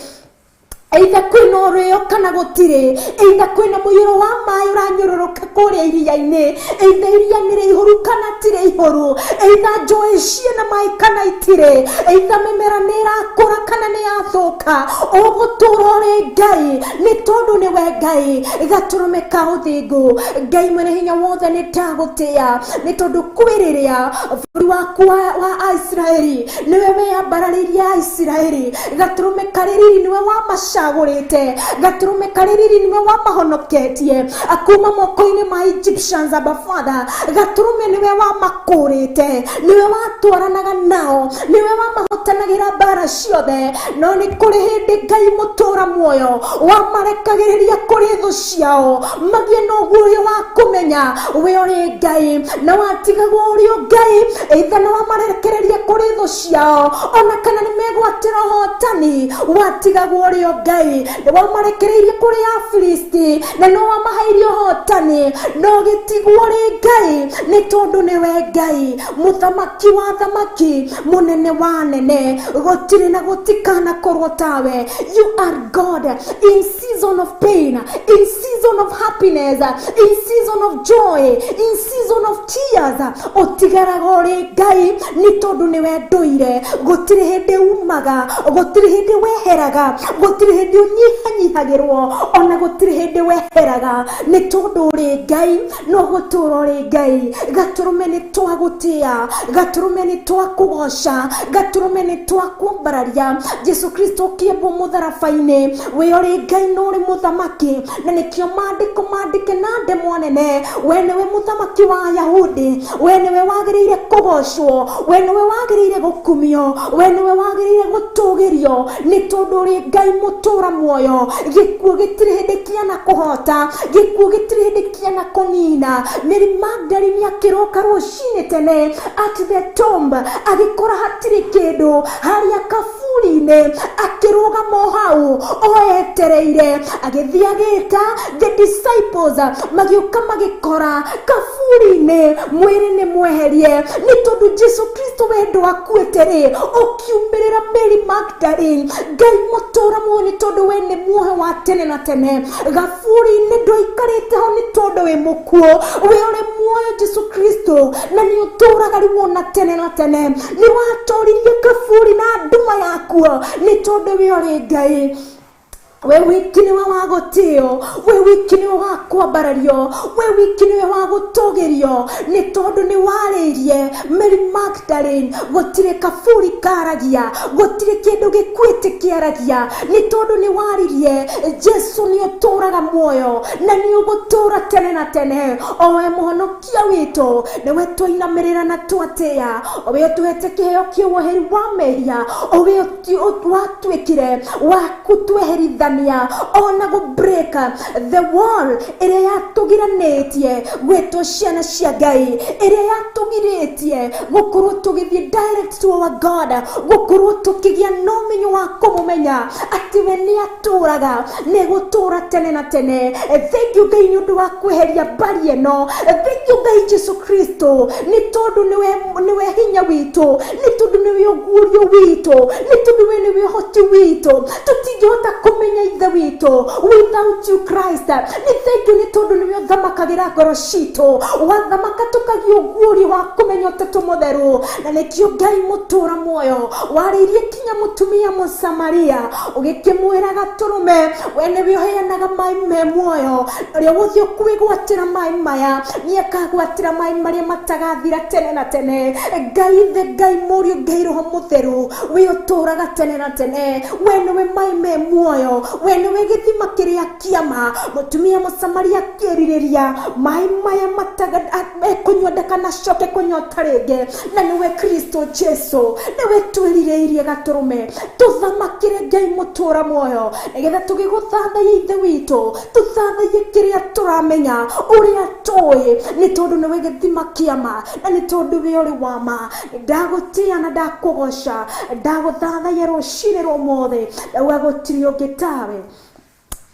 either kwĩna ũrĩo kana gũtirĩ, either kwĩna mũiyũro wa maĩ ũranyũrũrũka kũrĩa iria-inĩ, either iria nĩ rĩihũru kana ti rĩihũru, either njũĩ ciĩna maĩ kana itirĩ, either mĩmera nĩ ĩrakũra kana nĩ yathũka, ũgũtũũra ũrĩ Ngai, nĩ tondũ nĩwe Ngai. Gatũrũme ka ũthingu, Ngai mwene hinya wothe, nĩ ndagũtĩĩa, nĩ tondũ kwĩ rĩrĩa bũrũri waku wa Aisiraeli nĩwe weyambararĩirie Aisiraeli. Gatũrũme karĩ riri, nĩwe wamacagũrĩte. Gatũrũme karĩ riri, nĩwe wamahonoketie kuma moko-inĩ ma Egyptians. Abba Father, gatũrũme, nĩwe wamakũrĩte, nĩwe watwaranaga nao, nĩwe wamahotanagĩra mbara ciothe. No nĩ kũrĩ hĩndĩ Ngai mũtũũra muoyo wamarekagĩrĩria kũrĩ thũ ciao magĩe na ũguũrio wa kũmenya we ũrĩ Ngai, na watigagwo ũrĩ o Ngai, either na wamarekereria kũrĩ thũ ciao ona kana nĩ megwatĩra ũhotani, watigagwo ũrĩ o Ngai. Nĩ wamarekereirie kũrĩ Afilisti na no wamahairie ũhotani, no gĩtigwo ũrĩ Ngai, nĩ tondũ nĩwe Ngai, mũthamaki wa thamaki, mũnene wa nene, gũtirĩ na gũtikanakorwo tawe. You are God in season of pain, in season of happiness, in season of joy, in season of tears, ũtigaraga ũrĩ Ngai, nĩ tondũ nĩwe ndũire. Gũtirĩ hĩndĩ umaga, gũtirĩ hĩndĩ weheraga, gũtirĩ hĩndĩ ũnyihanyihagĩrwo, ona gũtirĩ hĩndĩ weheraga, nĩ tondũ ũrĩ Ngai, no gũtũũra ũrĩ Ngai. Gatũrũme, nĩ twagũtĩĩa. Gatũrũme, nĩ twakũgoca. Gatũrũme, nĩ twakwambararia. Jesu Kristo ũkĩambwo mũtharaba-inĩ, we ũrĩ Ngai na ũrĩ mũthamaki, na nĩkĩo maandĩko mandĩke na ndemwa nene, we nĩwe mũthamaki wa Ayahudi. We nĩwe wagĩrĩire kũgocwo, we nĩwe wagĩrĩire gũkumio, we nĩwe wagĩrĩire gũtũgĩrio, nĩ tondũ ũrĩ Ngai mũtũũra muoyo. Gĩkuũ gĩtirĩ hĩndĩ kĩana kũhota, gĩkuũ gĩtirĩ hĩndĩ kĩana kũnina. Mary Magdalene akĩroka rũcinĩ tene at the tomb, agĩkora hatirĩ kĩndũ harĩa kaburi-inĩ, akĩrũgama o hau o etereire, agĩthiĩ agĩta the disciples, magĩũka magĩkora kaburi-inĩ mwĩrĩ nĩ mweherie, nĩ tondũ Jesu Kristo wendo akuĩte rĩ, ũkiumĩrĩra Mary Magdalene. Ngai mũtũũra muoyo, nĩ tondũ we nĩ muoyo wa tene na tene, gaburi-inĩ ndũikarĩte ho nĩ tondũ wĩ mũkuũ. We ũrĩ muoyo, Jesu Kristo, na nĩ ũtũũraga rĩu ona tene na tene. Nĩ watoririe kaburi na nduma yakuo, nĩ tondũ we ũrĩ Ngai. We wiki niwe wa gũtĩo, we wiki niwe wa kwambarario, we wiki niwe wa gũtũgĩrio, nĩ tondũ nĩ warĩirie Mary Magdalene. Gũtirĩ kaburi karagia, gũtirĩ kĩndũ gĩkuĩte kĩaragia, nĩ tondũ nĩ waririe. Jesu, nĩ ũtũũraga muoyo na nĩ ũgũtũũra tene na tene. O we mũhonokia witũ, nĩwe twainamĩrĩra na twatĩĩa, o we ũtũhete kĩheo kĩa woheri wa mehia, o we watuĩkire wa kũtweherithania. gũthutũkania ona gũ break the wall ĩrĩa yatũgiranĩtie gwĩtwo ciana cia Ngai, ĩrĩa yatũgirĩtie gũkorwo tũgĩthiĩ direct to our God, gũkorwo tũkĩgĩa na ũmenyo wa kũmũmenya atĩ we nĩ atũraga, nĩ gũtũra tene na tene. Thank you Ngai nĩ ũndũ wa kweheria mbari ĩno. Thank you Ngai Jesu Kristo nĩ tondũ nĩwe hinya witũ, nĩ tondũ nĩwe ũguũrio witũ, nĩ tondũ we nĩwe ũhoti witũ. Tũtingĩhota kũmenya Ithe witũ without you Christ. Nĩ thank you nĩ tondũ nĩwe ũthamakagĩra ngoro citũ, wathamaka tũkagĩa ũguũrio wa kũmenya Ũtatũ Mũtheru. Na nĩkĩo Ngai mũtũra muoyo warĩirie kinya mũtumia Mũsamaria ũgĩkĩmwĩra gatũrũme, we nĩwe ũheanaga maĩ me muoyo, ũrĩa wothe ũkwĩgwatĩra maĩ maya nĩakagwatĩra maĩ marĩa matagathira tene na tene. Ngai Ithe, Ngai Mũriũ, Ngai Roho Mũtheru, we ũtũraga tene na tene, we nĩwe maĩ me muoyo, we nĩwe gĩthima kĩrĩa kĩama. Mũtumia Mũsamaria akĩrirĩria maĩ maya ekũnyua ndakanacoke kũnyota rĩngĩ, na nĩwe Kristo Jesu, nĩwe twĩrirĩirie gatũrũme. Tũthamakĩre Ngai mũtũra muoyo nĩgetha tũgĩgũthathaiya Ithe witũ, tũthathaiye kĩrĩa tũramenya, ũrĩa tũĩ, nĩ tondũ nĩwe gĩthima kĩama na nĩ tondũ we ũrĩ wa ma. Ndagũtĩa na ndakũgoca, ndagũthathaiya rũcinĩ rwa ũmũthĩ, ndauga gũtirĩ ũngĩ tawe,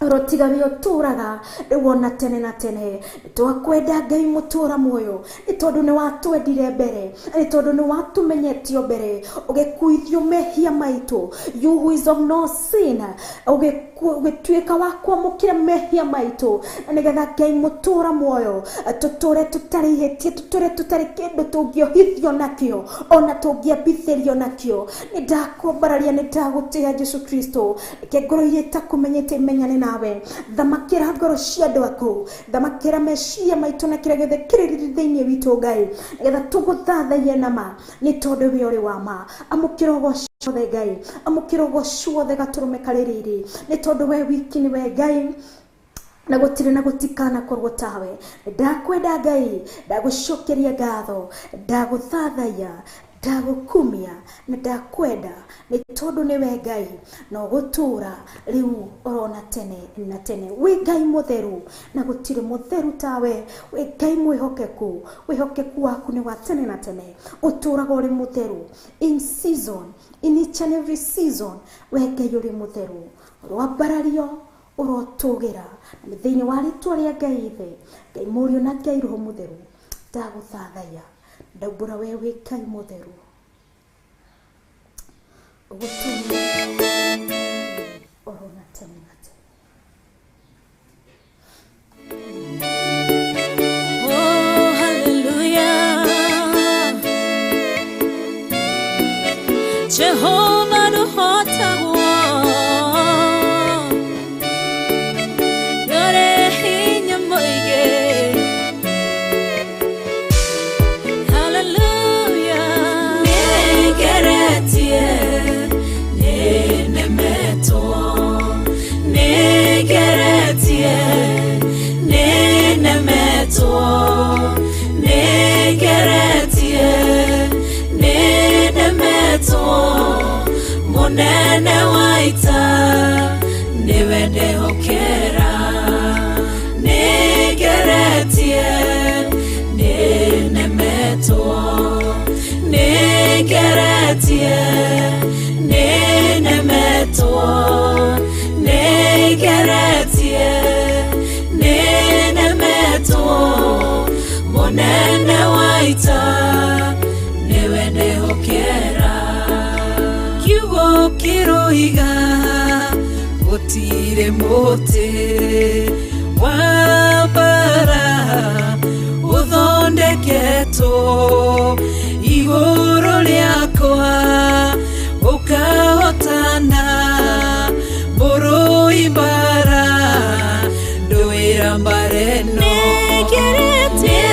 ũrotiga we ũtũraga rĩu ona tene na tene. Twakwenda Ngai mũtũra muoyo nĩ tondũ nĩ watwendire mbere, nĩ tondũ nĩ watũmenyetio mbere, ũgĩkuithio mehia maitũ, you who is of no sin, ũgĩtuĩka wa kwamũkĩra mehia maitũ, na nĩgetha Ngai mũtũra muoyo tũtũre tũtarĩ ihĩtia, tũtũre tũtarĩ kĩndũ tũngĩohithio nakĩo ona tũngĩambithĩrio nakĩo. Nĩ ndakwambararia, nĩ ndagũtĩa Jesu Kristo, reke ngoro iria itakũmenyete imenyane nawe. Thamakĩra ngoro cia andũ aku, thamakĩra meciria maitũ na kĩrĩa gĩothe kĩrĩ thĩinĩ witũ Ngai, nĩgetha tũgũthathaiye na ma, nĩ tondũ we ũrĩ wa ma. Amũkĩra ũgoco wothe Ngai, amũkĩra ũgoco wothe gatũrũme karĩ riri, nĩ tondũ we wiki nĩwe Ngai na gũtirĩ na gũtikanakorwo tawe. Ndakwenda Ngai, ndagũcokeria ngatho, ndagũthathaiya, ndagũkumia na ndakwenda, nĩ tondũ nĩwe Ngai na ũgũtũra rĩu orona tene na tene. Wĩ Ngai mũtheru na gũtirĩ mũtheru tawe, wĩ Ngai mwĩhokeku, wĩhokeku waku nĩ wa tene na tene, ũtũraga ũrĩ mũtheru in season, in each and every season. We Ngai ũrĩ mũtheru, ũroambarario, ũrotũgĩra, na thĩinĩ wa rĩtwa rĩa Ngai Ithe, Ngai Mũriũ na Ngai Roho Mũtheru, ndagũthathaiya, ndaumbũra we wĩ Ngai mũtheru, ũgũtũra orona tene na tene. Oh, hallelujah. Jehovah ndũhotagwo, ndũrĩ hinya mũingĩ. Hallelujah. Nĩngeretie, nĩnemetwo, nĩngeretie, nĩnemetwo, nĩngeretie, nĩnemetwo, mũnene wa ita nĩwe ndehokera. Nĩngeretie, nĩnemetwo, nĩngeretie, nĩnemetwo, nĩngeretie, nĩnemetwo, mũnene wa ita nĩwe ndehokera. Kiugo kĩroiga gũtirĩ mũtĩ wa mbara ũthondeketwo igũrũ rĩakwa ũkahotana, mbũrũi mbara ndũĩra mbara ĩno. Nĩngeretie,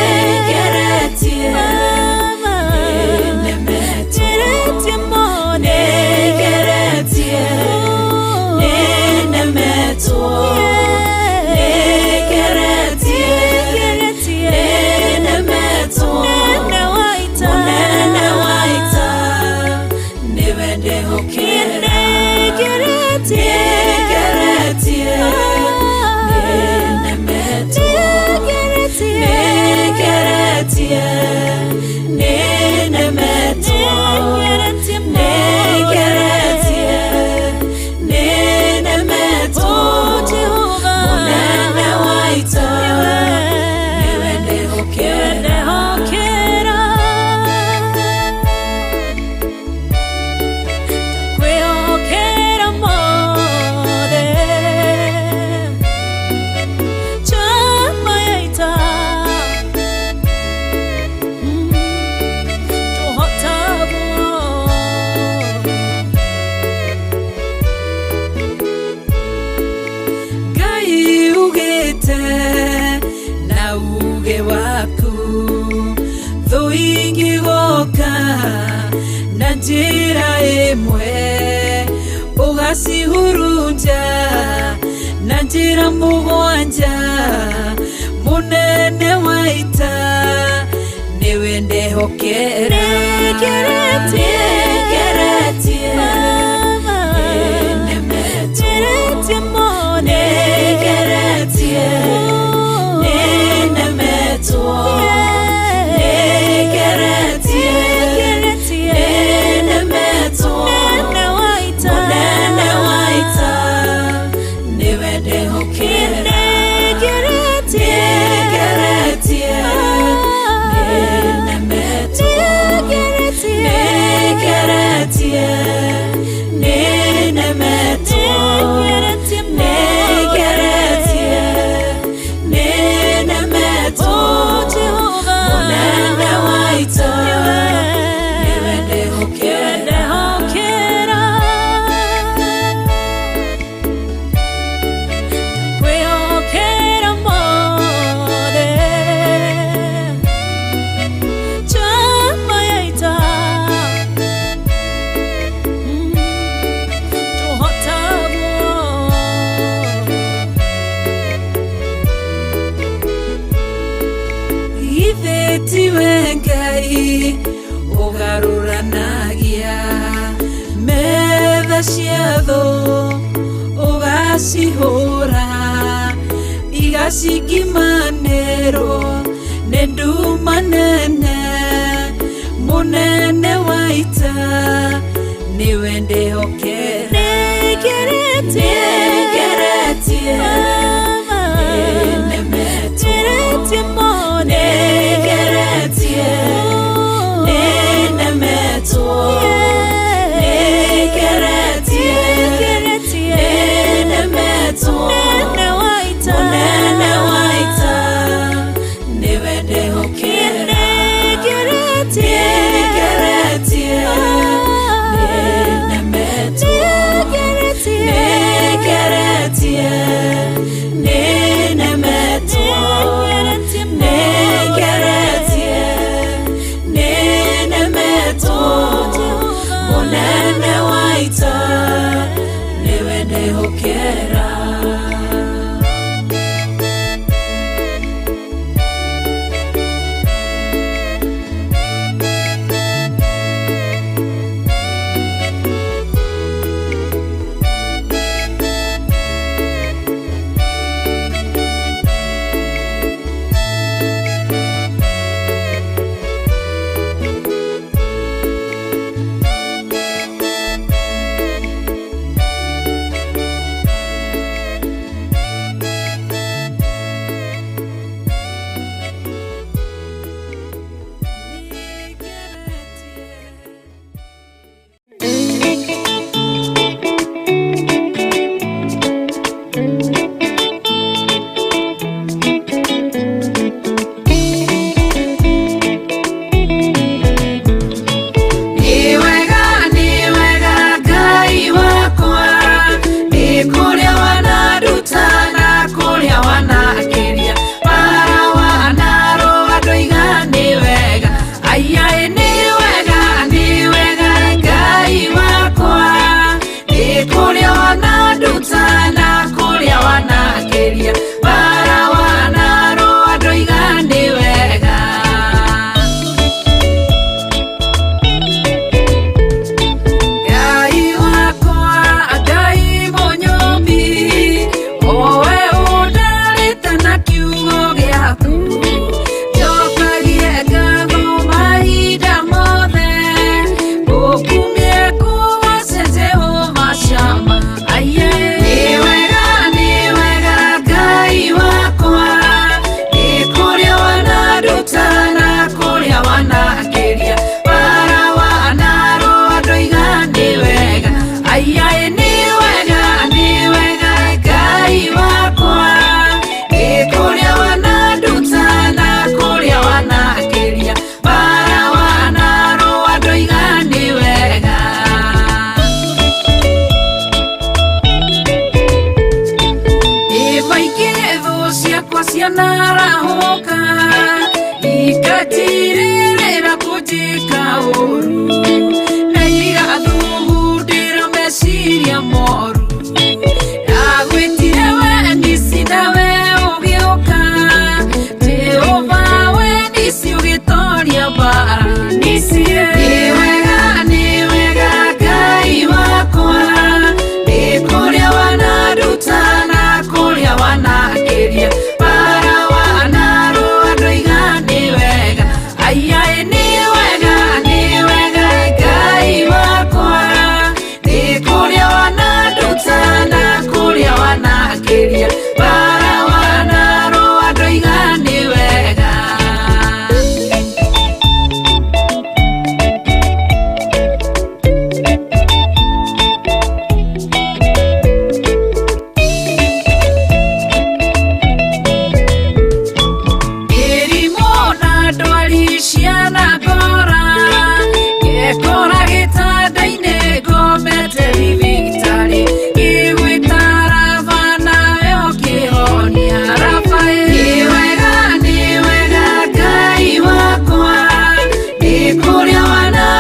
Nĩngeretie, Baba, nĩnemetwo, ngeretie mũno. nĩngeretie, nĩnemetwo, nĩngeretie, Nĩngeretie, nĩnemetwo, Nene wa ita. Ingĩgoka na njĩra ĩmwe ũgacihurunja na njĩra mũgwanja mũnene wa ita nĩwe ndehokera Nĩngeretie Nĩngeretie nĩnemetwo Nĩngeretie mone Nĩngeretie nĩnemetwo Nĩngeretie Nĩngeretie nĩnemetwo Mũnene wa ita Mũnene wa ita nĩwe ndehokera Nĩngeretie Nĩngeretie nĩnemetwo Nĩngeretie Nĩngeretie nĩnemetwo Nĩngeretie Nĩngeretie nĩnemetwo Jehova Mũnene wa ita nĩwe ndehokera Ndehokera Ndakwĩhokera mothe Njamba ya ita Tũhotagwo Githĩ tiwe Ngai ũgarũranagia metha cia thũ ũgacihũra igacingimanĩrwo nĩ nduma nene mũnene wa ita nĩwe ndehokera Nĩngeretie Nĩngeretie nĩnemetwo Nĩngeretie mone Nĩngeretie nĩnemetwo Nĩngeretie Nĩngeretie nĩnemetwo Mũnene wa ita Mũnene wa ita nĩwe ndehokera Nĩngeretie Nĩngeretie nĩnemetwo Nĩngeretie Nĩngeretie nĩnemetwo Nĩngeretie Nĩngeretie nĩnemetwo Mũnene wa ita nĩwe ndehokera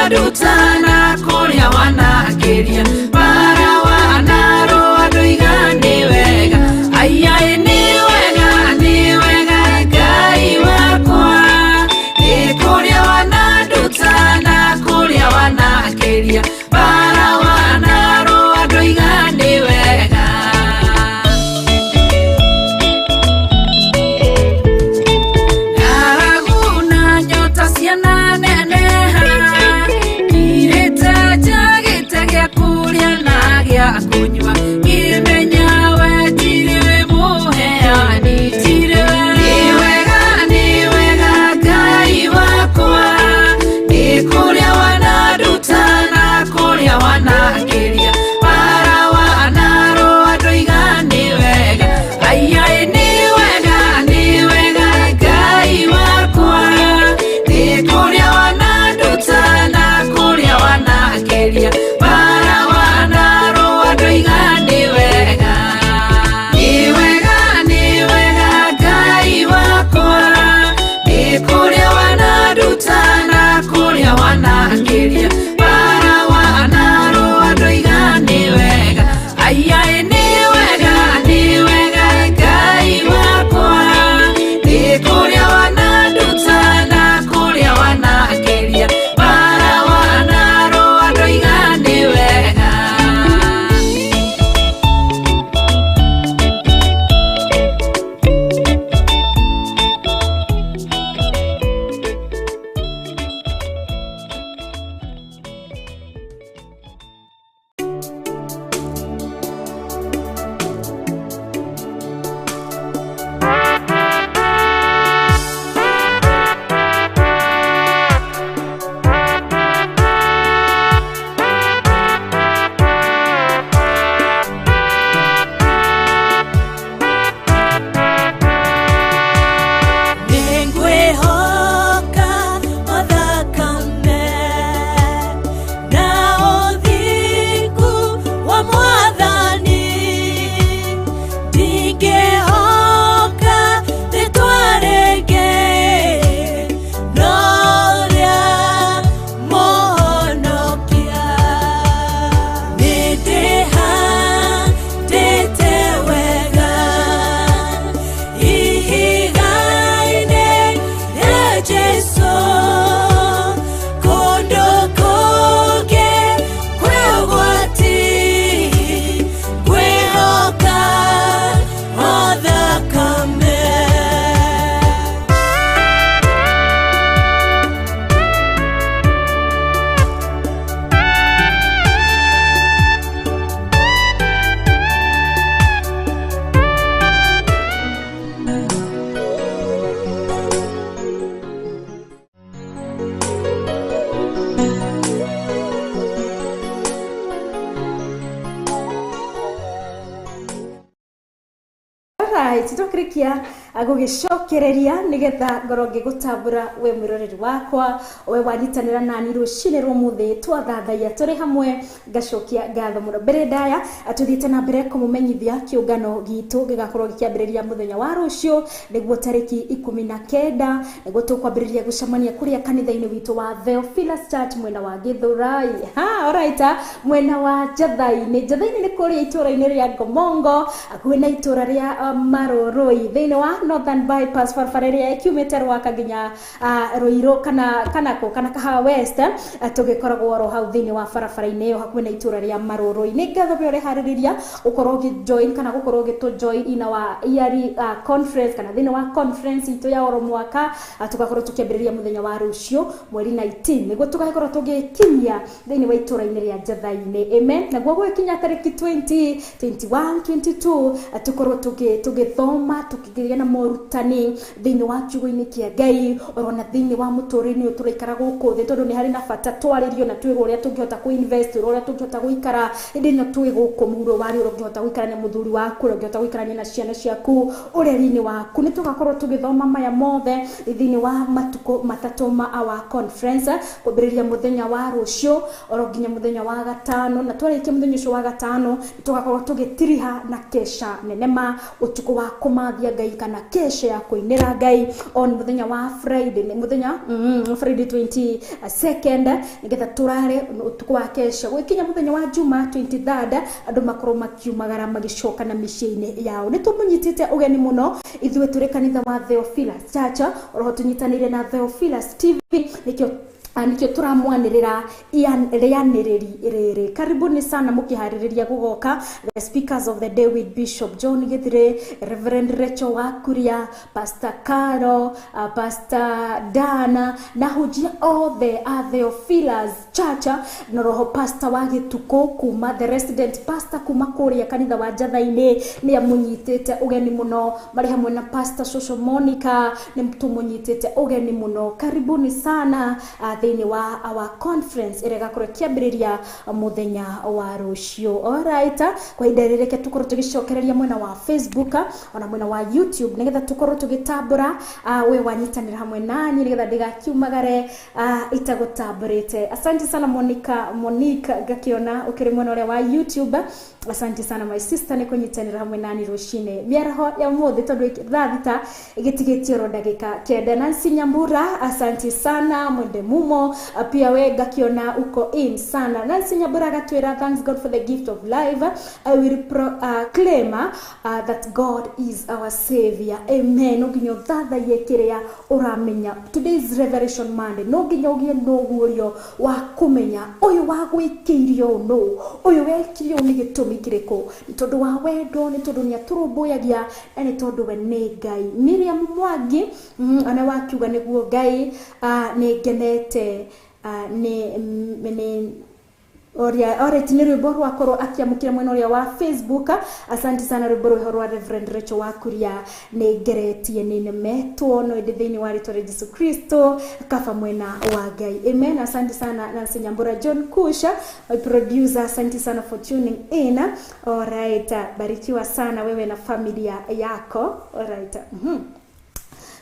wananduta na kũrĩa wanakĩria bara wanarũa ndoiga nĩ wega aiai nĩ wega Ngai wakwa nĩ kũrĩa wananduta na kũrĩa wanakĩria bara wanarũa ndoiga nĩ wega. Ng'aragu nyota ciana neneha irĩte njagĩte gĩa kũrĩa na gĩa kũnyua ngĩmenya we tirĩ wĩ mũheani tirĩ we. Nĩ wega Ngai wakwa nĩ kũrĩa wananduta na kũrĩa wanakĩria bara wanarũa ndoiga nĩ wega aiai nĩ wega Ngai wakwa nĩ kũrĩa wananduta na kũrĩa wanakĩria bara wanarũa ndoiga nĩ wega. Nĩ wega Ngai wakwa nĩ kũrĩa wananduta na kũrĩa wanakĩria bara wanarũa ndoiga nĩ wega aiai nĩ wega Ngai wakwa nĩ kũrĩa wananduta na kũrĩa wanakĩria bara wanarũa ndoiga nĩ wega. Nĩngwĩhoka mathakame na ũthingu wa Mwathani, ndingĩhoka rĩtwa rĩngĩ no rĩa Mũhonokia. Nĩndĩhandĩte wega ihiga-inĩ rĩa Jesũ, kũndũ kũngĩ kwĩ ũgwati, ngwĩhoka o thakame. Alright, twakĩrĩkia gũgĩcokereria nĩgetha ngorwo ngĩgũtambũra we mwĩroreri wakwa we wanyitanĩra nani rũcinĩ rwa ũmũthĩ twathathaiya tũrĩ hamwe ngacokia ngatho mũno. Mbere ndaya tũthiĩte na mbere kũmũmenyithia kĩũngano gitũ gĩgakorwo gĩkĩambĩrĩria mũthenya wa rũciũ nĩguo tarĩki 19 nĩguo tũkwambĩrĩria gũcemania kũrĩa kanitha-inĩ witũ wa Theophilus Church mwena wa Gĩthũrai. Alright, mwena wa Njathai-inĩ. Njathai-inĩ nĩ kũrĩa itũũra-inĩ rĩa Ngomongo hakuhĩ na itũũra rĩa Marũrũi thĩinĩ wa Northern Bypass barabara ĩrĩa ĩkiumĩte Rwaka nginya Ruiru kana Kahawa West, tũgĩkoragwo oro hau thĩinĩ wa barabara-inĩ ĩyo hakuhĩ na itũũra rĩa Marũrũi. Nĩ ngatho we ũreharĩrĩria gũkorwo ũgĩ-join kana gũkorwo ũgĩtũ-join in our yearly conference kana thĩinĩ wa conference itũ ya oro mwaka. Tũgakorwo tũkĩambĩrĩria mũthenya wa rũciũ mweri 19 nĩguo tũgakorwo tũgĩkinyia thĩinĩ wa itũũra-inĩ rĩa Njathai-inĩ. Amen. Naguo gũgĩkinya tarĩki 20, 21, 22 tũkorwo tũgĩthoma tũkĩgĩa na morutani thĩinĩ wa kiugo-inĩ kĩa Ngai orona thĩinĩ wa mũtũrĩre ũyũ tũraikara gũkũ thĩ, tondũ nĩ harĩ na bata twarĩrio na twĩrwo ũrĩa tũngĩhota kũ-invest, ũrĩa tũngĩhota gũikara hĩndĩ ĩno twĩ gũkũ mũhuro wa riũa, ũngĩhota gũikarania mũthuri waku, ũrĩa ũngĩhota gũikarania na ciana ciaku ũreri-inĩ waku. Nĩ tũgakorwo tũgĩthoma maya mothe thĩinĩ wa matukũ matatũ ma our conference kwambĩrĩria mũthenya wa rũciũ oro nginya mũthenya wa gatano, na twarĩkia mũthenya ũcio wa gatano tũgakorwo tũgĩtiriha na kesha nene ma ũtukũ wa kũmathia Ngai kana na kesha ya kũinĩra Ngai on mũthenya wa Friday, nĩ mũthenya Friday 22nd, nĩgetha tũrare ũtukũ wa kesha gwĩkinya mũthenya wa Juma 23rd, andũ makorwo makiumagara magĩcoka na mĩciĩ-inĩ yao. Nĩ tũmũnyitĩte ũgeni mũno ithuĩ tũrĩ kanitha wa Theophilus Church, oroho tũnyitanĩire na Theophilus TV, nĩkĩo turamwanĩrĩra rĩanĩrĩri rĩrĩ. Karibuni sana mũkĩharĩrĩria gũgoka the speakers of the day with Bishop John Githire, Reverend Rachel Wakuria, Pastor Caro, Pastor Dana na hujia othe a Theophilus Church, na roho pastor wa Gĩtukũ kuma the resident pastor kuma kũrĩa kanitha wa Njatha-inĩ nĩ amũnyitĩte ũgeni mũno, marĩ hamwe na Pastor Shosho Monica nĩ tũmũnyitĩte ũgeni mũno. Karibuni sana thĩinĩ wa our conference ĩrĩa ĩgakorwo ĩkĩambĩrĩria mũthenya wa rũciũ. Alright, kwa ihinda rĩrĩ reke tũkorwo tũgĩcokereria mwena wa Facebook ona mwena wa YouTube nĩgetha tũkorwo tũgĩtambũra we wanyitanĩra hamwe nani nĩgetha ndigakiumagare itagũtambũrĩte. Asante sana Monica, Monique ngakiona ũkĩrĩ mwena ũrĩa wa YouTube. Asante sana my sister nĩ kũnyitanĩra hamwe nani rũcinĩ mĩaraho ya ũmũthĩ tondũ thaa 6 ĩgĩtigĩtie oro ndagĩka 9. Nancy Nyambura, asante sana. Mwende Mumo pia we ngakiona uko in sana. Nancy Nyambura agatwĩra thanks God for the gift of life. I will proclaim that God is our savior. Amen. No nginya ũthathaiye kĩrĩa ũramenya. Today is Revelation Monday. No nginya ũgĩe na ũguũrio wa kũmenya ũyũ wagwĩkĩire ũũ nũ, ũyũ wekire ũũ nĩ gĩtũmi kĩrĩkũ, nĩ tondũ wa wendo, nĩ tondũ nĩ atũrũmbũyagia, na nĩ tondũ we nĩ Ngai. Miriam Mwangi ona wakiuga nĩguo Ngai, nĩ ngenete nĩ Alright, nĩ rwĩmbo rwakorwo akĩamũkĩra mwena ũrĩa wa Facebook. Asante sana rwĩmbo rwĩho rwa Reverend Rachel Wakuria nĩ ngeretie nĩ nemetwo no ĩndĩ thĩinĩ wa rĩtwa rĩa Jesu Kristo kaba mwena wa Ngai. Amen. Asante sana Nancy Nyambura, John Kusha my producer, asante sana for tuning in. Alright, barikiwa sana wewe na familia yako. Alright.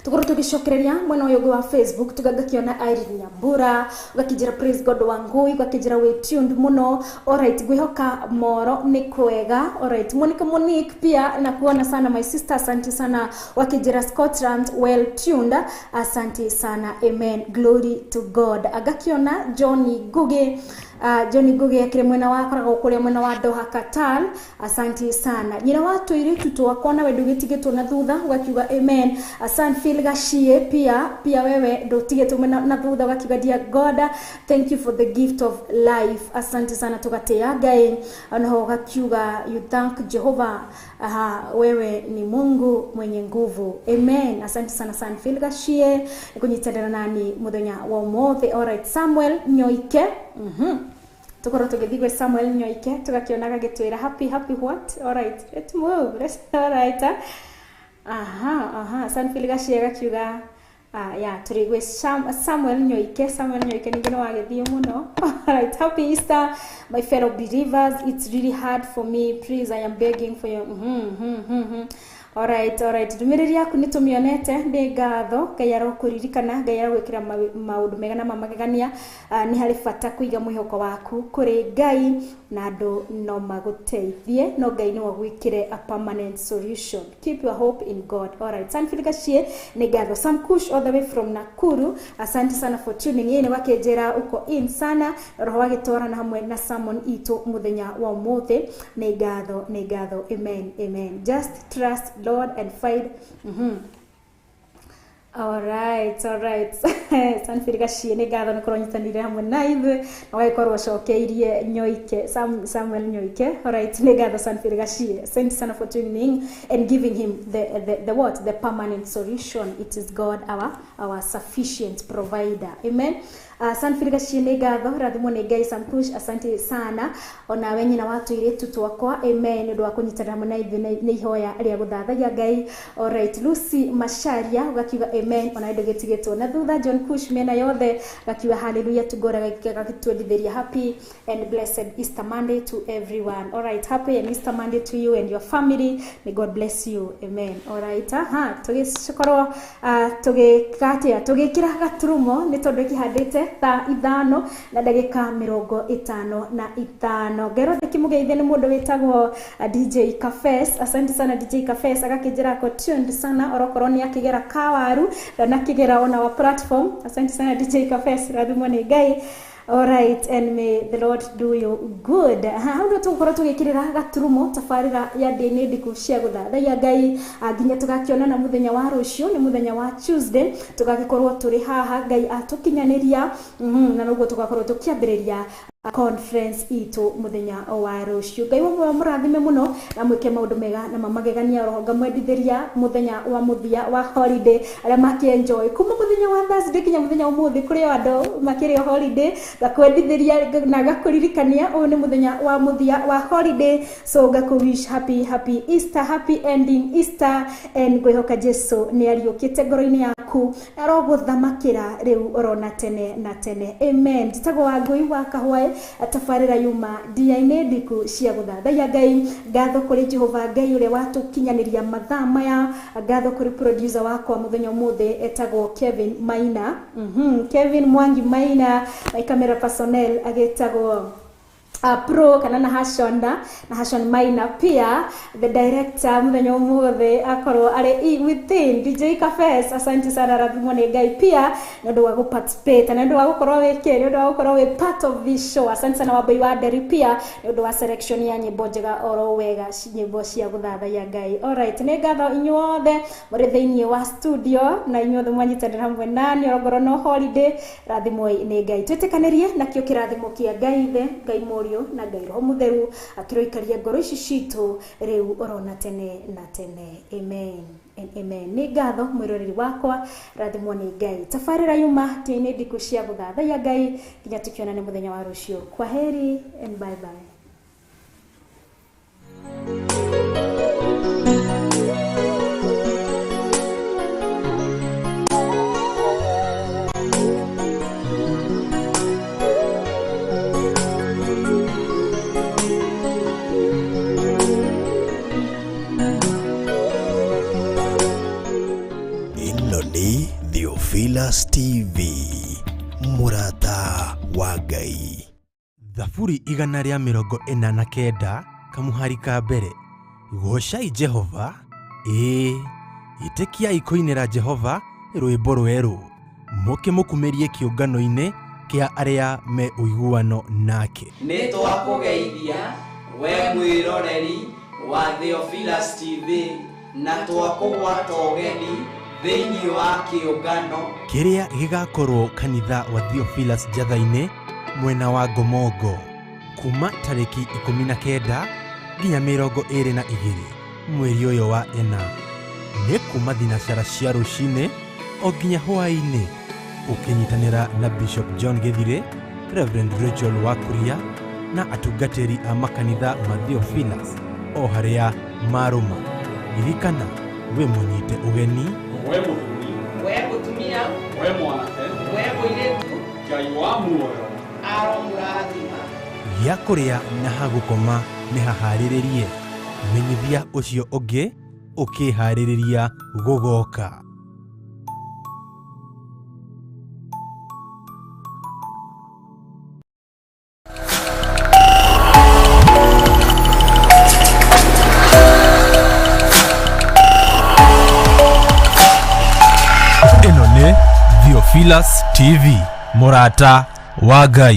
Tukorwo tugicokereria mwena ũyũ wa Facebook tugakiona Irene Nyambura ugakijira praise God Wangui ugakijira we tuned muno. Alright, ngwihoka moro nĩ kwega. Alright, Monica Monique pia na kuona sana my sister, asante sana. Wakijira Scotland well tuned, asante sana. Amen, glory to God. Agakiona Johnny Guge, Johnny Guge akire mwena wa akoragwo kuria mwena wa Doha Qatar, asante sana. Nyina wa tũirĩtu twakwa nawe ndũgĩtigĩtwo na thutha ugakiuga amen. Asante Phil Gashie pia wewe ndũtigĩtwo na thutha ugakiuga dear God thank you for the gift of life, asante sana tugatea Ngai. Onaho ugakiuga you thank Jehovah, wewe ni Mungu mwenye nguvu. Amen, asante sana San Phil Gashie kunyitanĩra nani muthenya wa ũmũthĩ. Alright, Samuel Nyoike, tukorwo tũgĩthiĩ gwĩ Samuel Nyoike tũgakĩonaga gĩtwĩra happy happy what. Alright, let's move. Let's, alright, aha Sanfil Gashie gakiuga ya tũrĩ gwĩ Samuel Nyoike. Samuel Nyoike ningĩ nĩ wagĩthiĩ mũno. Alright, happy Easter my fellow believers, it's really hard for me, please I am begging for your Alright, alright. Ndũmĩrĩri yaku nĩ tũmĩonete, nĩ ngatho. Ngai arokũririkana, Ngai arogwĩkĩra maũndũ mega na mamagegania. Nĩ harĩ bata kũiga mwĩhoko waku kũrĩ Ngai na andũ no magũteithie, no Ngai no agwĩkĩre a permanent solution. Keep your hope in God. Alright, Sanfil Gashie, nĩ ngatho. Sam Kush all the way from Nakuru, asante sana for tuning in. Wakĩnjĩra uko in sana, roho wagĩtwarana hamwe na Simon itũ mũthenya wa ũmũthĩ. Nĩ ngatho, nĩ ngatho. Amen, amen. Just trust Lord and find. Alright, alright. Sanfil Gashie nĩ ngatho nĩ kũronyitanĩire hamwe na ithuĩ na ũgagĩkorwo ũcokeirie Nyoike, Samuel Nyoike. Alright, nĩ ngatho Sanfil Gashie. Thank you sana for tuning in and giving him the what? The permanent solution. It is God, our sufficient provider. Amen. Sanfil Gashie nĩ ngatho, rathimwo nĩ Ngai. Samkush, asante sana. Ona we nyina wa tũirĩtu twakwa. Amen. Nĩ ũndũ wa kũnyitanĩra hamwe na ithuĩ nĩ ihoya rĩa gũthathaiya Ngai. Alright, Lucy Macharia ũgakiuga amen, ona ndũgĩtigĩtwo na thutha. John Kush mĩena yothe gakiuga hallelujah to God, gagĩtwendithĩria happy and blessed Easter Monday to everyone. Alright, happy and Easter Monday to you and your family. May God bless you. Amen. Alright, aha tũgĩkorwo tũgĩkatia tũgĩkĩra gaturumo nĩ tondũ kĩhandĩte Cikĩrĩte thaa 5 na ndagĩka 55. Ngerwo ndĩkĩmũgeithie nĩ mũndũ wĩtagwo DJ Cafes. Asante sana DJ Cafes, agakĩnjĩra ako tuned sana orokorwo nĩ akĩgera kawaru na akĩgera ona wa platform. Asante sana DJ Cafes, rathimwo nĩ Ngai. All right, and may the Lord do you good. Hau ndio tũgũkorwo tũgĩkĩrĩra gaturumo tabarĩra ya ndĩ ndiku cia gũthathaiya Ngai nginya tũgakĩonana mũthenya wa rũciũ, nĩ mũthenya wa Tuesday, tũgagĩkorwo tũrĩ haha Ngai atũkinyanĩria, na noguo tũgakorwo tũkĩambĩrĩria conference itũ mũthenya wa rũciũ. Ngai wa muoyo mũrathime mũno na mwĩke maũndũ mega na mamagegania roho ngamwendithĩria mũthenya wa mũthia wa holiday arĩa makĩenjoy kuma mũthenya wa Thursday nginya mũthenya ũmũthĩ kũrĩ o andũ makĩrĩ o holiday, ngakwendithĩria na ngakũririkania ũyũ nĩ mũthenya wa mũthia wa holiday, so ngakũ wish happy happy Easter, happy ending Easter, and ngwĩhoka Jesu nĩ ariũkĩte ngoro-inĩ yaku arogũthamakĩra rĩu orona tene na tene. Amen. Njĩtagwo Wangũi wa Kahwaĩ, tabarĩra yuma ndia-inĩ ndiku cia gũthathaiya Ngai. Ngatho kũrĩ Jehova Ngai ũrĩa watũkinyanĩria mathaa maya. Ngatho kũrĩ producer wakwa mũthenya ũmũthĩ etagwo Kevin Maina, Kevin Mwangi Maina, my camera personnel agĩtagwo Pro kana na Hashon Maina, pia the director muthenya umuthi akorwo ari within DJ Cafes. Asante sana, rathimwo nĩ Ngai pia nĩ ũndũ wa gũ participate na nĩ ũndũ wa gũkorwo wĩ kĩ, nĩ ũndũ wa gũkorwo wĩ part of this show. Asante sana Wambui wa Nderi pia nĩ ũndũ wa selection ya nyĩmbo njega oro wega, nyĩmbo cia gũthathaiya Ngai. Alright, nĩ ngatho inyuothe mũrĩ thĩinĩ wa studio na inyuothe mwanyitanĩra hamwe nani orongorwo no holiday, rathimwo nĩ Ngai. Twĩtĩkanĩrie nakĩo kĩrathimo kĩa Ngai Ithe, Ngai Mũriũ na Ngai Roho Mũtheru akĩroikaria ngoro ici citũ rĩu orona tene na tene. Amen and amen. Nĩ ngatho mwĩroreri wakwa, rathimwo nĩ Ngai. Tabarĩra yuma ndĩ ndiku cia gũthathaiya Ngai nginya tũkĩonane mũthenya wa rũciũ. Kwaheri and bye bye. Theophilus TV, mũrata wa Ngai. Thaburi 149 kamuhari ka mbere. Goocai Jehova, ĩĩ ĩtĩkiai kũinĩra Jehova rwĩmbo rwerũ, mũkĩmũkumĩrie kĩũngano-inĩ kĩa arĩa me ũiguano nake. Nĩ twakũgeithia we mwĩroreri wa Theophilus TV na twakũgwata ũgeni thĩinĩ wa kĩũngano kĩrĩa gĩgakorwo kanitha wa Theophilus Njatha-inĩ mwena wa Ngomongo kuma tarĩki 19 nginya 22 mweri ũyũ wa 4, nĩ kuma thinacara cia rũcinĩ o nginya hwaĩ-inĩ, ũkĩnyitanĩra na Bishop John Gĩthire, Reverend Rachel Wakuria na atungatĩri a makanitha ma Theophilus o harĩa marũma. Ririkana wĩ mũnyite ũgeni, we mũthuri, we mũtumia, we mwanake, we mũirĩtu, Ngai wa muoyo aromũrathima. Gĩa kũrĩa na hagũkoma nĩ haharĩrĩrie, menyithia ũcio ũngĩ ũkĩharĩrĩria gũgoka. Ĩno nĩ Theophilus TV, mũrata wa Ngai.